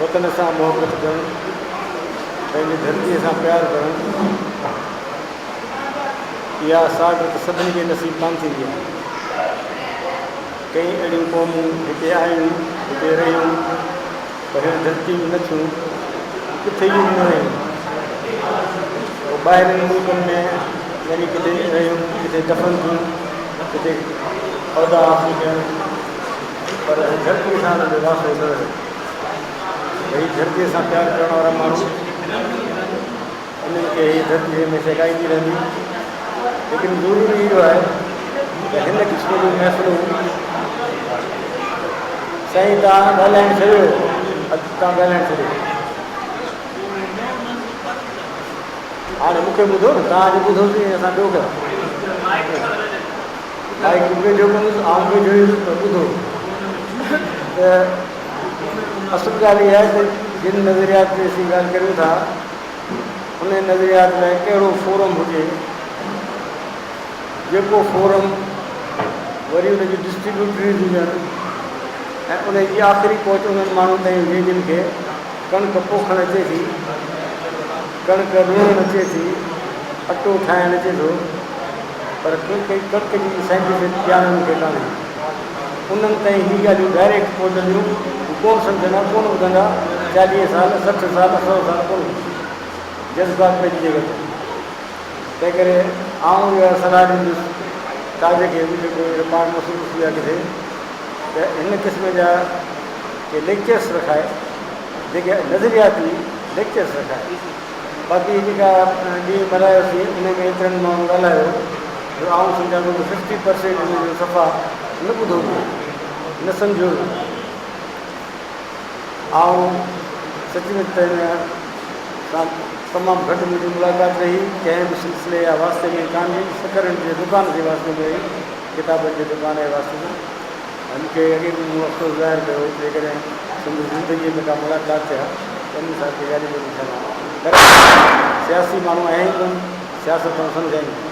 وطن سان محبت ڪرڻ، پنهنجي ڌرتيء سان پيار ڪرڻ، اها سعادت سڀني کي نصيب ڪانه ٿيندي آهي. ڪئين اهڙيون قومون هتي آيون، هتي رهيون، پر هن ڌرتيء جون نه ٿيون، ڪٿي جون به نه رهيون. پوء ٻاهرين ملڪن ۾ وڃي ڪٿي رهيون، ڪٿي دفن ٿيون، ڪٿي عهدا حاصل ڪيائون، پر هن ڌرتيء سان انهن جو واسطو نه رهيو. هيء ڌرتيء سان پيار ڪرڻ وارا ماڻهو انهن کي هيء ڌرتي هميشه ڳائيندي رهندي. ليڪن ضروري اهو آهي ته هن قسم جون محفلون سائين توهان ڳالهائڻ ڇڏيو اڄ توهان ڳالهائڻ ڇڏيو هاڻي مون کي ٻڌو نه توهان جو ٻڌوسين اسان ٻيو ڪيو مائڪ ويجهو ڪندس آئون ويجهو ايندس پر ٻڌو ته اصل ڳالهه اها آهي ته جن نظريات جي اسين ڳالهه ڪريون ٿا انهي نظريات لاء ڪهڙو فورم هجي جيڪو فورم وري ان جون ڊسٽريبيوٽريز هجن ۽ ان جي آخري پهچ انهن ماڻهن تائين هجي جن کي ڪڻڪ پوکڻ اچي ٿي، ڪڻڪ لڻڻ اچي ٿي، اٽو ٺاهڻ اچي ٿو پر ڪڻڪ جي سائنٽيفڪ ڄاڻ انهن کي ڪانهي. انهن تائين هي ڳالهيون ڊائريڪٽ پهچنديون هو ڪونه سمجهندا، ڪونه ٻڌندا، چاليهه سال، 60 سال، سئو سال ڪونه ٻڌندا. جذبات پنهنجي جڳهه تي. تنهنڪري آئون اها صلاح ڏيندس تاج کي به جيڪو هينئر پاڻ مصروف ٿي ويو آهي ڪٿي ته هن قسم جا ڪي ليڪچرس رکائي جيڪي نظرياتي ليڪچرس رکائي. باقي جيڪا ڏينهن ملهايوسين ان ۾ ايترن ماڻهن ڳالهايو جو آئون سمجهان ٿو ته ففٽي پرسينٽ ان جو صفا نه ٻڌو ويو نه سمجهيو ويو. آئون سچ ۾ ته هن سان تمام گهٽ منهنجي ملاقات رهي، ڪنهن به سلسلي يا واسطي ۾ ڪانه هئي، سکرن جي دڪان جي واسطي ۾ رهي، ڪتابن جي دڪان جي واسطي ۾. ۽ مون کي اڳي به مون افسوس ظاهر ڪيو هو ته جيڪڏهن سندس زندگيء ۾ ڪا ملاقات ٿئي ها ته انهن سان ڪي ڳالهيون ٻولهيون ٿين ها. پر سياسي ماڻهو آهن ئي ڪونه، سياست آئون سمجهان ئي ڪونه.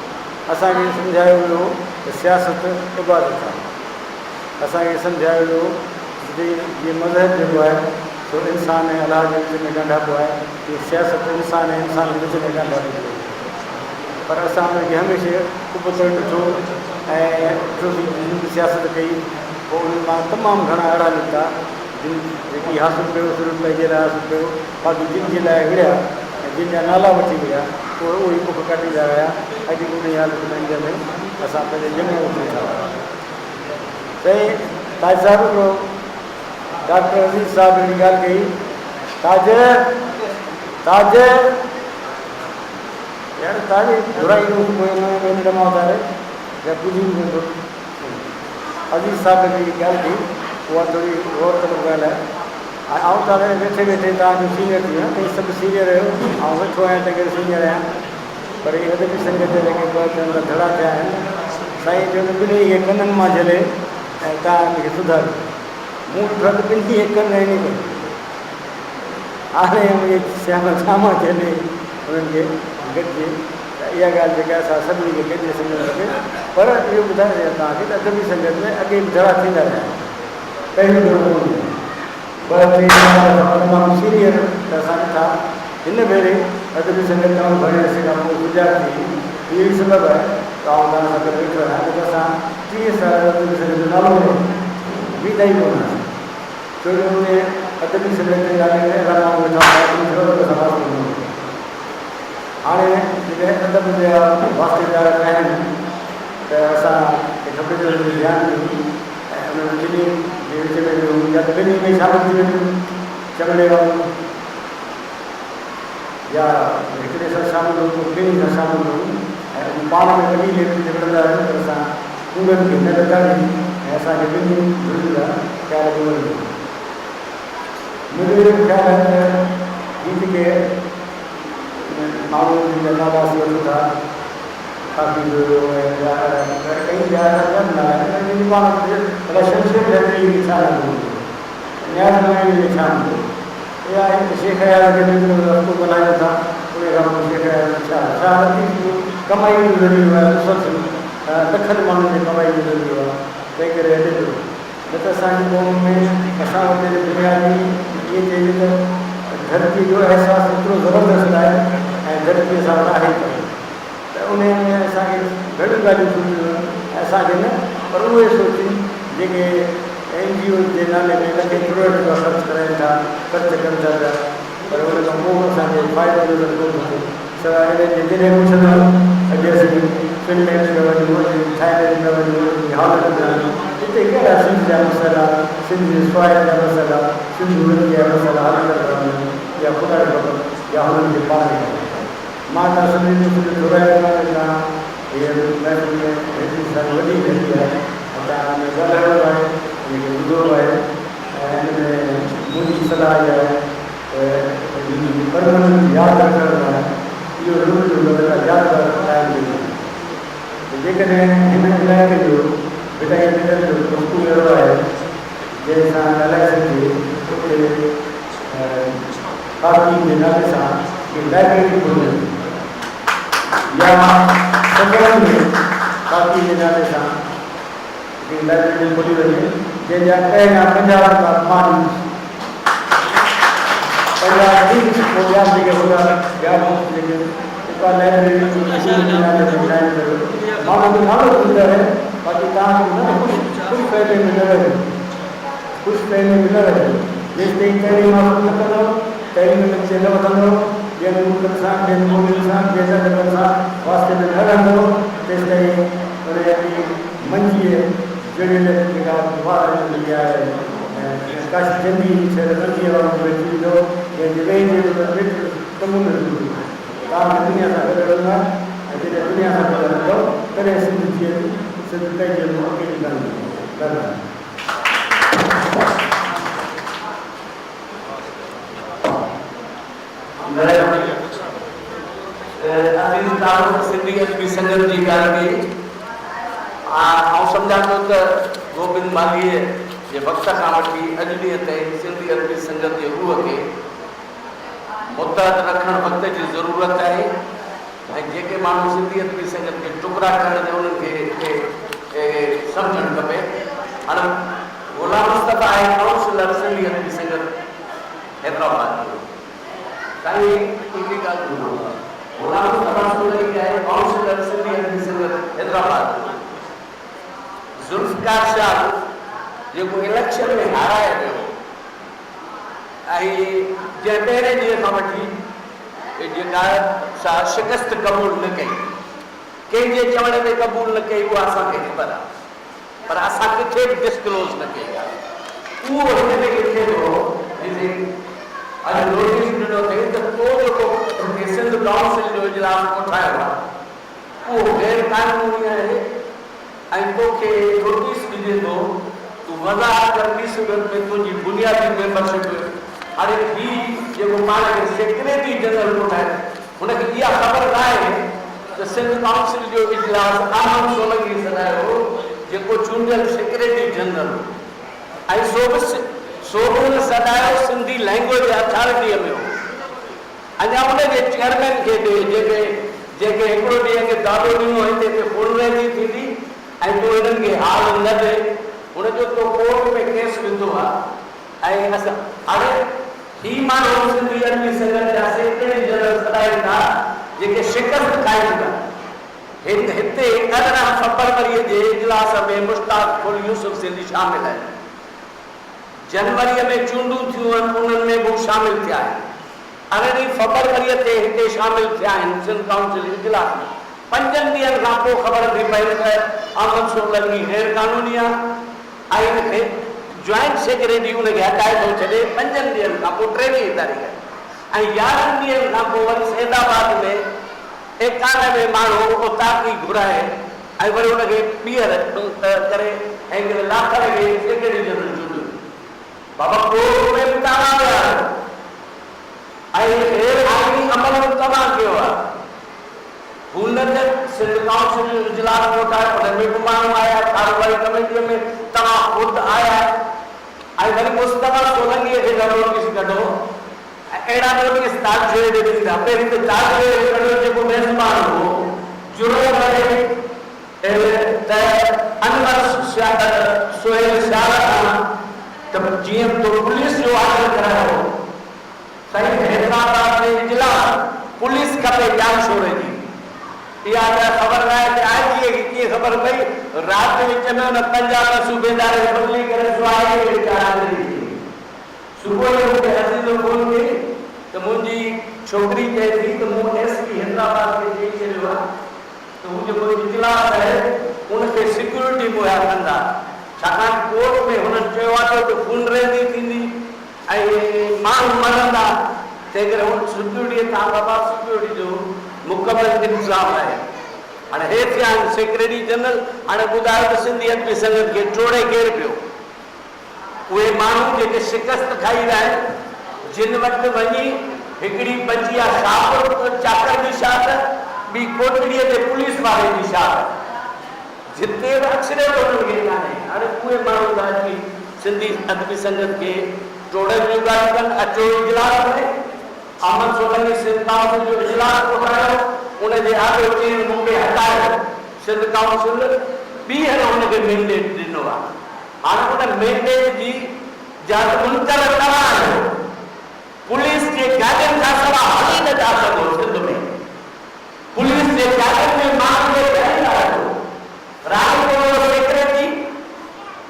اسان کي سمجهايو ويو هو ته سياست عبادت آهي. اسان کي سمجهايو ويو هو ته جيئن مذهب جيڪو آهي سو انسان ۽ الله جي وچ ۾ ڳانڍاپو آهي، تيئن سياست انسان ۽ انسان جي وچ ۾ ڳانڍاپو جوڙي ٿي. پر اسان ان کي هميشه ابتڙ ڏٺو ۽ ڏٺوسين ته جن به سياست ڪئي پوء انهن مان تمام گهڻا اهڙا نڪتا جن جيڪي حاصل ڪيو صرف پنهنجي لاء حاصل ڪيو، باقي جن جي لاء وڙهيا ۽ جن جا نالا وٺي وڙهيا اهي اهي ئي بک ڪاٽيندا رهيا. اڄ به انهيء حالت ۾ انڊيا ۾ اسان پنهنجي ڄمڻ اٿون ٿا. سائين تاج صاحب هڪڙو ڊاڪٽر عزيز صاحب هڪڙي ڳالهه ڪئي تاج تاج يار تاج گهرائيندو پوء ان ۾ ننڊ مان اٿاري يا ٻڌي به ڪونه ٿو. عزيز صاحب هڪڙي ڳالهه ڪئي اها ٿوري غور طلب ڳالهه آهي ۽ آئون ته ويٺي ويٺي توهان جو سينيئر ٿي ويو آهيان توهين سڀ سينيئر آهيو آئون ويٺو آهيان تنهن ڪري سينيئر آهيان پر هي ادبي سنگت جا جيڪي ٻه چون ٿا ڌڙا ٿيا آهن سائين چيو ته ٻنهي کي ڪنن مان جهلي ۽ توهان ان کي سڌاريو. مون ڏٺو ته ٻنهي کي ڪن آهن ئي ڪونه. هاڻي منهنجي سياڻو ڇا مان جهلي انهن کي گڏجي ته اها ڳالهه جيڪا آهي سا سڀني کي گڏجي سمجهڻ کپي. پر اهو ٻڌائي ڇڏيان توهان کي ته ادبي سنگت ۾ اڳي به ڌڙا ٿيندا رهيا آهن. پهريون ڀيرو ڪونه ٿيو. ٻه ٽي چار دفعا تمام سينيئر ته اسان ڏٺا. هن ڀيري ادبي سنگت تمام گهڻي عرصي کان پوء سجاڳ ٿي. اهو ئي سبب آهي ته آئون توهان سان گڏ ويٺو آهيان نه ته اسان 30 سال ادبي سنگت جو نالو به ويندا ئي ڪونه هئاسين. ڇو جو اتي ادبي سنگت جي نالي ۾ اهڙا ماڻهو ويٺا هوندا جن کي ادب سان واسطو نه هوندو. هاڻي جڏهن ادب جا واسطيدار آهن ته اسان کي کپي ته انهن تي ڌيان ڏيون ۽ انهن ٻنهي جي وچ ۾ به يا ته ٻنهي ۾ شامل ٿي وڃون چمڙي وانگر يا هڪڙي سان شامل هون پوء ٻنهي سان شامل هون ۽ هو پاڻ ۾ وڏي ليول تي وڙهندا رهن پر اسان ڪوڙن کي نه لتاڙيون ۽ اسان کي ٻنهي ڌرين جا خيال به وڃن. منهنجو اهو خيال آهي ته هي جيڪي ماڻهو جن جا نالا اسين وٺون ٿا، خاڪي جويو ۽ ٻيا اهڙا ڪئي ٻيا اهڙا ٻيا به نالا آهن پر جن جي پاڻ ڀلا شمشير حيدريء کي ڇا نالو هوندو؟ نياز نويء کي ڇا هوندو؟ اها آهي ته شيخ اياز کي جيترو رستو بنايو ٿا، ان کان پوء شيخ اياز جو ڇا؟ شاهه لطيف جو ڪمائيء جو ذريعو آهي مسلسل. لکن ماڻهن جي ڪمائي جو ذريعو آهي، تنهن ڪري هلي پيو. نه ته اسان جي قوم ۾ اسان وٽ بنيادي ائين چئجي ته ڌرتيء جو احساس ايترو زبردست آهي ۽ ڌرتي اسان وٽ آهي ئي ڪانه ته انهيء ۾ اسان کي گهڻيون ڳالهيون سوچڻيون آهن ۽ اسان کي نه پر اهي سوچين جيڪي اين جي اوز جي نالي ۾ لکين ڪروڙين رپيا خرچ ڪرائين ٿا، خرچ ڪن ٿا پيا پر ان کان ڪو به اسان کي فائدو نظر ڪونه ٿو اچي. سواء انهن جي جڏهن پڇندو اڄ اسين فنلينڊ پيا وڃون، اڄ ٿائيلينڊ پيا وڃون، اڄ هالينڊ پيا وڃون، اتي ڪهڙا سنڌ جا مسئلا، سنڌ جي سوائل جا مسئلا، سنڌو نديء جا مسئلا حل ڪرڻ وڃن، اها خدا کي خبر يا هنن کي پاڻ کي خبر. مان توهان سڀني جو سڄو ٿورائتو آهيان جو توهان هيء محفل ۾ هيتري ساري وڏي ڀيٽي آهي ۽ توهان ان ۾ ڳالهايو به آهي، ان کي ٻڌو به آهي ۽ ان ۾ منهنجي صلاح اها آهي ته هن جي پرماننٽ ياد رکڻ لاء اهو روح جو بدلا يادگار قائم ڪئي وڃي ته جيڪڏهن هن علائقي جو ڀٽائي نگر جو ڪو اسڪول اهڙو آهي جنهن سان ڳالهائي سگهجي اتي خاڪي جي نالي سان هڪ لائبريري کولي وڃي يا سگهڙن ۾ خاڪي جي نالي سان هڪڙي لائبريري کولي وڃي جنهن جا پهريان 50 ڪتاب مان ڏيندس. 50 ڏيندس پوء ٻيا به جيڪي هوندا ٻيا به جيڪي اها لائبريري اسڪول جي نالي تي قائم ڪريو. مان منهنجو نالو ٻڌندو رهي باقي توهان کي نه خوش خوش فهمي ۾ نه رهجو. خوش فهمي ۾ نه رهجو. جيستائين تعليم حاصل نه ڪندؤ، تعليم نتيجا نه وٺندؤ، ٻين ملڪن سان، ٻين ٻولين سان، ٻين ادبن سان واسطي ۾ نه رهندؤ، تيستائين انهيء جي منجيء جڙيل جيڪا وارن جي آهي ۽ ڪاشي جنڊي جي ٺهيل منجيء وانگر ويٺي ويندؤ، جنهن جي ويهندي به ويٺل ڪم نه ٿيندو. توهان کي دنيا سان گڏ هلڻو آهي ۽ جڏهن دنيا سان گڏ هلندؤ، تڏهن سنڌ جيئندي، سنڌ پنهنجي منهن اڪيلي ڪانه بيهندي. مهرباني. عزيز تعارف سنڌي ادبي سنگت جي ڳالهه ڪئي. آئون سمجهان ٿو ته گوبند مالهيء جي وقت کان وٺي اڄ ڏينهن تائين سنڌي ادبي سنگت جي روح کي متحد رکڻ وقت جي ضرورت آهي ۽ جيڪي ماڻهو سنڌي ادبي سنگت کي ٽڪرا ڪرڻ تي انهن کي سمجهڻ کپي. هاڻ غلام مصطفيٰ آهي ڪائونسلر سنڌي ادبي سنگت حيدرآباد جو. سائين هڪڙي ڳالهه ٻڌو. غلام مصطفيٰ سولنگي آهي ڪائونسلر سنڌي ادبي سنگت حيدرآباد جو. ذوالفقار شاهه جيڪو اليڪشن ۾ هارائي ويو ۽ جنهن پهرين ڏينهن کان وٺي جيڪا سا شڪست قبول نه ڪئي، ڪنهن جي چوڻ تي قبول نه ڪئي اها اسان کي خبر آهي. پر اسان ڪٿي به ڊسڪلوز نه ڪئي آهي. اهو هن ۾ لکي ٿو جتي اڄ نوٽيس ڏنو اٿئي ته تو جيڪو هتي سنڌ ڪائونسل جو اجلاس ڪوٺايو آهي اهو غير قانوني آهي ۽ توکي نوٽيس ڏجي ٿو تون وضاحت ڪر ٻي صورت ۾ تنهنجي بنيادي ميمبرشپ هاڻي هي جيڪو پاڻ کي سيڪريٽري جنرل ڪوٺائي هن کي اها خبر ناهي ته سنڌ ڪائونسل جو اجلاس احمد سولنگي سڏايو هو، جيڪو چونڊيل سيڪريٽري جنرل هو ۽ سو به سو به هن سڏايو سنڌي لئنگويج اٿارٽيء ۾ هو. اڃا ان جي چيئرمين کي ڏي، جنهن کي جنهن کي هڪڙو ڏينهن اڳي دادو ڏنو هئين ته هتي خونريزي ٿيندي ۽ تون هنن کي حال نه ڏي. هن چيو تو ڪورٽ ۾ ڪيس وڌو آ ۽ اسان هاڻي هي ماڻهو سنڌي ادبي سنگت جا سيڪريٽري جنرل سڏائين ٿا جيڪي شڪست کائي چڪا هن هتي 18 فبروري جي اجلاس ۾ مشتاق ڦل يوسف سنڌي شامل آهن جنوري ۾ چونڊون ٿيون آهن انهن ۾ به هو شامل ٿيا آهن 18 فبروري تي هتي شامل ٿيا آهن سنڌ ڪائونسل اجلاس ۾ پنجن ڏينهن کان پوء خبر ٿي پئي ته احمد سولنگي غير قانوني آهي ۽ ان کي جوائنٽ سيڪريٽري ان کي هٽائي ٿو ڇڏي پنجن ڏينهن کان پوء 23 تاريخ ۽ 11 ڏينهن کان پوء وري سيد آباد ۾ 91 ماڻهو اوطاقي گهرائي ۽ وري ان کي ٻيهر ڪري ۽ هڪڙي لاکڙ کي سيڪريٽري جنرل چونڊيو بابا ڪورٽ ۾ به توهان ويا آهيو ۽ غير آئيني عمل به توهان ڪيو آهي. هو نه ته سنڌ ڪائونسل جو اجلاس ڪوٺايو ان ۾ به ماڻهو آيا، ڪاروباري ڪميٽيء ۾ توهان خود آيا ۽ وري مصطفيٰ سولنگيء کي ٿا نوٽيس ڪڍو ۽ اهڙا نوٽيس تاج جويي ڏي ٿيندا. پهرين ته تاج جويي کي ڪڍيو جيڪو ميزبان هو، جرئت ڪري. سهيل سيال کان ته جيئن تو پوليس جو آرڊر ڪرايو هو. سائين حيدرآباد ۾ اجلاس پوليس کپي ڄامشوري جي. اها ته خبر ناهي ته آء جي کي ڪيئن خبر پئي، رات وچ ۾ ان پنجاب صوبيدار کي بدلي ڪري سهائي کي وچ حاضري ٿي. صبح جو مون کي عزيز فون ڪئي ته منهنجي ڇوڪري چئي ٿي ته مون ايس پي حيدرآباد کي چئي ڇڏيو آهي ته هو جيڪو اجلاس آهي ان کي سيڪيورٽي مهيا ڪندا ڇاڪاڻ ڪورٽ ۾ هنن چيو آهي ته اتي خونريزي ٿيندي ۽ ماڻهو مرندا تنهن ڪري هن سيڪيورٽي تان بابا سيڪيورٽي جو مڪمل انتظام آهي. هاڻي هي ٿيا آهن سيڪريٽري جنرل هاڻي ٻڌايو ته سنڌي ادبي سنگت کي ٽوڙي ڪير پيو؟ اهي ماڻهو جيڪي شڪست کائي ويا آهن، جن وٽ وڃي هڪڙي بچي آ شاهپور چاڪر جي شاخ، ٻي ڪوٽڙيء تي پوليس واري جي شاخ، جتي به اڪثريت انهن کي ڪانهي. هاڻي اهي ماڻهو ٿا اچي سنڌي ادبي سنگت کي ٽوڙڻ جون ڳالهيون ڪن. اچو اجلاس ۾ احمد سولنگي سنڌ ڪائونسل جو اجلاس ڪوٺايو، ان جي آڏو چين مون کي هٽايو. سنڌ ڪائونسل ٻيهر هن کي مينڊيٽ ڏنو آ. هاڻ ان مينڊيٽ جي جا ته منڪر توهان آهيو. پوليس جي گاڏين کان سوا هلي نه ٿا سگهو سنڌ ۾ پوليس جي گاڏين ۾ ماڻهن کي ڀريندا اچو. راڻيپور جو سيڪريٽري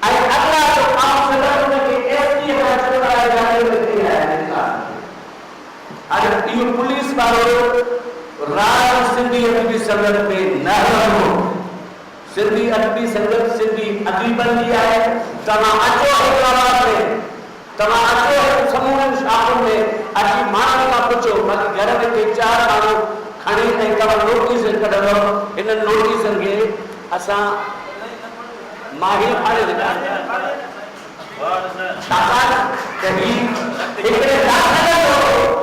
۽ اڳلا جو ڪائونسلر ان کي ايس پي کان چورائي گاڏين ۾ کڻي آيا آهن اجلاس ۾. هاڻي اهو پوليس وارو راڄ سنڌي ادبي سنگت ۾ نه هلندو. سنڌي ادبي سنگت سنڌي اديبن جي آهي. توهان اچو حيدرآباد ۾، توهان اچو هن سمورين شاخن ۾ اچي ماڻهن کان پڇو، باقي گهر ۾ ڪي چار ماڻهو کڻي ۽ توهان نوٽيس ڪڍندؤ، هنن نوٽيسن کي اسان ماهي ڦاڙي ڇڏينداسين. ڇاڪاڻ ته هي هڪڙي داخل جو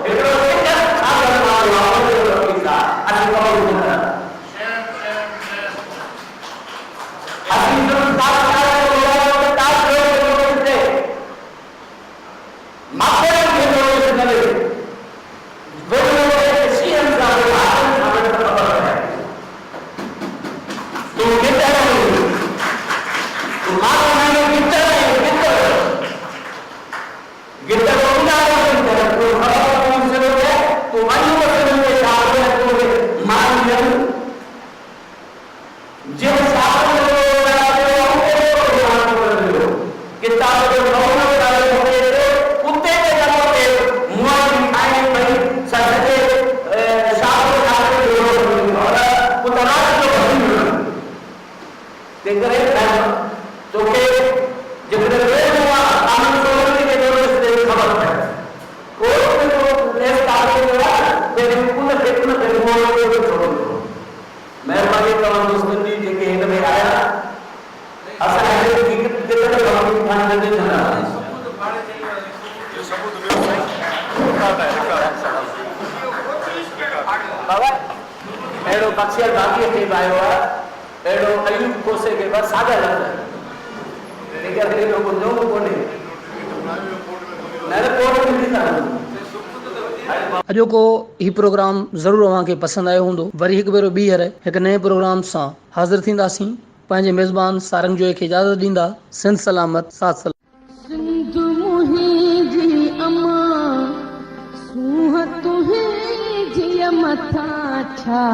هڪڙو شڪست کاڌل ماڻهو آهي، ان جو نوٽيس آهي، اسين قبول نه ڪنداسين. اسين ذوالفقار شاهه جو ٻڌايو ته تاج جويي کي نوٽيس ڏي، ماڪوڙين کي نوٽيس نه ڏي، ويجهو ويهه ته شينهن سان ويهه هاٿين سان ويهه ته خبر پئي. تون گدڙ آهين، تون ماڻهو نه آهين گدڙ آهين گدڙ. گدڙ اونهاري ۾ ڪري تون خبر پئي سگهي ته تون وڃ به سگهين ته شاهه ۽ توکي ماري ڏين. جنهن شاهه جو اولاد جو اتي به پروگرام ڪونه مليو. ڪتاب جو نئون نئون نالو کڻي اچو اتي به نه پهتي مئن جي کائڻي پئي سا سڄي شاهه جو نالي جو روح مليو پر اتان رات جو ڀڄي ويو. تنهنڪري صاحب توکي جيڪڏهن ويهڻو آ احمد سولنگي کي نوٽيس ڏي خبر پئي. ڪورٽ ۾ ڪو ڪيس داخل ٿيو آ نه پهرين ان کي ان کي مهر ڏيو ته ڇوڙيندو. مهرباني توهان دوستن جي جيڪي هن ۾ آيا. اسان هن کي گدڙ ڀاڱي کان نه ڊڄنداسين. بابا اهڙو بخشيل باغيء کي به آيو آ. اهڙو ايوب کوسي کي به ساڳيا لفظ آهن. جيڪر اهڙو ڪو نئون ڪونهي. نه نه ڪورٽ ۾ ٿيندا هوندا. اڄوڪو هي پروگرام ضرور اوهان کي پسند آيو هوندو. وري هڪ ڀيرو ٻيهر هڪ نئين پروگرام سان حاضر ٿينداسين. پنهنجي ميزبان سارنگ جوئي کي اجازت ڏيندا. سنڌ سلامت ساٿ سلامت. سنڌ منهنجي امان، سونهن تنهنجيء مٿان ڇا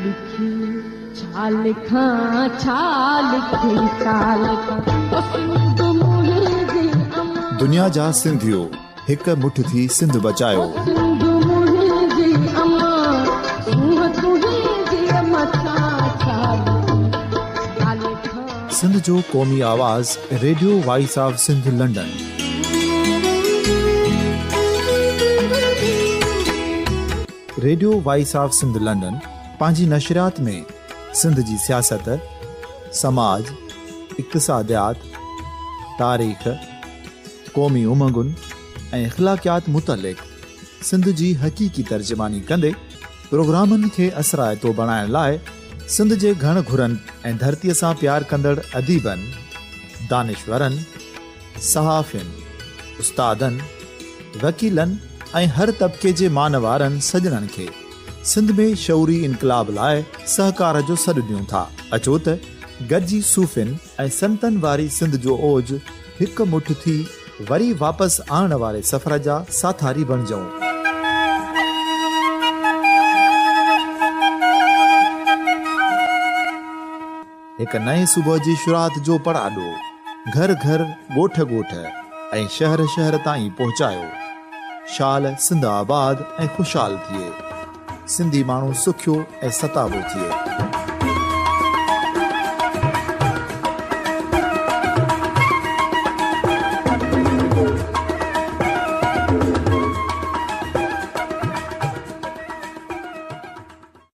لکي، ڇا لکان، ڇا لکي، ڇا لکان، او سنڌ منهنجي امان. دنيا جا سنڌيو هڪ مٺ ٿي سنڌ بچايو. او سنڌ منهنجي امان، سونهن تنهنجيء مٿان ڇا لکي، ڇا لکان. سنڌ جو قومي آواز radio voice of Sindh London. Radio voice of Sindh London پنهنجي نشريات ۾ سنڌ جي سياست، سماج، اقتصاديات، تاريخ، قومي امنگن ۽ اخلاقيات متعلق سنڌ جي حقيقي ترجماني ڪندي پروگرامن کي اثرائتو بڻائڻ لاء سنڌ جي گهڻ گهرن ۽ ڌرتيء سان پيار ڪندڙ اديبن، دانشورن، صحافين، استادن، وڪيلن ۽ هر طبقي جي مان وارن سڄڻن کي سنڌ ۾ شعوري انقلاب لاء سهڪار جو سڏ ڏيون ٿا. اچو ته گڏجي صوفين ۽ سنتن واري سنڌ جو اوج هڪ مٺ ٿي وري واپس آڻڻ واري سفر جا ساٿاري بڻجون. هڪ نئين صبح جي شروعات جو پڙاڏو گهر گهر، ڳوٺ ڳوٺ ۽ شهر شهر تائين پهچايو. شال سنڌ آباد ۽ خوشحال ٿئي. سنڌي ماڻهو سکيو ۽ ستابو ٿئي.